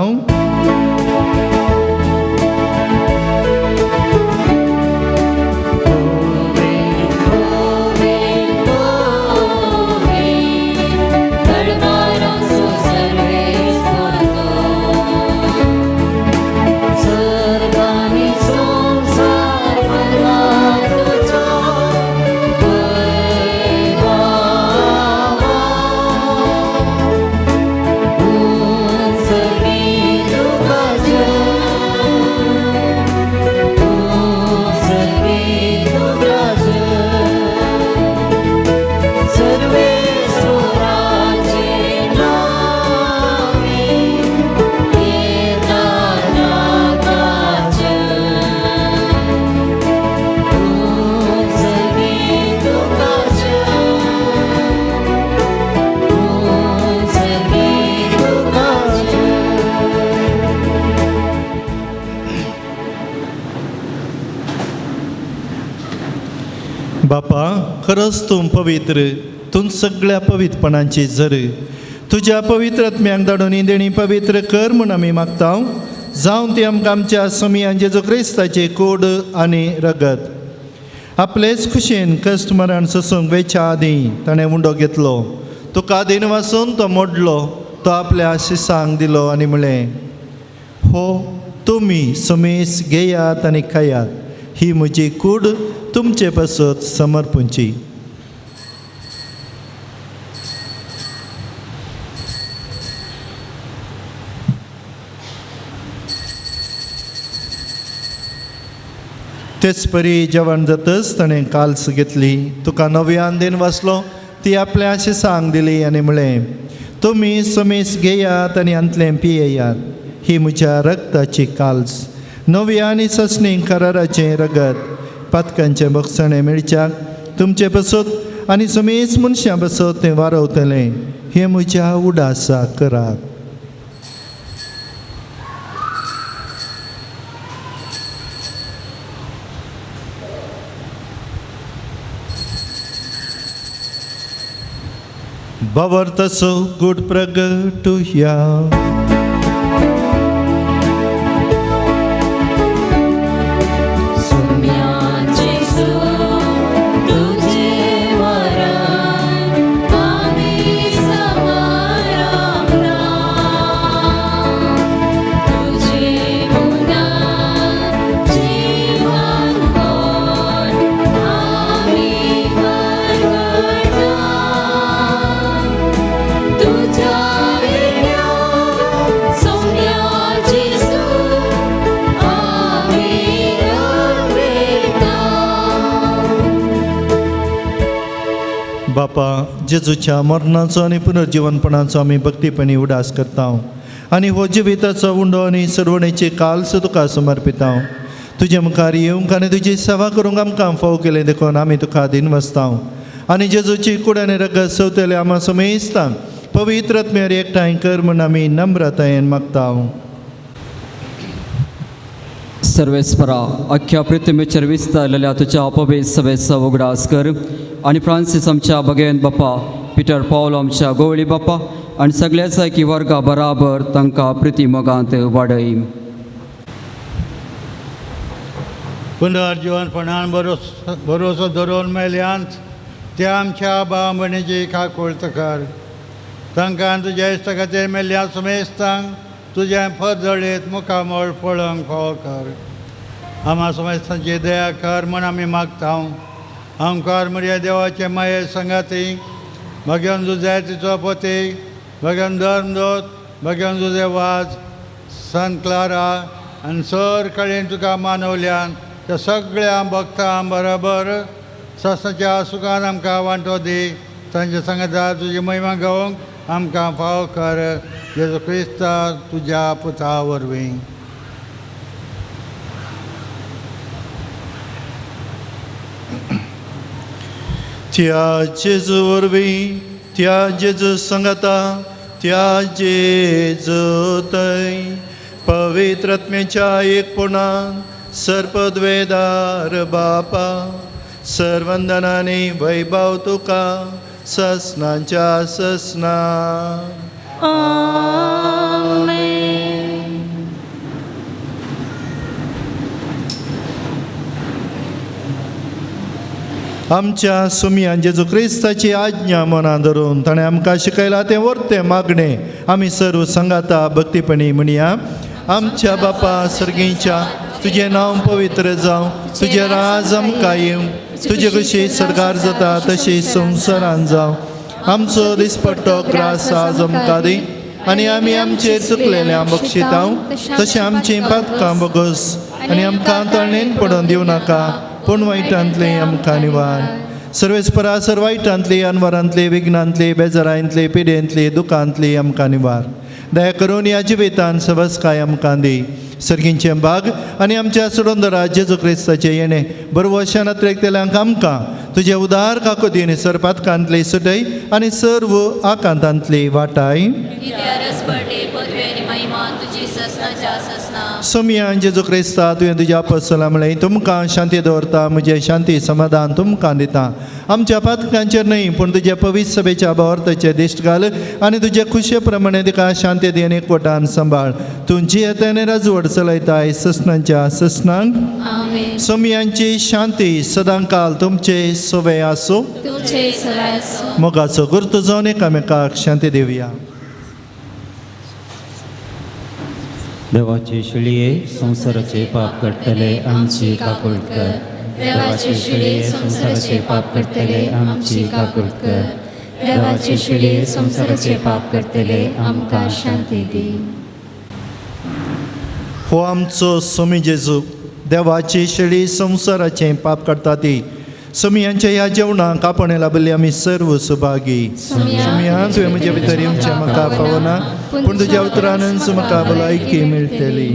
बापा खरंच तूं पवित्र, तूं सगळ्या पवित्रपणांची जर तुज्या पवित्र आत्म्याक धाडून ही देणी पवित्र कर म्हूण आमी मागता. जावन ती आमकां आमच्या सोमयान जेजू क्रिस्ताची कूड आनी रगत. आपलेच खुशयेन कश्ट मरण सोसूंक वेच्या आदीं ताणें उंडो घेतलो, तुका दिन वासून तो मोडलो, तो आपल्या शिसांक दिलो आनी म्हळें, हो तुमी समेस घेयात आनी खायात, ही म्हजी कूड तुमचे पासत समर्पूंची. तेच परी जेवण जातच ताणें काल्स घेतली, तुका नव्यान दिन वाचलो, ती आपल्या शिसांक दिली आनी म्हळें, तुमी समेस घेयात आनी हांतलें पियेयात, ही म्हज्या रक्ताची काल्स, नवी आनी ससणी कराराचें रगत, पातकांचें भोगसणें मेळच्याक तुमचे पसत आनी समेस मनशां पसत तें वारवतलें, हें म्हज्या उडासा करात. भावार्थाचो गूढ प्रगटुया. बापा, जेजूच्या मरणाचो आनी पुनर्जिवनपणाचो आमी भक्तीपणी उडास करता आनी हो जिविताचो उंडो आनी सरवणेची काल्स तुका समर्पिता. तुजे मुखार येवंक आनी तुजी सेवा करूंक आमकां फाव केलें देखून आमी तुका दिनवासता आनी जेजूची कूड आनी रगत सवतले आमा समेस्ता पवित्र आत्म्यार एकठांय कर म्हूण आमी नम्रतायेन मागता. सर्वेस्परा, अख्ख्या पृथ्वीचेर विस्तारलेल्या तुज्या अपवेश सभेचो उगडास कर आनी फ्रांसीस आमच्या बगेन बाप्पा, पिटर पावल आमच्या गोवळी बाप्पा आनी सगळ्या जायकी वर्गा बराबर तांकां प्रिती मोगांत वाडय. पुनर्जिवनपणान भरोसो धरून मेल्यांत त्या आमच्या भाव भयणीची काकुळट कर. तांकां तुज्या इश्टा खातीर मेल्ल्या समेस्तांक तुजें फरजळीत मुखामळ पळोवंक फावो कर. आमा समेस्तांची दया कर म्हूण आमी मागता. आमकार म्हज्या देवाचे माये संगाती भगवान जुझे तिचो पती, भगवान धर्मदूत, भगवान जुझे वाज, संत क्लारा आनी सर कडेन तुका मानवल्यान त्या सगळ्या भक्तां बरोबर सस्नाच्या सुखान आमकां वांटो दी. तांच्या सांगाता तुजी महिमा गावंक आमकां फावो कर, जेजू क्रिस्ता तुज्या पुता वरवीं. त्या जेजू वरवीं, त्या जेजू सांगाता, त्या जेजू थंय पवित्र आत्म्याच्या एकपणान सर्पद्वेदार बापा, सर्वंदनानी वैभव तुका ससनांच्या ससना. आमेन. आमच्या सुमयान जेजू क्रिस्ताची आज्ञा मनां धरून ताणें आमकां शिकयलां तें वर्तें मागणें आमी सर्व सांगाता भक्तीपणी म्हणया. आमच्या बापा सर्गीच्या, तुजें नांव पवित्र जावं, तुजें राज आमकां येवं, तुजे कशी सरकार जाता तशी संवसारान जावं. आमचो दिसपट्टो ग्रास आज आमकां दी आनी आमी आमचेर चुकलेल्या बक्षितांव तशें आमचीं पातकां बोगस आनी आमकां तळणेन पडोवन दिवं नाका, पूण वायटांतलें आमकां निवार. सर्वेस्परा सर वायटांतली, अनवरांतली, विघ्नांतली, बेजारांतली, पिडेंतली, दुखांतली आमकां निवार. दया करून ह्या जिवितान सवसकाय आमकां दी. सर्गींचें भाग आनी आमच्या सुडंदरा जेजू क्रिस्ताचें येणें बरवशान अत्रेकतल्यांक आमकां तुजें उदार काकोदीन सर पातकांतली सुटय आनी सर्व आकांतांतली वाटाय. सोमया जेजू क्रिस्ता तुवें तुज्या apostolaं म्हळें तुमकां शांती दवरता म्हजें शांती समाधान तुमकां दिता आमच्या पातकांचेर न्हय पूण तुज्या पवित्र सभेच्या भावार्थाचेर दिश्ट घाल आनी तुजे खुशे प्रमाणे तिका शांती दी आनी एकवटान सांबाळ तूं जियेता आनी राजवट चलयताय ससनांच्या ससनांक. आमेन. सोमयांची शांती सदांकाल तुमचे सोवे आसूं. तुमचे सदां आसूं. मोगाचो गुर्त जावन एकामेकाक शांती दिवया. देवाचे शिळये संवसाराचे पाप काडटले आमची काकूळट कर. देवाचे शिळये संवसाराचे पाप करतले आमची काकूळट कर. देवाचे शिळये संवसाराचे पाप करतले आमकां शांती दी. हो आमचो स्वामी जेजू देवाची शेळी संवसाराचें पाप काडटा ती सोमयांच्या ह्या जेवणाक आपण लाभिल्ली आमी सर्व सुभागी. सोमया तुवें म्हज्या भितर येवचें म्हाका फावना पूण तुज्या उतरानच म्हाका भलायकी मेळटली.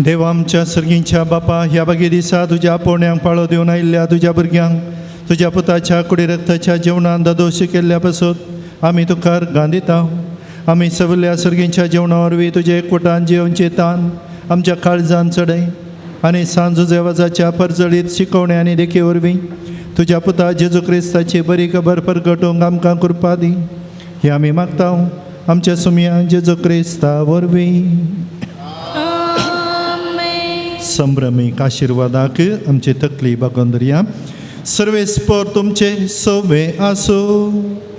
देव आमच्या सर्गींच्या बापा ह्या बागे दिसा तुज्या आपोवण्याक पाळो दिवन आयिल्ल्या तुज्या भुरग्यांक तुज्या पुताच्या कुडी रक्ताच्या जेवणान दादोशी केल्ल्या पासत आमी तुका अर्गां दिता. आमी सगल्या सर्गींच्या जेवणा वरवीं तुज्या एकवटान जेवचे तान आमच्या काळजान चडय. आनी सांजो जेवाजाच्या परजळीत शिकवणे आनी देखी वरवीं तुज्या पुता जेजू क्रिस्ताची बरी खबर परगटूंक आमकां कृपा दी. हे आमी मागता आमच्या सुमया जेजू क्रिस्ता वरवीं. संभ्रमीक आशिर्वादाक आमची तकली बागोवन धरया. सर्वेस्पर तुमचे सवे आसूं.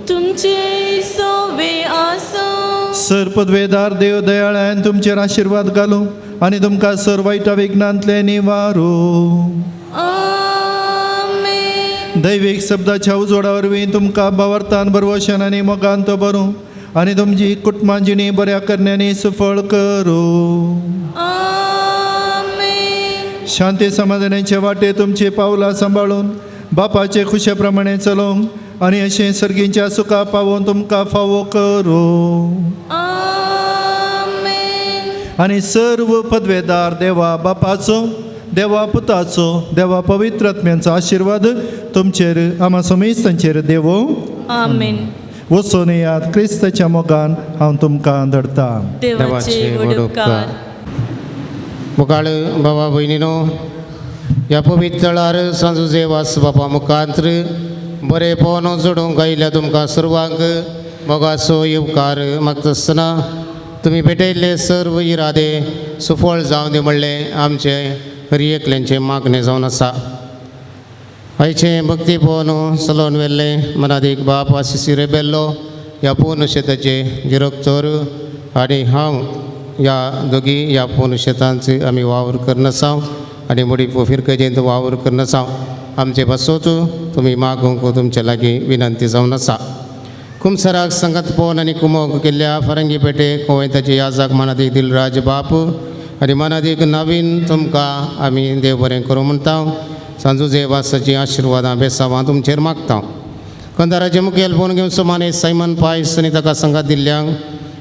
तुमचे सोवे आसूं. सर पदवेदार देव दयाळान तुमचेर आशिर्वाद घालूं आनी तुमकां सर वायटा विघ्नांतलें निवारूं. आमेन. दैवीक शब्दाच्या उजवाडा वरवीं तुमकां भावार्थान बरवशान आनी मोगान तो बरूं आनी तुमची कुटुंबां जिणी बऱ्या करण्यांनी सुफळ करूं. आमेन. शांती समाधानाचे वाटे तुमची पावलां सांबाळून बापाचे खुशे प्रमाणे चलोवंक आनी अशें सर्गींच्या सुखा पावोवन तुमकां फावो करूं. आमेन. आनी सर्व पदवेदार देवा बापाचो, देवा पुताचो, देवा पवित्र आत्म्यांचो आशिर्वाद तुमचेर आमा समेस्तांचेर देवो. आमेन. वचून येयात क्रिस्ताच्या मोगान हांव तुमकां धाडटा. देवाचे व्हड उपकार. मुखाळ बाबा भयणीनो, ह्या पवित्र थळार सांजुजे वास बापा मुखांत्र बरें पोवन जोडूंक आयिल्ल्या तुमकां सर्वांक मोगाचो येवकार मागता आसतना तुमी भेटयल्ले सर्व इरादे सुफळ जावं दी म्हणलें आमचें हर एकल्यांचें मागणें जावन आसा. आयचें भक्ती पोवन चलोवन व्हेल्लें मनादीक बाप आशिसी रेबेल्लो ह्या पूर्ण शेताचे जिरोक्तोर आनी हांव ह्या दोगी ह्या पूर्ण शेतांत आमी वावर करनासांव आनी मुडी फिरकजेंत वावर करनासांव. आमचे पासत तुमी मागूंक तुमचे लागीं विनंती जावन आसा. कुमसराक संगत पोवन आनी कुमोक केल्ल्या फरंगी पेटे कोवेंताचे याजाक मनादीक दिलराज बाप आनी मनादीक नवीन तुमकां आमी देव बरें करूं म्हणटा. सांजुजे वासाची आशिर्वादां बेसावां तुमचेर मागता. कंदाराचे मुखेल फोन घेवन सुमाने सायमन पायस आनी ताका संगात दिल्ल्यांक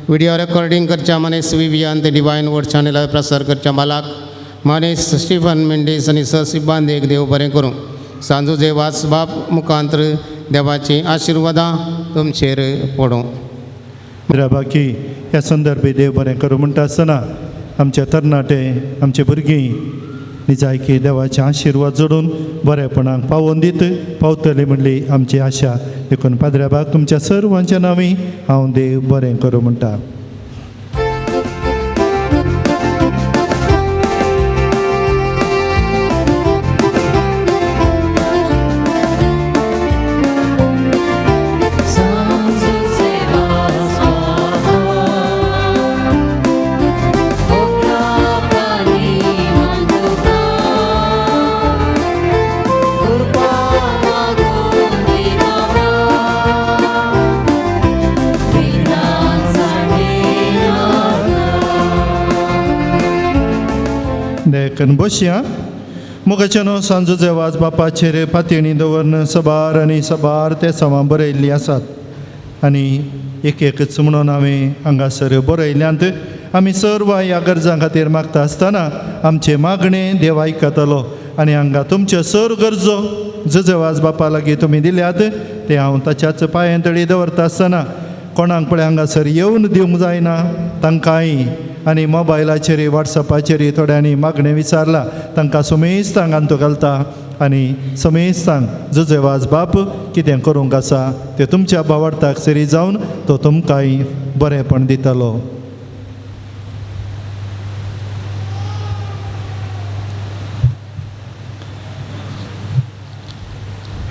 विडियो रेकॉर्डिंग करच्या मानेस विवियान ते डिवायन वर्ड चॅनलार प्रसार करच्या मालाक मानेस स्टिफन मेंडीस आनी सिब्बांदेक देव बरें करूं. सांजुजे वास बाप मुखांत्र देवाची आशिर्वादां तुमचेर पडूं. बाकी ह्या संदर्भी देव बरें करूं म्हणटा आसतना आमचे तरणाटे आमचे भुरगीं निजायकी देवाचे आशिर्वाद जोडून बरेपणाक पावोवन दीत पावतली म्हणली आमची आशा. देखून पाद्र्या बाग तुमच्या सर्वांच्या नांवी हांव देव बरें करूं म्हणटा. देखून बसया. मोगाच्यानो सांजोचे वाज बापाचेर पातयेणी दवरन सबार आनी सबार ते सवां बरयल्लीं आसात आनी एक एकच म्हणून हांवें हांगासर बरयल्यांत. आमी सर्व ह्या गरजां खातीर मागता आसतना आमचें मागणें देव आयकतलो आनी हांगा तुमच्यो सर्व गरजो जजेवाज बापा लागीं तुमी दिल्यात ते हांव ताच्याच पांयां तळी दवरता आसतना कोणाक पळय हांगासर येवन दिवंक जायना तांकांय आनी मोबायलाचेर वॉट्सॅपाचेर थोड्यांनी मागणें विचारलां तांकां समेस्तांक अंतू घालता आनी समेस्तांक जुजेवाज बाप कितें करूंक आसा तें तुमच्या भावार्थाक सरी जावन तो तुमकांय बरेंपण दितलो.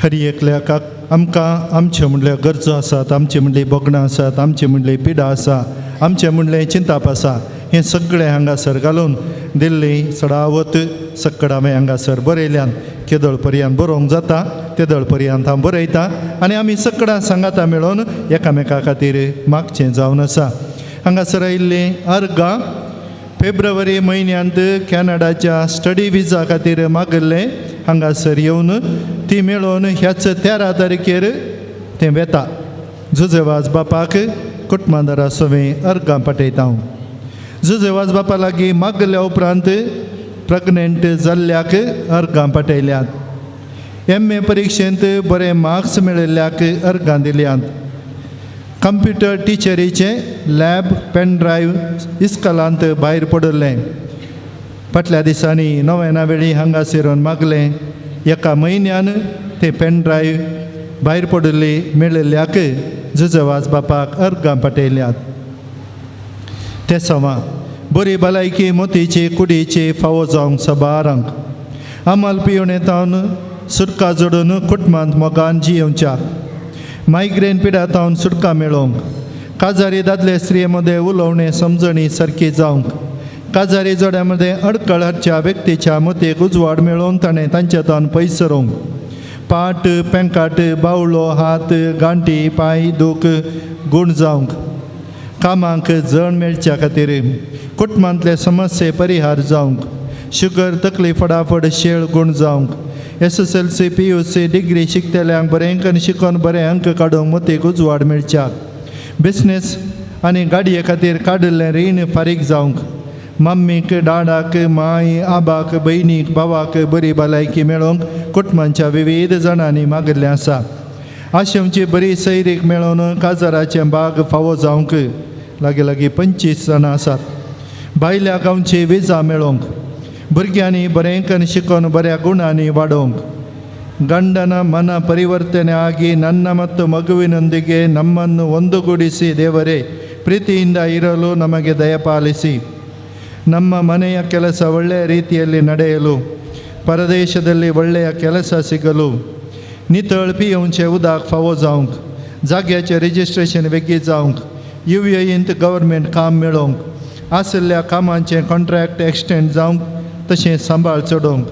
हर एकल्याक आमकां आमच्यो म्हणल्यार गरजो आसात, आमचे म्हणले भोगणां आसात, आमचे म्हणले पिडा आसा, आमचें म्हणलें चिंताप आसा, हें सगळें हांगासर घालून दिल्ली चडावत सक्कड हांवें हांगासर बरयल्यान केदळ पर्यंत बरोवंक जाता तेदळ पर्यंत हांव बरयता आनी आमी सकडां सांगाता मेळोवन एकामेका खातीर मागचें जावन आसा. हांगासर आयिल्लीं अर्गां फेब्रुवारी म्हयन्यांत कॅनडाच्या स्टडी विजा खातीर मागिल्लें हांगासर येवन ती मेळोवन ह्याच 13 तारखेर तें वेता. जुजेवाज बापाक कुटमांदारा सवें अर्गां पाठयता हांव. जुजेवाज बापा लागीं मागल्या उपरांत प्रेग्नंट जाल्ल्याक अर्गां पाठयल्यात. एम ए परिक्षेंत बरे मार्क्स मेळिल्ल्याक अर्गां दिल्यात. कंप्युटर टिचरीचें लॅब पेन ड्रायव्ह इस्कॉलांत भायर पडिल्लें फाटल्या दिसांनी नव्याना वेळी हांगा सिरोन मागलें एका म्हयन्यान ते पेनड्रायव्ह भायर पडिल्ली मेळिल्ल्याक जुजवाज बापाक अर्गां पाटयल्यात. ते सवा बरी भलायकी मोतीची कुडीची फावो जावंक सबारांक आमल पिवणे तावन सुटका जोडून कुटुंबांत मोगान जियेवच्या मायग्रेन पिडा तावन सुटका मेळोवंक काजारी दादले स्त्रिये मदें उलोवणें समजणी सारकी जावंक काजारी जोड्या मदें अडकळ हाडच्या व्यक्तीच्या मतीक उजवाड मेळोवन ताणें तांच्या तावन पयस सरोवंक पाट पेंकाट बावलो हात गांठी पांय दूख गूण जावंक कामांक जण मेळच्या खातीर कुटुंबांतले समस्ये परिहार जावंक शुगर तकली फटाफट शेळ गूण जावंक SSLC PUC degree शिकतल्यांक बरें करून शिकोवन बरे अंक काडूंक मतीक उजवाड मेळच्या बिजनेस आनी गाडये खातीर काडिल्लें रीण फारीक जावंक मम्मीक डाडाक माय आबाक भयणीक भावाक बरी भलायकी मेळोवंक कुटुंबांच्या विविध जाणांनी मागिल्लें आसा. आशेवची बरी सैरीक मेळोवन काजाराचें बाग फावो जावंक लागीं लागीं 25 जाणां आसात. भायल्या गांवची विजा मेळोवंक भुरग्यांनी बरें करून शिकोवन बऱ्या गुणांनी वाडोवंक ಗಂಡನ ಮನ ಪರಿವರ್ತನೆ ಆಗಿ ನನ್ನ ಮತ್ತು ಮಗುವಿನೊಂದಿಗೆ ನಮ್ಮನ್ನು ಒಂದುಗೂಡಿಸಿ ದೇವರೇ, ಪ್ರೀತಿಯಿಂದ ಇರಲು ನಮಗೆ ದಯಪಾಲಿಸಿ. ನಮ್ಮ ಮನೆಯ ಕೆಲಸ ಒಳ್ಳೆಯ ರೀತಿಯಲ್ಲಿ ನಡೆಯಲು, ಪರದೇಶದಲ್ಲಿ ಒಳ್ಳೆಯ ಕೆಲಸ ಸಿಗಲು, नितळ पियेवचें उदक फावो जावंक, जाग्याचें रजिस्ट्रेशन बेगीन जावंक, युएईंत गव्हर्मेंट काम मेळोवंक, आशिल्ल्या कामांचें कॉन्ट्रॅक्ट एक्सटेंड जावंक, तशें सांबाळ चडोवंक,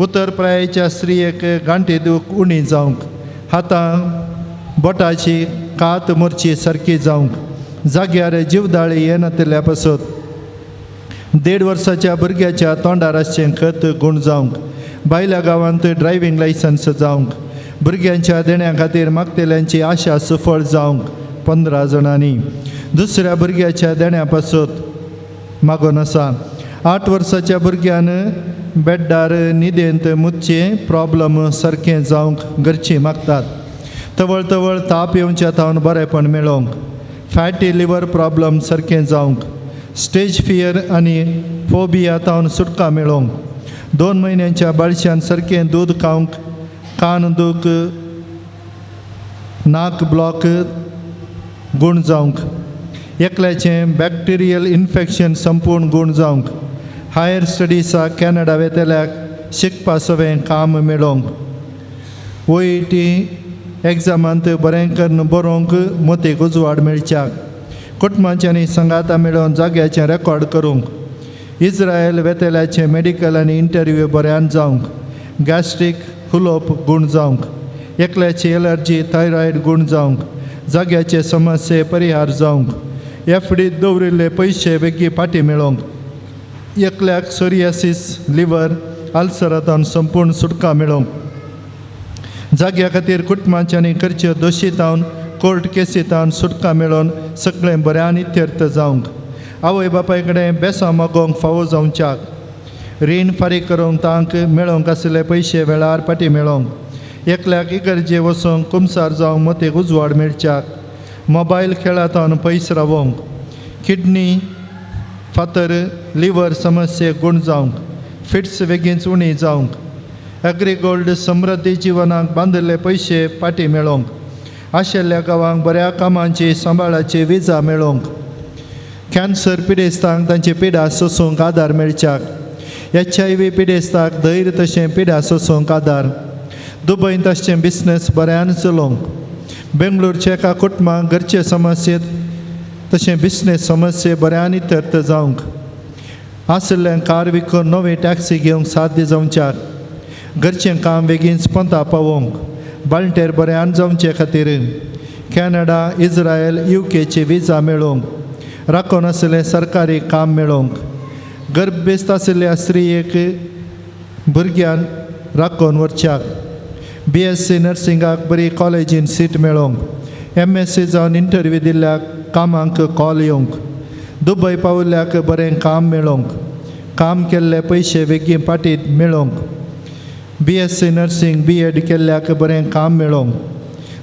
उतर प्रायेच्या स्त्रियेक गांठी दूख उणी जावंक, हातां बोटाची कात मोरची सारकी जावंक, जाग्यार जिवदाळी येनातिल्ल्या पासत, 1.5 वर्साच्या भुरग्याच्या तोंडार आसचें खत गूण जावंक, भायल्या गांवांत ड्रायव्हींग लायसन्स जावंक, भुरग्यांच्या देण्या खातीर मागतल्यांची आशा सुफळ जावंक 15 जाणांनी, दुसऱ्या भुरग्याच्या देण्या पासत मागून आसा. 8 वर्साच्या भुरग्यान बेड्डार न्हिदेंत मुतचें प्रॉब्लम सारकें जावंक घरचीं मागतात. तवळ तवळ ताप येवच्या तावन बरेंपण मेळोवंक, फॅटी लिवर प्रॉब्लम सारकें जावंक, स्टेज फियर आनी फोबिया तावन सुटका मेळोवंक, 2 म्हयन्यांच्या बाळशान सारकें दूद खावंक, कान दूख, नाक ब्लॉक गूण जावंक, एकल्याचें बॅक्टेरियल इन्फेक्शन संपूर्ण गूण जावंक, हायर स्टडीसाक कॅनडा वेतल्याक शिकपा सवें काम मेळोवंक, OET एग्जामांत बरें करून बरोवंक मोतीक उजवाड मेळच्याक, कुटुंबांच्यांनी संगाता मेळोवन जाग्याचें रेकॉर्ड करूंक, इस्रायल वेतल्याचें मेडिकल आनी इंटरव्यू बऱ्यान जावंक, गॅस्ट्रीक हुलोप गूण जावंक, एकल्याची एलर्जी थायरॉयड गूण जावंक, जाग्याचे समस्ये परिहार जावंक, FD दवरिल्ले पयशे बेगीन फाटीं मेळोवंक, एकल्याक सोरियासीस लिवर आल्सरांतून संपूर्ण सुटका मेळोवंक, जाग्या खातीर कुटुंबांच्यांनी करच्यो दोशी तावन कोर्ट केसी तावन सुटका मेळोवन सगळें बऱ्यान इत्यर्थ जावंक, आवय बापाय कडेन बेसां मागोवंक फावो जावच्याक, रीण फारीक करूंक तांक मेळोवंक आशिल्ले पयशे वेळार फाटीं मेळोवंक, एकल्याक इगर्जे वचूंक कुमसार जावंक मतीक उजवाड मेळच्याक, मोबायल खेळांतून पयस रावोवंक, किडनी फातर लिवर समस्ये गूण जावंक, फिट्स बेगीन उणी जावंक, एग्रीगोल्ड समृद्धी जिवनाक बांदिल्ले पयशे फाटीं मेळोवंक, आशिल्ल्या गांवांक बऱ्या कामांची सांबाळाची विजा मेळोवंक, कॅन्सर पिडेस्तांक तांची पिडा सोसूंक आदार मेळच्याक, HIV पिडेस्ताक धैर्य तशें पिडा सोसूंक आदार, दुबयंत आसचें बिजनेस बऱ्यान चलोवंक, बेंगलोरच्या एका कुटुंबाक घरचे समस्येत तशें बिजनेस समस्ये बऱ्यान इत्यर्थ जावंक, आशिल्लें कार विकून नवी टॅक्सी घेवंक साध्य जावच्याक, घरचें काम बेगीन स्पंदा पावोवंक, बाळंटेर बऱ्यान जावचे खातीर कॅनडा, इस्रायल, UKची विजा मेळोवंक, राखून आशिल्लें सरकारी काम मेळोवंक, गर्भेस्त आशिल्ल्या स्त्रियेक भुरग्यान राखून व्हरच्याक, BSc नर्सिंगाक बरी कॉलेजीन सीट मेळोवंक, MSc जावन इंटरव्यू दिल्ल्याक कामांक कॉल येवंक, दुबय पाविल्ल्याक बरें काम मेळोवंक, काम केल्ले पयशे बेगीन फाटीं मेळोवंक, BSc nursing BEd केल्ल्याक बरें काम मेळोवंक,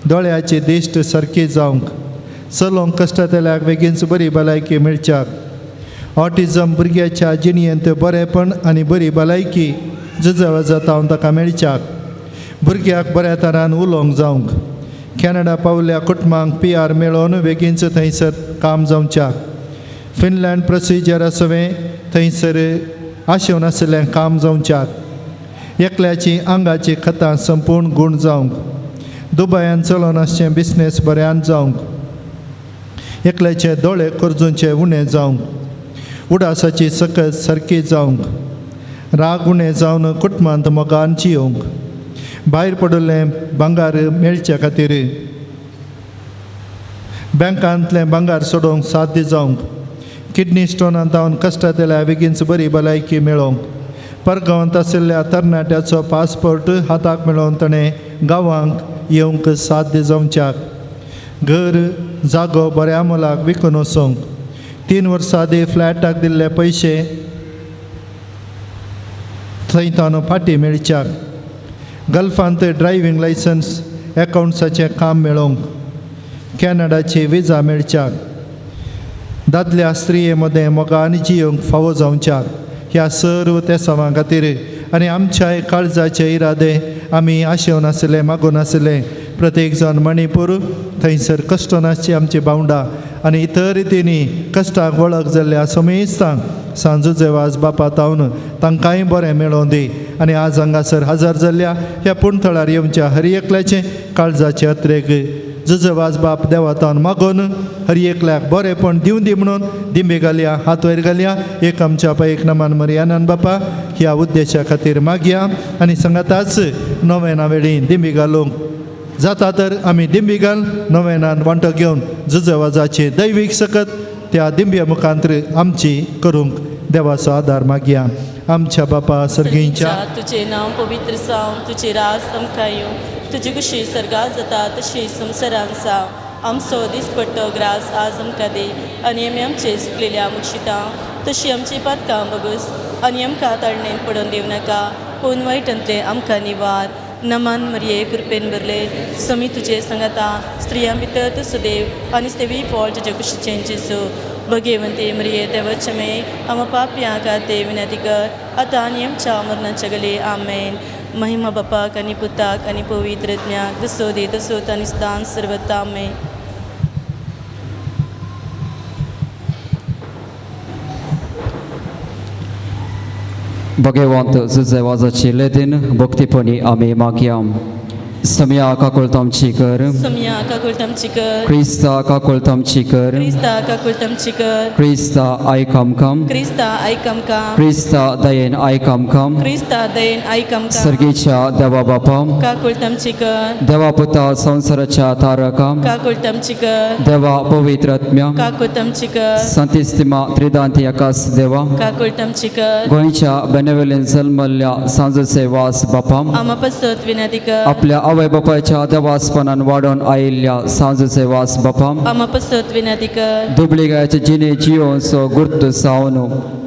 दोळ्याची दिश्ट सारकी जावंक, चलोवंक कश्टतल्याक बेगीनच बरी भलायकी मेळच्याक, ऑटिझम भुरग्याच्या जिणयेंत बरेपण आनी बरी भलायकी जुजवा जावन ताका मेळच्याक, भुरग्याक बऱ्या तरान उलोवंक जावंक, कॅनडा पावल्या कुटुंबांक PR मेळोवन बेगीनच थंयसर काम जावच्याक, फिनलँड प्रोसिजर आसवें थंयसर आशेवन आशिल्लें काम जावच्याक, एकल्याची आंगाची खतां संपूर्ण गूण जावंक, दुबयान चलोवन आसचें बिजनेस बऱ्यान जावंक, एकल्याचे दोळे करजूंचे उणें जावंक, उडासाची सकत सारकी जावंक, राग उणें जावन कुटुंबांत मोगान जियोवंक, भायर पडिल्लें भांगार मेळचे खातीर बँकांतलें भांगार सोडोवंक साध्य जावंक, किडनी स्टोनांत जावन कश्टांतल्या बेगीनच बरी भलायकी मेळोवंक, परगांवांत आशिल्ल्या तरणाट्याचो पासपोर्ट हाताक मेळोवन ताणें गांवांक येवंक साध्य जावच्याक, घर जागो बऱ्या मोलाक विकून वचूंक, 3 वर्सां आदीं फ्लॅटाक दिल्ले पयशे थंय ताणो फाटीं मेळच्याक, गल्फांत ड्रायव्हींग लायसन्स एकावंट्साचें काम मेळोवंक, कॅनडाची विजा मेळच्याक, दादल्या स्त्रिये मदें मोगान जियोवंक फावो जावच्याक, ह्या सर्व तेसांवां खातीर आनी आमच्या काळजाचे इरादे आमी आशेवन आशिल्ले मागून आशिल्ले प्रत्येक जाण मणिपूर थंयसर कश्ट नासची आमची भावंडां आनी इतर रितींनी कश्टाक वळख जाल्ल्या समेस्तांक सांजू जेवाज बापा तावन तांकांय बरें मेळोवन दी आनी आज हांगासर हजर जाल्ल्या ह्या पुणथळार येवच्या हर एकल्याचें काळजाचे अत्रेक जुजवाज बाप देवा तावन मागून हर एकल्याक बरेंपण दिवन दी म्हणून दिंबी घालया, हात वयर घालया, एक आमच्या पा एक नमान मरियानंद बापा ह्या उद्देशा खातीर मागया आनी सांगाताच नवेना वेळी दिंबी घालूंक जाता तर आमी दिंबी घाल नवेनान वांटो घेवन जुजवाजाची दैवीक सकत त्या दिंब्या मुखांतर आमची करूंक देवाचो आदार मागया. आमच्या बापा सर्गींच्या तुझे नांव पवित्र जावं, तुझे राज आमकां येवं, तुजी खुशी सर्गात जाता तशी संवसारांत जावं. आमचो दिसपट्टो ग्रास आज आमकां दी आनी आमी आमचे चुकलेल्या मुक्षितां तशी आमची पातकां बगस आनी आमकां ताळणेन पडोवन दिवं नाका, पूण वायटांतलें आमकां निवार. नमन मरिये कृपेन भरले, समी तुजे सांगाता, स्त्रियां भितर तूं सुदेव आनी सेवी फळ तुजे कुशीचें जेजू. भगेवंती मरिये देवाचे आमा पापयां खातीर विनंती कर आतां आनी आमच्या मरणाच्या गले. आमेन. महिमा बापाक आनी पुताक आनी पवित्र आत्म्याक, जसो दी तसोत आनी सदांच सर्वता. आमेन. भगवंत जुजेवाजाची लेदीन भक्तीपणी आमी मागया. समया काकुळत आमची कर, समया काकुळत आमची कर, क्रिस्ता काकुळत आमची कर, क्रिस्ता काकुळत आमची कर, क्रिस्ता आयक आमकां, क्रिस्ता आयक आमकां, क्रिस्ता दयेन आयक आमकां, क्रिस्ता दयेन आयक आमकां, सर्गीच्या देवा बापा काकुळत आमची कर, देवा पुता संवसाराच्या तारका काकुळत आमची कर, देवा पवित्र आत्म्या काकुळत आमची कर, संतिस्तिमा त्रिदांती आकाश देवा काकुळत आमची कर, गोंयच्या बेनेवेलेन जल्मल्ल्या सांजोचे वास बापा आमा पासत विनंती कर, आपल्या आवय बापायच्या देवासपणान वाडोवन आयिल्ल्या सांजोचे वास बापा आमा पासत विनंती कर, दुबळी गायाचे जिणे जियोवचो गुर्त जावन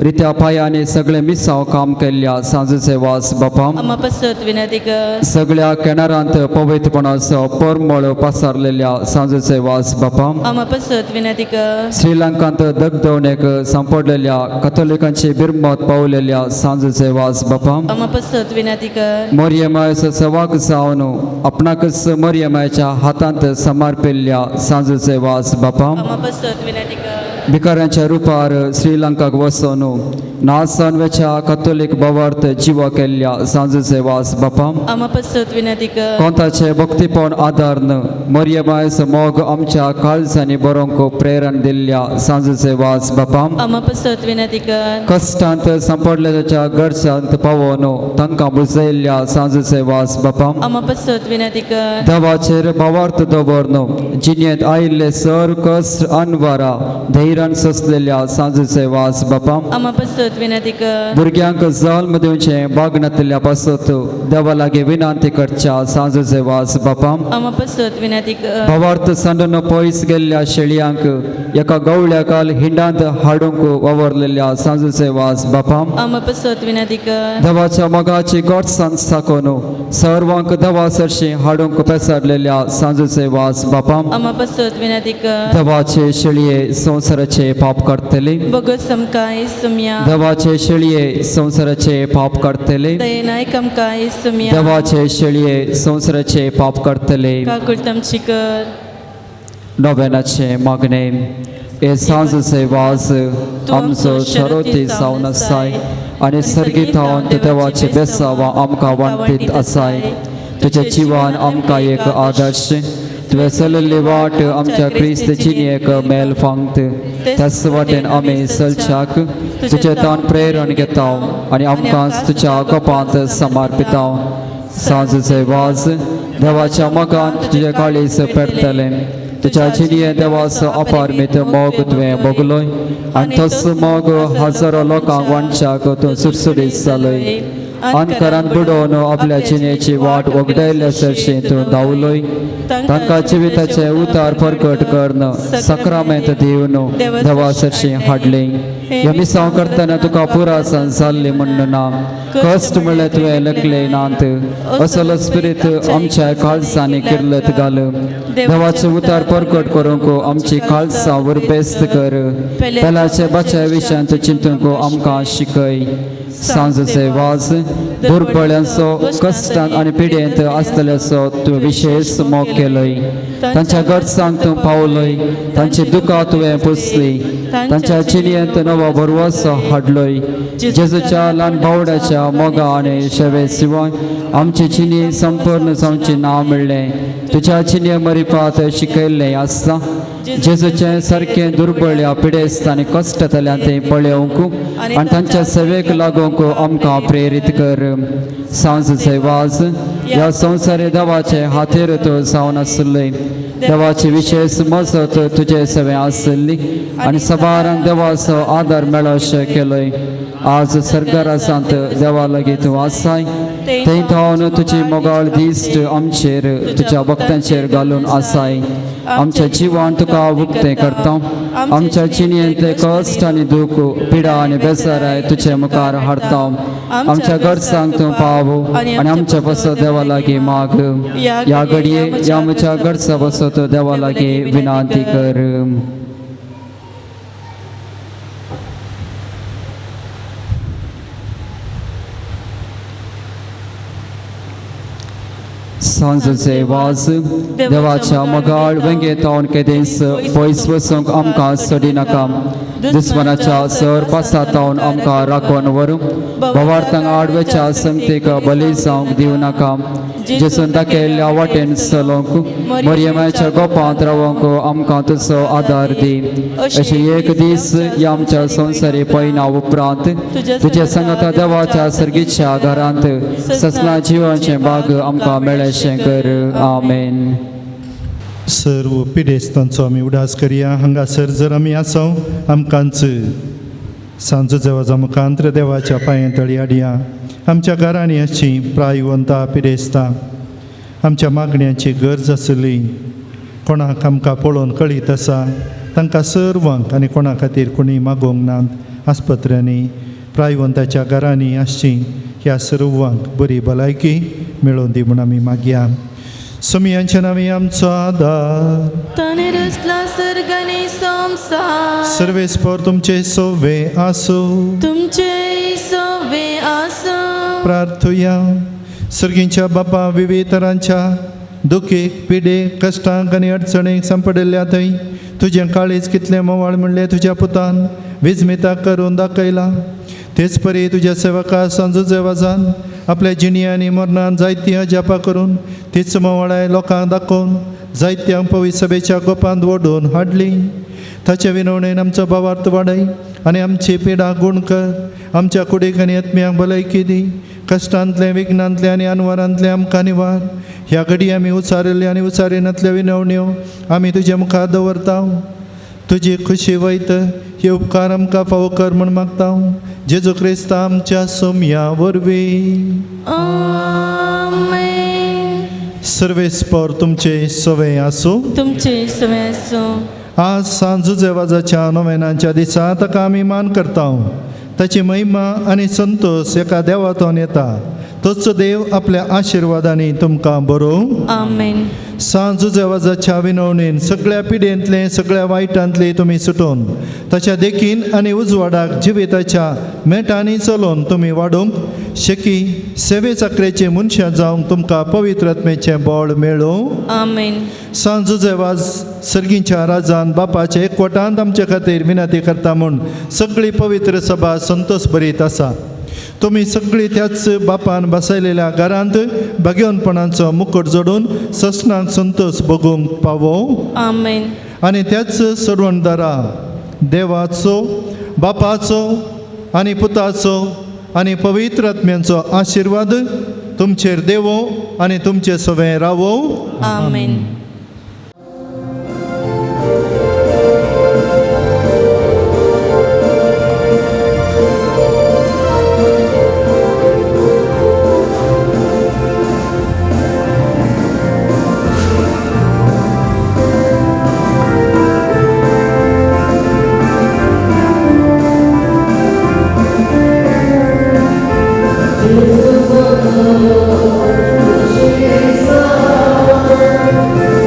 रित्या पांयांनी सगळे मिसांव काम केल्ल्या सांजोचे वास बापा आमा पासत विनंती कर, सगळ्या केणारांत पवित्रपणाचो परमळ पसारलेल्या सांजोचे वास बापा आमा पासत विनंती कर, श्रीलंकांत दगदवणेक सांपडलेल्या कथोलिकांची बिरमत पावलेल्या सांजोचे वास बापा आमा पासत विनंती कर, मोरयमायचो सवाक जावन आपणाकच मोरयमायच्या हातांत समर्पिल्ल्या सांजोचे वास बापा आमा पासत विनंती कर, भिकाऱ्यांच्या रुपार श्रीलंकाक वचून नासानवेच्या कथोलीक भावार्थ जिवा केल्ल्या सांजोचे वास बापा आमा पासत विनंती कर, कोंताचे भक्तीपण आदारन मोरयमायचो मोग आमच्या काळजांनी बरोवंक प्रेरण दिल्ल्या सांजोचे वास बापा आमा पासत विनंती कर, कश्टांत सांपडलेल्या गरजांत पावोन तांकां बुजयल्ल्या सांजोचे वास बापा आमा पासत विनंती कर, देवाचेर भावार्थ दवरन जिणेंत आयिल्ले सर कश्ट अनवरा धैर्यान सोंसलेल्या सांजोचे वास बापा आमा पासत विनंती कर, भुरग्यांक जल्म दिवचें बागनातल्या पासत देवा लागीं विनंती करच्या सांजोचे वास बापा आमा पासत विनंती कर, भावार्थ सांडून पयस गेल्ल्या शेळयांक एका गवळ्या काल हिंडांत हाडूंक वावरलेल्या सांजोचे वास बापा आमा पासत विनंती कर, देवाच्या मोगाची गोडसाण साकोन सर्वांक देवा सरशी हाडूंक पेसारलेल्या सांजोचे वास बापा आमा पासत विनंती कर, देवाचे शेळये संवसाराचे संवसाराचे पाप काडटले, बगस आमकां येसुमया। देवाचे शेळये संवसाराचे पाप काडटले, दयेनायक आमकां येसुमया। देवाचे शेळये संवसाराचे पाप काडटले, काकुळट आमची कर। नोवेनाचे मागणे। हे सांजचे वाज आमचो शरोती जावन आसाय आनी सर्गीतावन देवाचे बेसावा आमकां वांटीत आसाय। तुज्या जिवान आमकां एक आदर्श, तुवें चलयल्ली वाट आमच्या क्रिस्त जिणेक मेल फांगत, त्याच वाटेन आमी चलच्याक तुजें तान प्रेरण घेता आनी आमकां तुज्या गोपांत समर्पिता। सांजचे वाज देवाच्या मोगान तुजें काळीज पेटतलें, तुज्या जिणें देवाचो अपारमीत मोग तुवें भोगलोय आनी तोच मोग हजारो लोकांक वांटच्याक तूं सुटसुटीत जालोय। अंधकारान बुडोवन आपल्या जिणेची वाट वगडायल्ल्या सरशी तूं धांवलोय, तांकां जिविताचें उतार परगट करून सक्रामेंत दिवन देवा सरशी हाडली। ह्या मिसांव करतना तुका पुरासान जाल्ली म्हण ना, कश्ट म्हणल्यार तुवें लेखले नात, असलो स्पिरीत आमच्या काळजांनी किर्लत घाल। देवाचें उतार परगट करूंक आमची काळजां उरबेस्त कर, पेलाचे बाच्या विशयांत चिंतूंक आमकां शिकय। सांजचे वाज दुर्बळ्यांचो कश्टान आनी पिडेंत आसतल्याचो तूं विशेश मोग केलोय, तांच्या गरजांक तूं पावलोय, तांची दुकां तुवें पुसली, तांच्या जिणेंत नवो भरवसो हाडलोय। जेजूच्या ल्हान बावड्याच्या मोगा आनी शेवे शिवाय आमची जिणी संपूर्ण जावची ना मेळ्ळें, तुज्या जिणे मरिपात शिकयल्लें आसता। जेजूचें सारकें दुर्बळ्या पिडेस्त आनी कश्टांतल्यान तें पळोवंक आनी तांच्या सेवेक लागूंक आमकां प्रेरीत कर। सांजचे वाज ह्या संवसारी देवाचे हातेर तूं जावन आसले, देवाची विशेश मजत तुजे सेवे आसली आनी सबारांक देवाचो आदार मेळोशें केलोय। आज सरकारासांत देवा लागीं तूं आसाय, थंय थावन तुजी मोगाळ दिश्ट आमचेर तुज्या भक्तांचेर घालून आसाय। आमच्या जिवान तुका उक्तें करता, आमच्या जिणेंतले कश्ट आनी दूख, पिडा आनी बेजाराय तुजे मुखार हाडता। आमच्या गरजांक तूं पाव आनी आमच्या पासत देवा लागीं माग। ह्या घडये ह्या आमच्या गरजा पासत देवा लागीं विनंती कर। सांजचे वाज देवाच्या मोगाळ वेंगेतावन केदेंस पयस वचूंक आमकां सोडिनाका, दुस्मनाच्या सर पासातावन आमकां राखून व्हरूं, भवार्थांक आडवेच्या संगतीक बली जावंक दिवं नाका। जेजून दाखयल्ल्या वाटेन चलोवंक मोरयमाच्या गोपांत रावंक आमकां तुजो आदार दी। अशें एक दीस ह्या आमच्या संवसारी पयना उपरांत तुज्या सांगाता देवाच्या सर्गीच्या घरांत ससना जिवाचें बाग आमकां मेळशें कर। आमेन। सर्व पिडेस्तांचो आमी उडास करया। हांगासर जर आमी आसा आमकांच सांजो देवाच्या मुखांत्र देवाच्या पांये तळी हाडया। आमच्या घरांनी आसची प्रायवंता पिडेस्तां आमच्या मागण्यांची गरज आसली, कोणाक आमकां पळोवन कळीत आसा तांकां सर्वांक आनी कोणा खातीर कोणी मागोवंक नात आस्पत्र्यांनी प्रायवंताच्या घरांनी आसची ह्या सर्वांक बरी भलायकी मेळोवन दी म्हूण आमी मागया। सुमियांच्या नांवी आमचो आदार, ताणें रचला सर्ग आनी संवसार, सर्वेस्पर तुमचे सोवे आसूं, तुमचे सोवे आसूं। प्रार्थुया। सर्गींच्या बापा विविध तरांच्या दुखीक पिडेक कश्टांक आनी अडचणीक सांपडिल्ल्या थंय तुजें काळीज कितलें मोवाळ म्हणलें तुज्या पुतान विजमिता करून दाखयला। तेच परी तुज्या सेवका सांजू जेवाजान आपल्या जिणी आनी मरणान जायती अजापां करून तीच मोवाळाय लोकांक दाखोवन जायत्यांक पवित्र सभेच्या गोपांत ओडून हाडली। ताचे विनवणेन आमचो भावार्थ वाडय आनी आमची पिडा गूण कर, आमच्या कुडीक आनी आत्म्यांक भलायकी दी, कश्टांतलें विघ्नांतलें आनी अनवरांतलें आमकां निवार। ह्या घडी आमी उचारिल्ले आनी उचारिनातल्यो विनवण्यो आमी तुजे मुखार दवरता। तुजी खुशी वयत हे उपकार आमकां फावो कर म्हूण मागता। जेजू क्रिस्ता आमच्या सोमया वरवीं। आमेन। सर्वेस्पर तुमचे सवे आसूं, तुमचे सवे आसूं। आज सांजू जेवाजाच्या नोवेनाच्या दिसा ताका आमी मान करता। ताची महिमा आनी संतोष एका देवातून येता। तोच देव आपल्या आशिर्वादांनी तुमकां बरोवं। आमेन। सांज जुजेवाजाच्या विनवणीन सगळ्या पिडेंतले सगळ्या वायटांतले तुमी सुटोवन ताच्या देखीन आनी उजवाडाक जिविताच्या मेटांनी चलोवन तुमी वाडोवंक शकी सेवे चाकरेचे मनशां जावंक तुमकां पवित्र आत्म्याचें बळ मेळूं. आमेन. सांज जुजेवाज सर्गींच्या राजान बापाचे एकवटांत आमचे खातीर विनंती करता म्हूण सगळी पवित्र सभा संतोष भरीत आसा. तुमी सगळी त्याच बापान बसयलेल्या घरांत भाग्यवनपणाचो मुकट जोडून ससनाक संतोष भोगूंक पावो. आमेन. आनी त्याच सरवणदारा देवाचो बापाचो आनी पुताचो आनी पवित्र आत्म्यांचो आशिर्वाद तुमचेर देवो आनी तुमचे सवें रावो. आमेन. Jesus.